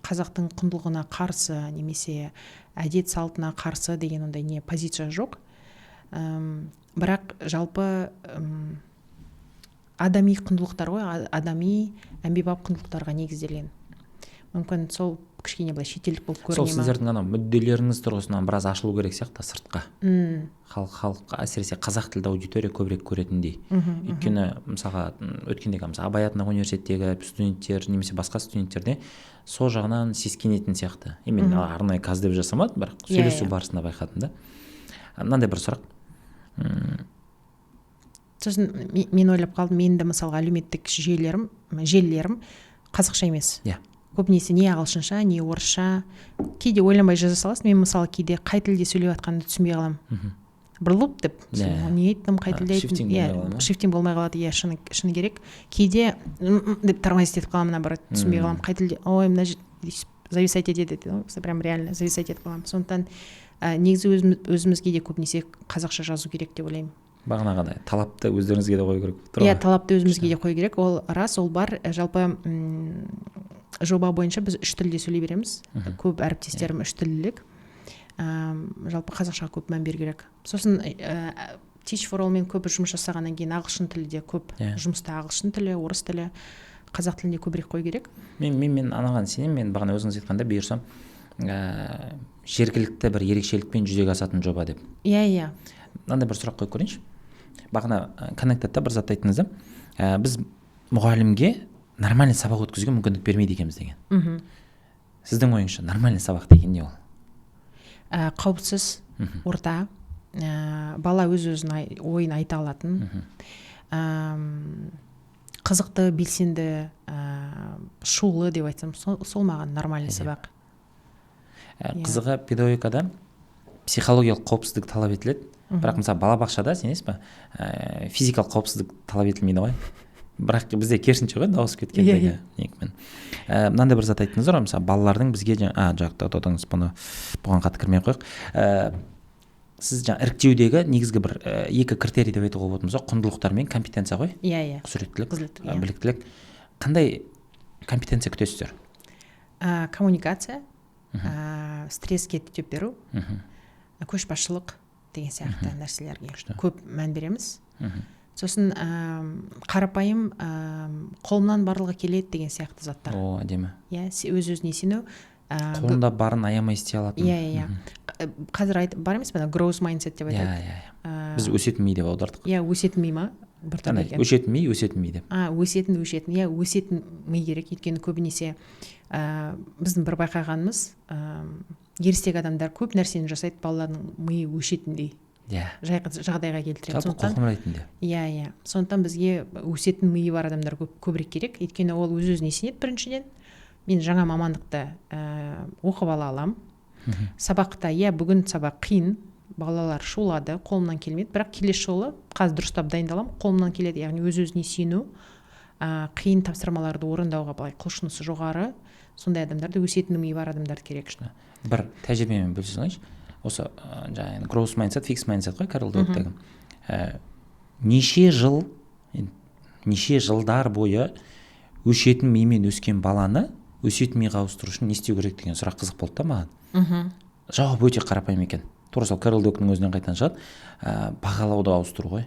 қазақтың құндылығына қарсы немесе әдет салтына қарсы деген ондай не позиция жоқ. Бірақ жалпы адами құндылықтар ғой, адами, әмбебап құндылықтарға негізделген. Мүмкін, сол кішкене былай шетелдік болып Сол көріне ма. сіздердің анау мүдделеріңіз тұрғысынан біраз ашылу керек сияқты сыртқа. Халық, әсіресе қазақ тілді аудитория көбірек көретіндей. Өйткені, мысалға, өткендегі, мысалы, Абай атындағы университеттегі студенттер немесе басқа студенттерде сол жағынан сескенетін сияқты. И мен арнайы каз деп жасамадым, бірақ сөйлесу барысында байқадым да. Мынандай бір сұрақ. Сосын мен ойлап қалдым, менің де, мысалға, әлеуметтік жүйелерім, желілерім қазақша емес. Көбінесе не ағылшынша, не орысша. Кейде ойланбай жаза саласың. Мен, мысалы, кейде қай тілде сөйлеп жатқанымды түсінбей қаламын. Бір луп деп, не айттым, қай тілде айттым? Shifting Иә, болмай қалады ма? Shifting болмай қалады, иә, шыны керек. Кейде деп тормозить етіп қаламын, наоборот, түсінбей қаламын қай тілде, ой, мына зависать етеді дейді ғой, прям реально зависать етіп қаламын. Сондықтан негізі өзімізге де көбінесе қазақша жазу керек деп ойлаймын. Бағанағыдай талапты өздеріңізге де қою керек болып тұр Иә, ғой. талапты өзімізге де қою керек, ол рас, ол бар. Жалпы жоба бойынша біз үш тілде сөйлей береміз. Көп әріптестерім үш тілділік. Жалпы қазақшаға көп мән беру керек. Сосын Teach for All-мен көп жұмыс жасағаннан кейін ағылшын тілі де көп. Жұмыста ағылшын тілі, орыс тілі, қазақ тілінде көбірек қою керек. Мен анаған сенемін. Мен бағана өзіңіз айтқанда, бұйырса, жергілікті бір ерекшелікпен жүзеге асатын жоба деп. иә иә Мынандай бір сұрақ қойып көрейінші. Бағана Connected-та бір зат айттыңыз да, біз мұғалімге нормальный сабақ өткізуге мүмкіндік бермейді екенбіз деген. Сіздің ойыңызша, нормальный сабақ деген не ол? Қауіпсіз орта, бала өз өзін ойын айта алатын, қызықты, белсенді, шулы деп айтсам, сол маған нормальный сабақ. Қызығы, педагогикада психологиялық қауіпсіздік талап етіледі, бірақ, мысалы, балабақшада, сенесіз ба, физикалық қауіпсіздік талап етілмейді ғой. Бірақ бізде керісінше ғой, дауыс кеткендегі некпен. Мынандай бір зат айттыңыздар ғой, мысалы, балалардың бізге а, жоқ, тоқтаңыз, бұны, бұған қатты кірмей ақ қояйық. Сіз жаңа іріктеудегі негізгі бір екі критерий деп айтуға болатын болса, құндылықтар мен компетенция ғой? иә иә Құзыреттілік, Құзыреттілік, иә. Біліктілік. Қандай компетенция күтесіздер? Коммуникация, стресске төтеп беру, көшбасшылық деген сияқты нәрселерге көп мән береміз. Сосын қарапайым қолымнан барлығы келеді деген сияқты заттар. О, әдемі. Иә, өз өзіне сену. Қолында барын аямай істей алатын. Иә. Қазір бар емес пе ана growth mindset деп айтады. иә иә Біз өсетін ми деп аудардық. Иә, өсетін ми ма, біртүрлі Андай екен. Өшетін ми, өсетін ми деп. А, өсетін, өшетін, иә, өсетін ми керек. Өйткені көбінесе біздің бір байқағанымыз, ересек адамдар көп нәрсені жасайды, балалардың миы өшетіндей жағдайға келтіреді. Жалпы Сондықтан қоғам ретінде. Иә, сондықтан бізге өсетін миы бар адамдар көбірек керек. Өйткені ол өз өзіне сенеді. Біріншіден, мен жаңа мамандықты оқып ала аламын. Сабақта, иә, бүгін сабақ қиын, балалар шулады, қолымнан келмеді, бірақ келесі жолы қазір дұрыстап дайындаламын, қолымнан келеді. Яғни өз өзіне сену, қиын тапсырмаларды орындауға былай құлшынысы жоғары, сондай адамдарды, өсетін миы бар адамдар керек. Бір тәжірибемен бөлісе салайыншы. Осы жаңағы growth mindset, fixed mindset қой, Карл Дуэктегі. Неше жыл, енді неше жылдар бойы өшетін мимен өскен баланы өсетін миға ауыстыру үшін не істеу керек деген сұрақ қызық болды да маған. Жауап өте қарапайым екен. Тура сол Кэрол Двектің өзінен қайтадан шығады, бағалауды ауыстыру ғой.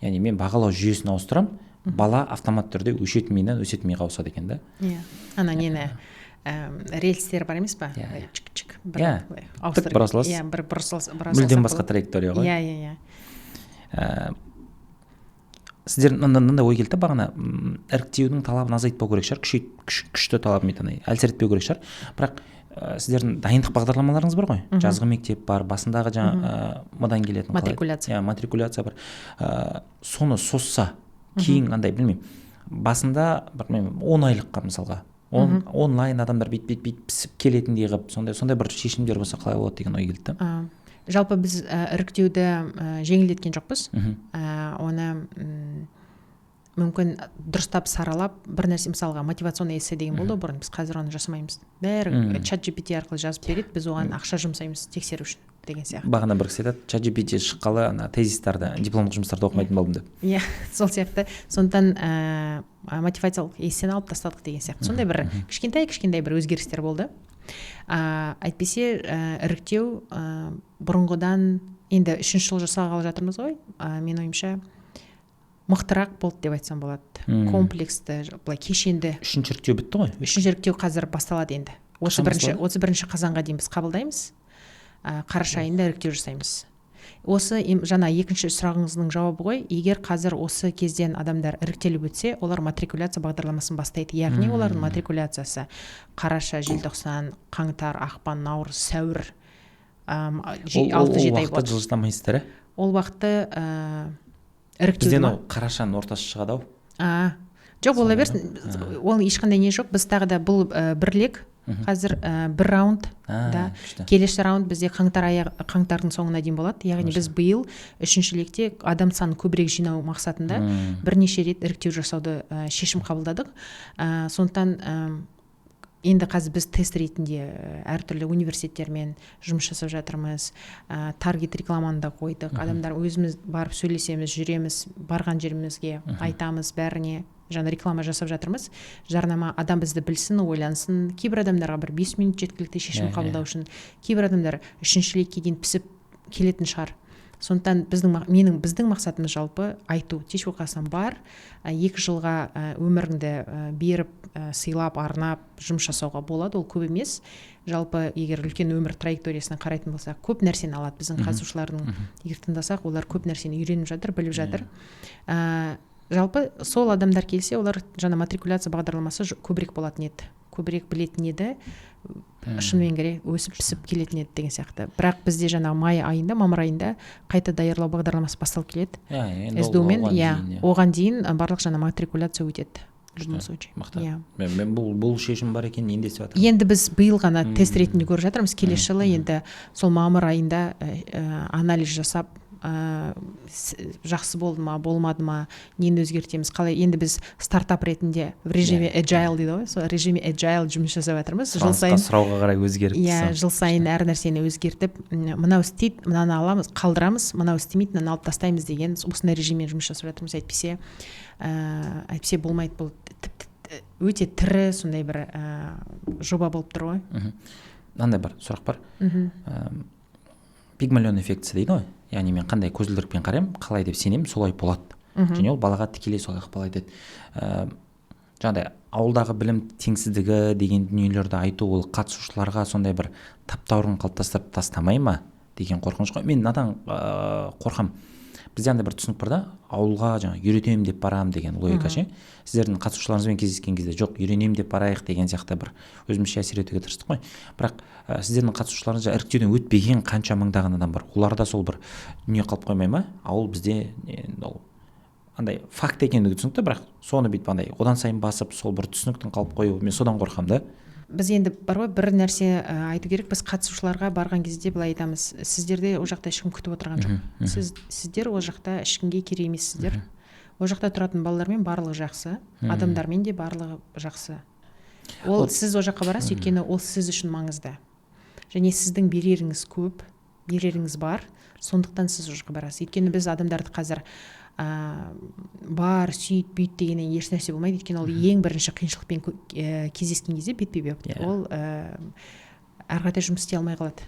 Яғни мен бағалау жүйесін ауыстырамын, бала автомат түрде өшетін миынан өсетін миға ауысады екен да. Иә, ана нені, рельстер бар емес па? Иә. Чик чик, Иә. бір Тік бұра саласыз. Иә, бір бұра Мүлдем салсақ басқа болады. траектория ғой. Иә, иә, иә. Сіздер мынандай ой келді да бағана, іріктеудің талабын азайтпау керек шығар, күшейт, күшті талабын андай әлсіретпеу керек шығар. Бірақ сіздердің дайындық бағдарламаларыңыз бар ғой, жазғы мектеп бар, басындағы жаңа мыдан келетін қалай? Матрикуляция. Иә, матрикуляция бар. Соны созса, кейін андай білмеймін, басында бір білмеймін, 10 айлыққа мысалға, онлайн адамдар бүйтіп бүйтіп бүйтіп пісіп келетіндей қылып, сондай бір шешімдер болса қалай болады деген ой келді да. Жалпы біз іріктеуді жеңілдеткен жоқпыз. Оны мүмкін дұрыстап саралап бір нәрсе, мысалға, мотивационный эссе деген болды ғой бұрын, біз қазір оны жасамаймыз. Бәрі чат GPT арқылы жазып береді, біз оған ақша жұмсаймыз тексеру үшін деген сияқты. Бағана бір кісі айтады, чат GPT шыққалы ана тезистарды, дипломдық жұмыстарды оқымайтын болдым деп. Иә, сол сияқты. Сондықтан мотивациялық эссені алып тастадық деген сияқты. Сондай бір кішкентай кішкентай бір өзгерістер болды. Әйтпесе іріктеу бұрынғыдан енді үшінші жыл жасағалы жатырмыз ғой, менің ойымша мықтырақ болды деп айтсам болады. Комплексті, былай кешенді. Үшінші іріктеу бітті ғой? Үшінші іріктеу қазір басталады енді. Қашан басталады? 31 қазанға дейін біз қабылдаймыз. Қараша айында іріктеу жасаймыз. Осы жаңа екінші сұрағыңыздың жауабы ғой. Егер қазір осы кезден адамдар іріктеліп өтсе, олар матрикуляция бағдарламасын бастайды. Яғни олардың матрикуляциясы қараша, желтоқсан, қаңтар, ақпан, наурыз, сәуір, алты, Ол жеті ай уақытты болады. жылжытамайсыздар, ә? Ол уақытты, іріктеуді Бізден ма? ол қарашаның ортасы шығады ау. А, жоқ, бола Сондай берсін. ма? Ол ешқандай не жоқ. Біз тағы да бұл бір лек, қазір бір раунд, да. Күшті. Келесі раунд бізде қаңтар аяғы, қаңтардың соңына дейін болады. Яғни біз биыл үшінші лекте адам санын көбірек жинау мақсатында бірнеше рет іріктеу жасауды шешім қабылдадық. Сондықтан енді қазір біз тест ретінде әртүрлі университеттермен жұмыс жасап жатырмыз. Таргет рекламаны да қойдық. Адамдар өзіміз барып сөйлесеміз, жүреміз, барған жерімізге айтамыз бәріне. Жаңа реклама жасап жатырмыз. Жарнама, адам бізді білсін, ойлансын. Кейбір адамдарға бір 5 минут жеткілікті шешім Иә, иә. қабылдау үшін. Кейбір адамдар үшінші лекке дейін пісіп келетін шығар. Сондықтан менің, біздің мақсатымыз жалпы айту. Teach for Қазақстан бар, 2 жылға өміріңді беріп, сыйлап, арнап жұмыс жасауға болады. Ол көп емес. Жалпы егер үлкен өмір траекториясына қарайтын болсақ, көп нәрсені алады. Біздің қатысушылардың егер тыңдасақ, олар көп нәрсені үйреніп жатыр, біліп жатыр. Жалпы сол адамдар келсе, олар жаңа матрикуляция бағдарламасы көбірек болатын еді, көбірек білетін еді, шынымен керек өсіп пісіп келетін еді деген сияқты. Бірақ бізде жаңа май айында, мамыр айында қайта даярлау бағдарламасы басталып келеді. Иә, енді ол СДУ-мен, оған иә, дейін, иә. Оған дейін барлық жаңа матрикуляция өтеді. В любом Күшті, случае. мықты. Иә. Мен бұл шешім бар екенін енді естіп жатырмын. Енді біз биыл ғана тест ретінде көріп жатырмыз. Келесі жылы енді сол мамыр айында анализ жасап, жақсы болды ма, болмады ма, нені өзгертеміз, қалай. Енді біз стартап ретінде в режиме agile дейді ғой, сол режиме agile жұмыс жасап жатырмыз. Жыл Сұранысқа, сайын сұрауға қарай өзгеріп иә, тұрса. Жыл сайын әр нәрсені өзгертіп, мынау істейді, мынаны аламыз, қалдырамыз, мынау істемейді, мынаны алып тастаймыз деген осындай режиммен жұмыс жасап жатырмыз. Әйтпесе болмайды. Бұл тіпті өте тірі сондай бір жоба болып тұр ғой. Мынандай бір сұрақ бар. Пигмалион эффектісі дейді ғой. Яғни мен қандай көзілдірікпен қараймын, қалай деп сенемін, солай болады. Және ол балаға тікелей солай ықпал етеді. Жаңағыдай ауылдағы білім теңсіздігі деген дүниелерді айту ол қатысушыларға сондай бір таптаурын қалыптастырып тастамай ма деген қорқыныш қой. Мен мынадан қорқамын. Бізде андай бір түсінік бар да, ауылға жаңа үйретемін деп барамын деген логика ше. Сіздердің қатысушыларыңызбен кездескен кезде жоқ, үйренемін деп барайық деген сияқты бір өзімізше әсер етуге тырыстық қой. Бірақ сіздердің қатысушыларыңыз жаңа іріктеуден өтпеген қанша мыңдаған адам бар. Оларда сол бір дүние қалып қоймай ма? Ауыл бізде енді ол андай факт екендігі түсінікті, бірақ соны бүйтіп андай одан сайын басып сол бір түсініктің қалып қоюы, мен содан қорқамын да. Біз енді бар ғой, бір нәрсе айту керек. Біз қатысушыларға барған кезде былай айтамыз: сіздерде ол жақта ешкім күтіп отырған жоқ. Сіздер ол жақта ешкімге керек емессіздер. Ол жақта тұратын балалармен барлығы жақсы, адамдармен де барлығы жақсы. Ол сіз ол жаққа барасыз, өйткені ол сіз үшін маңызды. Және сіздің береріңіз көп, береріңіз бар, сондықтан сіз ол жаққа барасыз. Өйткені біз адамдарды қазір бар, сүйт, бүйт дегеннен еш нәрсе болмайды. Өйткені ол ең бірінші қиыншылықпен кездескен кезде бетпе бет, ол әрі қарай жұмыс істей алмай қалады.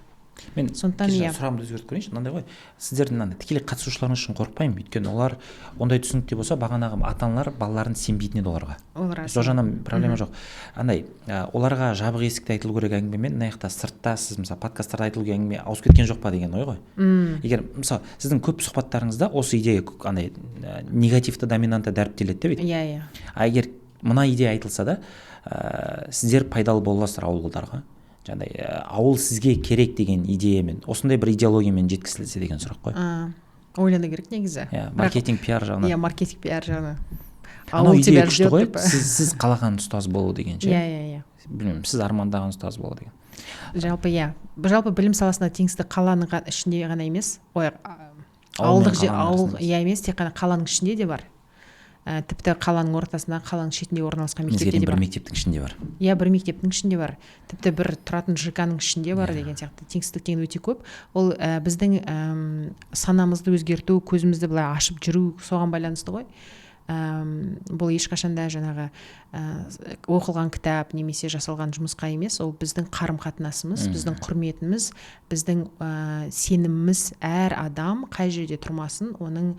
Мен Сондықтан кешірім, иә. Сұрағымды өзгертіп көрейінші. Мынандай ғой, сіздердің мынандай тікелей қатысушыларыңыз үшін қорықпаймын, өйткені олар ондай түсінікте болса, бағанағы ата аналар балаларын сенбейтін еді оларға. Ол рас. Сол жағынан проблема жоқ. Андай оларға жабық есікте айтылу керек әңгімемен мына жақта, сыртта, сіз, мысалы, подкасттарда айтылу керек әңгіме ауысып кеткен жоқ па деген ой ғой. Егер, мысалы, сіздің көп сұхбаттарыңызда осы идея андай негативті доминантта дәріптеледі де бүйтіп. иә иә А егер мына идея айтылса да, сіздер пайдалы бола аласыздар ауылдарға, жаңағыдай ауыл сізге керек деген идеямен, осындай бір идеологиямен жеткізілсе деген сұрақ қой. Ойлану керек негізі. Иә, маркетинг, пиар жағынан. Иә, маркетинг, пиар жағынан. Анау «Ауыл идея тебя күшті ждет» ғой. деп. Сіз қалаған ұстаз болу деген ше. иә иә иә Білмеймін, сіз армандаған ұстаз болу деген. Жалпы, иә, жалпы білім саласында теңсіздік қаланың ішінде ғана емес, ой, Ауыл мен ауылдық қаланың ауыл арасында. Иә, емес, тек қана қаланың ішінде де бар, тіпті қаланың ортасында, қаланың шетінде орналасқан Негізі мектепте де бір бар. мектептің ішінде бар. Иә, бір мектептің ішінде бар, тіпті бір тұратын ЖК ның ішінде бар деген сияқты. Теңсіздік деген өте көп. Ол біздің санамызды өзгерту, көзімізді былай ашып жүру, соған байланысты ғой. Бұл ешқашан да жаңағы оқылған кітап немесе жасалған жұмысқа емес, ол біздің қарым қатынасымыз, біздің құрметіміз, біздің сеніміміз. Әр адам қай жерде тұрмасын, оның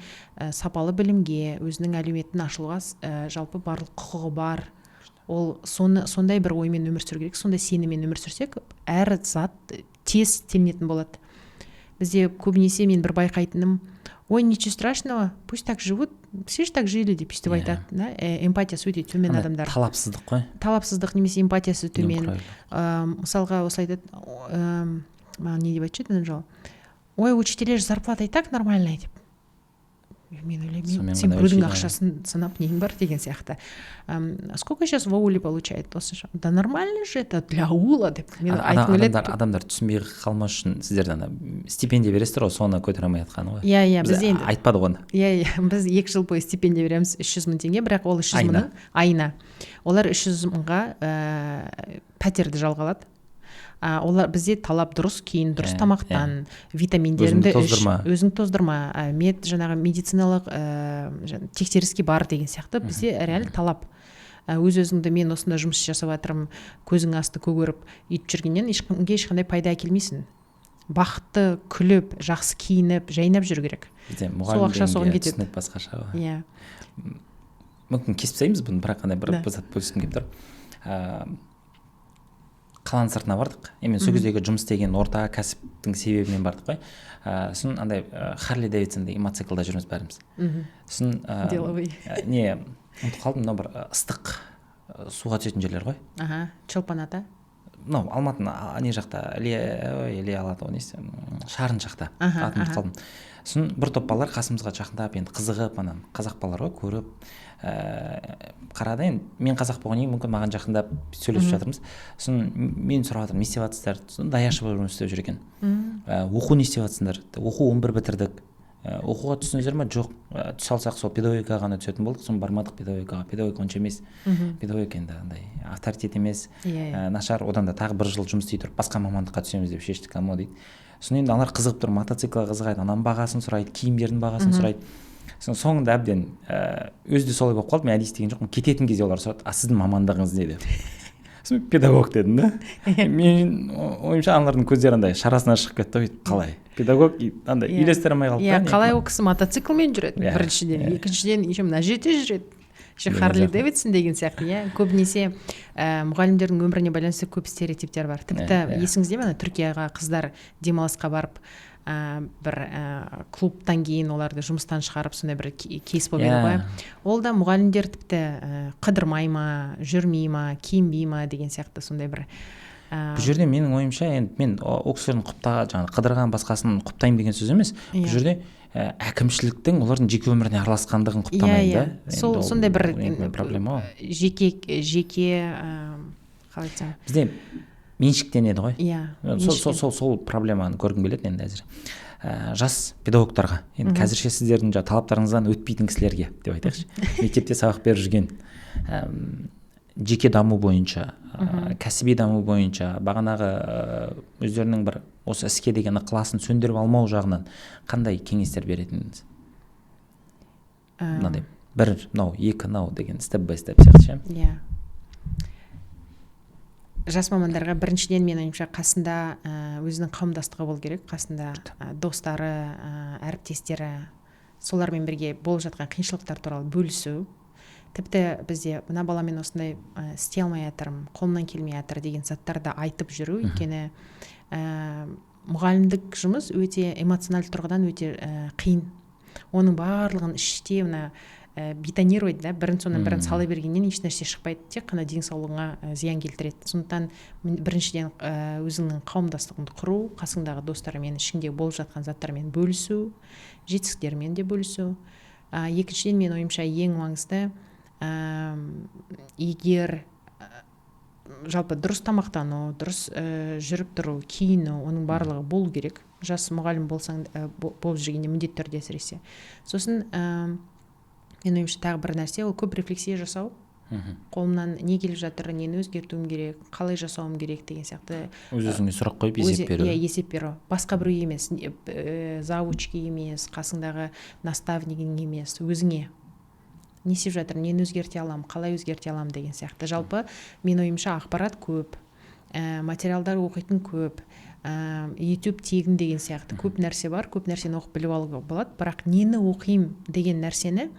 сапалы білімге, өзінің әлеуметін ашылуға жалпы барлық құқығы бар. Ол соны сондай бір оймен өмір сүру керек. Сондай сеніммен өмір сүрсек, әр зат тез істелінетін болады. Бізде көбінесе мен бір байқайтыным: «Ой, ничего страшного, пусть так живут, все же так жили» деп өйстіп айтады да. Эмпатиясы өте төмен Андай адамдар. Талапсыздық қой. Талапсыздық немесе эмпатиясы төмен. Немқұрайлы. Мысалға, осылай айтады, маған не деп айтушы еді ана жолы: «Ой, учителей же зарплата и так нормальная» деп. Мен ойлаймын, Сонымен сен ғана біреудің өлшейді. ақшасын санап нең бар деген сияқты. «Сколько сейчас в ауле получает?» Осынша. «Да нормально же это для аула» деп мен айтқым келеді. Адамдар түсінбей қалмас үшін сіздер ана стипендия бересіздер ғой, соны көтере алмай жатқаны ғой. Иә, Біз бізде енді айтпадық оны. Иә, біз 2 жыл бойы стипендия береміз, 300 000 теңге, бірақ ол 300 Айына. мыңның, айына. Олар 300 000-ға пәтерді жалға алады. Олар, бізде талап: дұрыс киін, дұрыс тамақтан, витаминдеріңді Өзіңді іш, тоздырма. Өзің тоздырма, мед, жаңағы медициналық тексеріске бар деген сияқты. Бізде реально талап. Өз өзіңді мен осында жұмыс жасап жатырмын, көзің асты көгеріп өйтіп жүргеннен ешкімге ешқандай пайда әкелмейсің. Бақытты, күліп, жақсы киініп, жайнап жүру керек. Бізде Сол мұғалім ақша соған дегенге кетеді. түсінік басқаша ғой. Иә. Мүмкін, кесіп тастаймыз бұны, бірақ андай бір бір зат бөліскім келіп тұр. Қаланың сыртына бардық мен сол кездегі жұмыс істеген орта, кәсіптің себебімен бардық қой. Сосын андай Харли Дэвидсон деген мотоциклда жүрміз бәріміз. Сосын Деловый. Не, ұмытып қалдым, мынау бір ыстық суға түсетін жерлер ғой. Аха, Чолпан Ата. Мынау Алматының не жақта, Іле, ой, Іле Алатау несі, Шарын жақта, атын ұмытып қалдым. Сосын бір топ балалар қасымызға жақындап, енді қызығып, ана қазақ балалар ғой, көріп, қарады. Енді мен қазақ болғаннан кейін, мүмкін, маған жақындап сөйлесіп жатырмыз. Сосын мен сұрап жатырмын: «Не істеп жатырсыздар?» Сосын даяшы болып жұмыс істеп жүр екен. «Оқу не істеп жатсыңдар?» «Оқу 11 бітірдік». «Оқуға түстіңіздер ма?» «Жоқ, түсе алсақ, сол педагогикаға ғана түсетін болдық, соны бармадық педагогикаға, педагогика онша емес, педагогика енді андай авторитет емес, Иә, иә. Нашар, одан да тағы бір жыл жұмыс істей тұрып, басқа мамандыққа түсеміз деп шештік амо», — дейді. Сосын енді аналар қызығып тұр, мотоциклға қызығады, ананың бағасын сұрайды, киімдердің бағасын сұрайды. Сосын соңында әбден өзі де солай болып қалды, мен әдейі істеген жоқпын, кететін кезде олар сұрады: «А сіздің мамандығыңыз не?» — деп. Сосын мен «педагог» дедім да. Мен ойымша, аналардың көздері андай шарасынан шығып кетті ғой, бүйтіп, қалай педагог, и андай үйлестіре алмай қалды да, не. Қалай ол кісі мотоциклмен жүреді, біріншіден, екіншіден, еще мына жерде жүреді, еще Деген Харли сияқты. Дэвидсон деген сияқты. Иә, көбінесе мұғалімдердің өміріне байланысты көп стереотиптер бар. Тіпті Иә, иә. есіңізде ме, ана Түркияға қыздар демалысқа барып, бір клубтан кейін оларды жұмыстан шығарып, сондай бір кейс болып еді ғой. Ол да мұғалімдер тіпті қыдырмай ма, жүрмей ма, киінбей ма деген сияқты сондай бір Бұл жерде, менің ойымша, енді мен ол кісілердің құпта, жаңағы қыдырған, басқасын құптаймын деген сөз емес. Бұл жерде әкімшіліктің олардың жеке өміріне араласқандығын құптамаймын да. Енді Сол ол сондай бір енді проблема ғой. Жеке, қалай айтсам, Бізде меншіктенеді ғой. Иә. Сол, сол проблеманы көргім келеді енді әзір. Жас педагогтарға, енді қазірше сіздердің жаңағы талаптарыңыздан өтпейтін кісілерге деп айтайықшы, мектепте сабақ беріп жүрген, жеке даму бойынша, кәсіби даму бойынша, бағанағы өздерінің бір осы іске деген ықыласын сөндіріп алмау жағынан қандай кеңестер беретін едіңіз? Мынандай бір, мынау екі, мынау деген step by step сияқты ше. Иә. Жас мамандарға біріншіден, менің ойымша, қасында өзінің қауымдастығы болу керек, қасында достары, әріптестері, солармен бірге болып жатқан қиыншылықтар туралы бөлісу. Тіпті бізде мына баламен осындай істей алмай жатырмын, қолымнан келмей жатыр деген заттарды айтып жүру. Өйткені мұғалімдік жұмыс өте эмоционалды тұрғыдан өте қиын. Оның барлығын іште мына бетонировать да, бірін соның бірін сала бергеннен еш нәрсе шықпайды, тек қана денсаулығыңа зиян келтіреді. Сондықтан біріншіден, өзіңнің қауымдастығыңды құру, қасыңдағы достармен ішіңде болып жатқан заттармен бөлісу, жетістіктермен де бөлісу. Екіншіден, менің ойымша, ең маңызды, егер жалпы дұрыс тамақтану, дұрыс жүріп тұру, киіну, оның барлығы болу керек жас мұғалім болсаң, болып жүргенде міндетті түрде, әсіресе. Сосын менің ойымша, тағы бір нәрсе, ол көп рефлексия жасау. Қолымнан не келіп жатыр, нені өзгертуім керек, қалай жасауым керек деген сияқты. Өз өзіңе сұрақ қойып, есеп беру. Иә, есеп беру. Басқа біреу емес, завучке емес, қасыңдағы наставнигің емес, өзіңе: не істеп жатырмын, нені өзгерте аламын, қалай өзгерте аламын деген сияқты. Жалпы, менің ойымша, ақпарат көп, материалдар оқитын көп, YouTube тегін деген сияқты көп нәрсе бар, көп нәрсені оқып біліп алуға болады. Бірақ нені оқимын деген нәрсені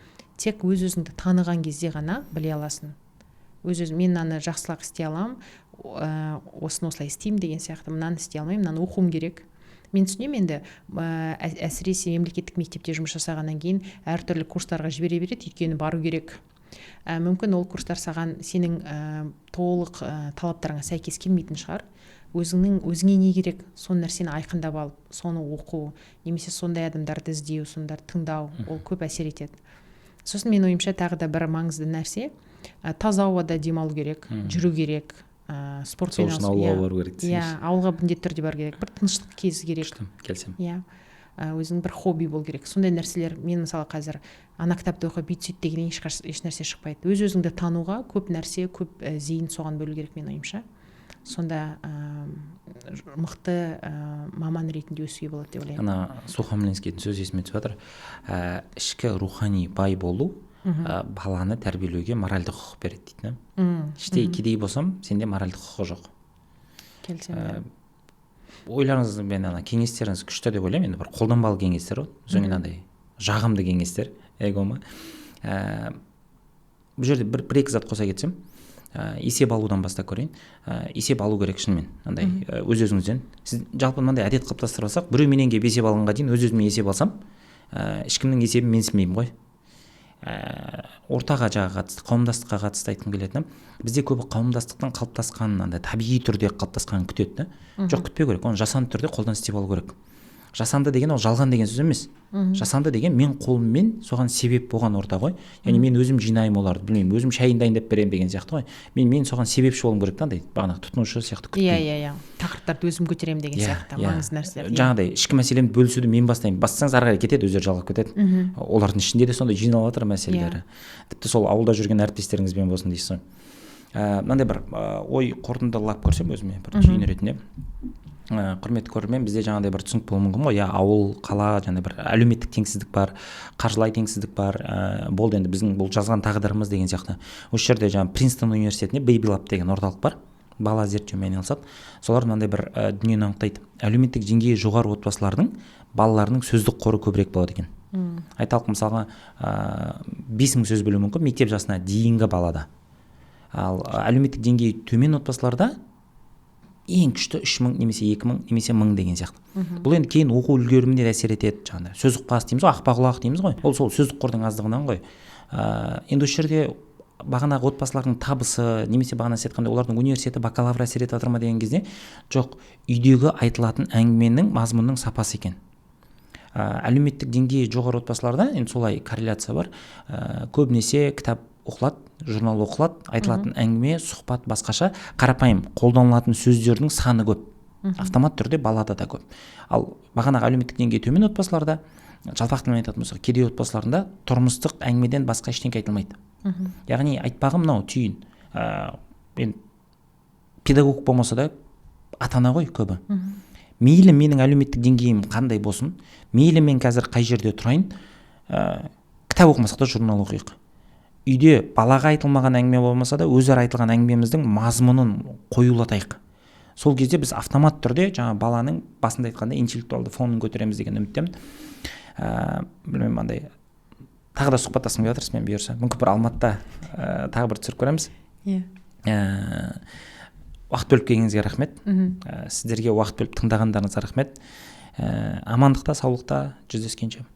тек өз өзіңді таныған кезде ғана біле аласың. Өз өзім мен мынаны жақсылап істей аламын, осыны осылай істеймін деген сияқты, мынаны істей алмаймын, мынаны оқуым керек. Мен түсінемін енді, әсіресе мемлекеттік мектепте жұмыс жасағаннан кейін әртүрлі курстарға жібере береді, өйткені бару керек. Мүмкін ол курстар саған, сенің толық талаптарыңа сәйкес келмейтін шығар. Өзіңнің өзіңе не керек, сол нәрсені айқындап алып, соны оқу немесе сондай адамдарды іздеу, сондарды тыңдау, ол көп әсер етеді. Сосын, менің ойымша, тағы да бір маңызды нәрсе, таза ауада демалу керек, жүру керек, спортпен. Сол үшін ауылға бару керек. Иә, ауылға міндетті түрде бару керек, бір тыныштық кез керек. Күшті, келісемін. Иә, өзіңнің бір хобби болу керек, сондай нәрселер. Мен, мысалы, қазір ана кітапты оқып, бүйт сөйт дегеннен еш нәрсе шықпайды. Өз өзіңді тануға көп нәрсе, көп зейін соған бөлу керек, менің ойымша. Сонда мықты маман ретінде өсуге болады деп ойлаймын. Ана Сухомлинскийдің сөзі есіме түсіп жатыр: ішкі рухани бай болу баланы тәрбиелеуге моральдық құқық береді дейді. Іштей кедей болсам, сенде моральдық құқы жоқ. Келісемін. Ойларыңыз бен ана кеңестеріңіз күшті деп ойлаймын. Енді бір қолданбалы кеңестер ғой, содан кейін андай жағымды кеңестер, эго ма. Бұл жерде бір екі зат қоса кетсем, есеп алудан бастап көрейін. Есеп алу керек шынымен, андай өз өзіңізден. Сіз жалпы мынандай әдет қалыптастырып алсақ, біреу менен келіп есеп алғанға дейін өз өзіме есеп алсам, ешкімнің есебін менсінбеймін ғой. Ортаға жағы қатысты, қауымдастыққа қатысты айтқым келетіні, бізде көбі қауымдастықтың қалыптасқанын, андай табиғи түрде қалыптасқанын күтеді да. Жоқ, күтпеу керек, оны жасанды түрде қолдан істеп алу керек. Жасанды деген ол жалған деген сөз емес. Жасанды деген мен қолыммен соған себеп болған орта ғой. Яғни мен өзім жинаймын оларды, білмеймін, өзім шайын дайындап беремін деген сияқты ғой. Мен соған себепші болуым керек та, андай бағанағы тұтынушы сияқты күтпей. Иә, иә, иә, тақырыптарды өзім көтеремін деген сияқты маңызды нәрселер. Жаңағыдай ішкі мәселемді бөлісуді мен бастаймын. Бастасаңыз, ары қарай кетеді, өздері жалғап кетеді. Олардың ішінде де сондай жиналып жатыр мәселелері. Тіпті сол ауылда жүрген әріптестеріңізбен болсын дейсіз ғой. Мынандай бір ой қорытындылап көрсем өзіме бір түйін ретінде. Құрметті көрермен, бізде жаңағыдай бір түсінік болуы мүмкін ғой, иә, ауыл, қала, жаңағыдай бір әлеуметтік теңсіздік бар, қаржылай теңсіздік бар, болды енді біздің бұл жазған тағдырымыз деген сияқты. Осы жерде жаңа Принстон университетінде Baby Lab деген орталық бар, бала зерттеумен айналысады. Солар мынандай бір дүниені анықтайды: әлеуметтік деңгейі жоғары отбасылардың балаларының сөздік қоры көбірек болады екен. Айталық, мысалға, 5000 сөз білуі мүмкін мектеп жасына дейінгі балада. Ал әлеуметтік деңгейі төмен отбасыларда ең күшті 3000 немесе 2000 немесе 1000 деген сияқты. Бұл енді кейін оқу үлгеріміне де әсер етеді. Жаңағыдай сөз ұқпас дейміз ғой, ақпа құлақ дейміз ғой, ол сол сөздік қордың аздығынан ғой. Енді осы жерде бағанағы отбасылардың табысы немесе бағана сіз айтқандай олардың университеті, бакалавр әсер етіп жатыр ма деген кезде, жоқ, үйдегі айтылатын әңгіменің мазмұнының сапасы екен. Әлеуметтік деңгейі жоғары отбасыларда енді солай корреляция бар. Көбінесе кітап оқылады, журнал оқылады, айтылатын әңгіме, сұхбат басқаша, қарапайым қолданылатын сөздердің саны көп, автомат түрде балада да көп. Ал бағанағы әлеуметтік деңгейі төмен отбасыларда, жалпақ тілмен айтатын болсақ, кедей отбасыларында тұрмыстық әңгімеден басқа ештеңе айтылмайды. Яғни айтпағым мынау түйін, енді педагог болмаса да ата ана ғой көбі. Мейлі менің әлеуметтік деңгейім қандай болсын, мейлі мен қазір қай жерде тұрайын, кітап оқымасақ та журнал оқиық. Үйде балаға айтылмаған әңгіме болмаса да, өзара айтылған әңгімеміздің мазмұнын қоюлатайық. Сол кезде біз автомат түрде жаңа баланың басында айтқандай интеллектуалды фонын көтереміз деген үміттемін. Білмеймін, андай тағы да сұхбаттасқым келіп жатыр сізбен. Бұйырса, мүмкін, бір Алматыда тағы бір түсіріп көреміз. Иә. Уақыт бөліп келгеніңізге рахмет. Сіздерге уақыт бөліп тыңдағандарыңызға рахмет. Амандықта, саулықта жүздескенше.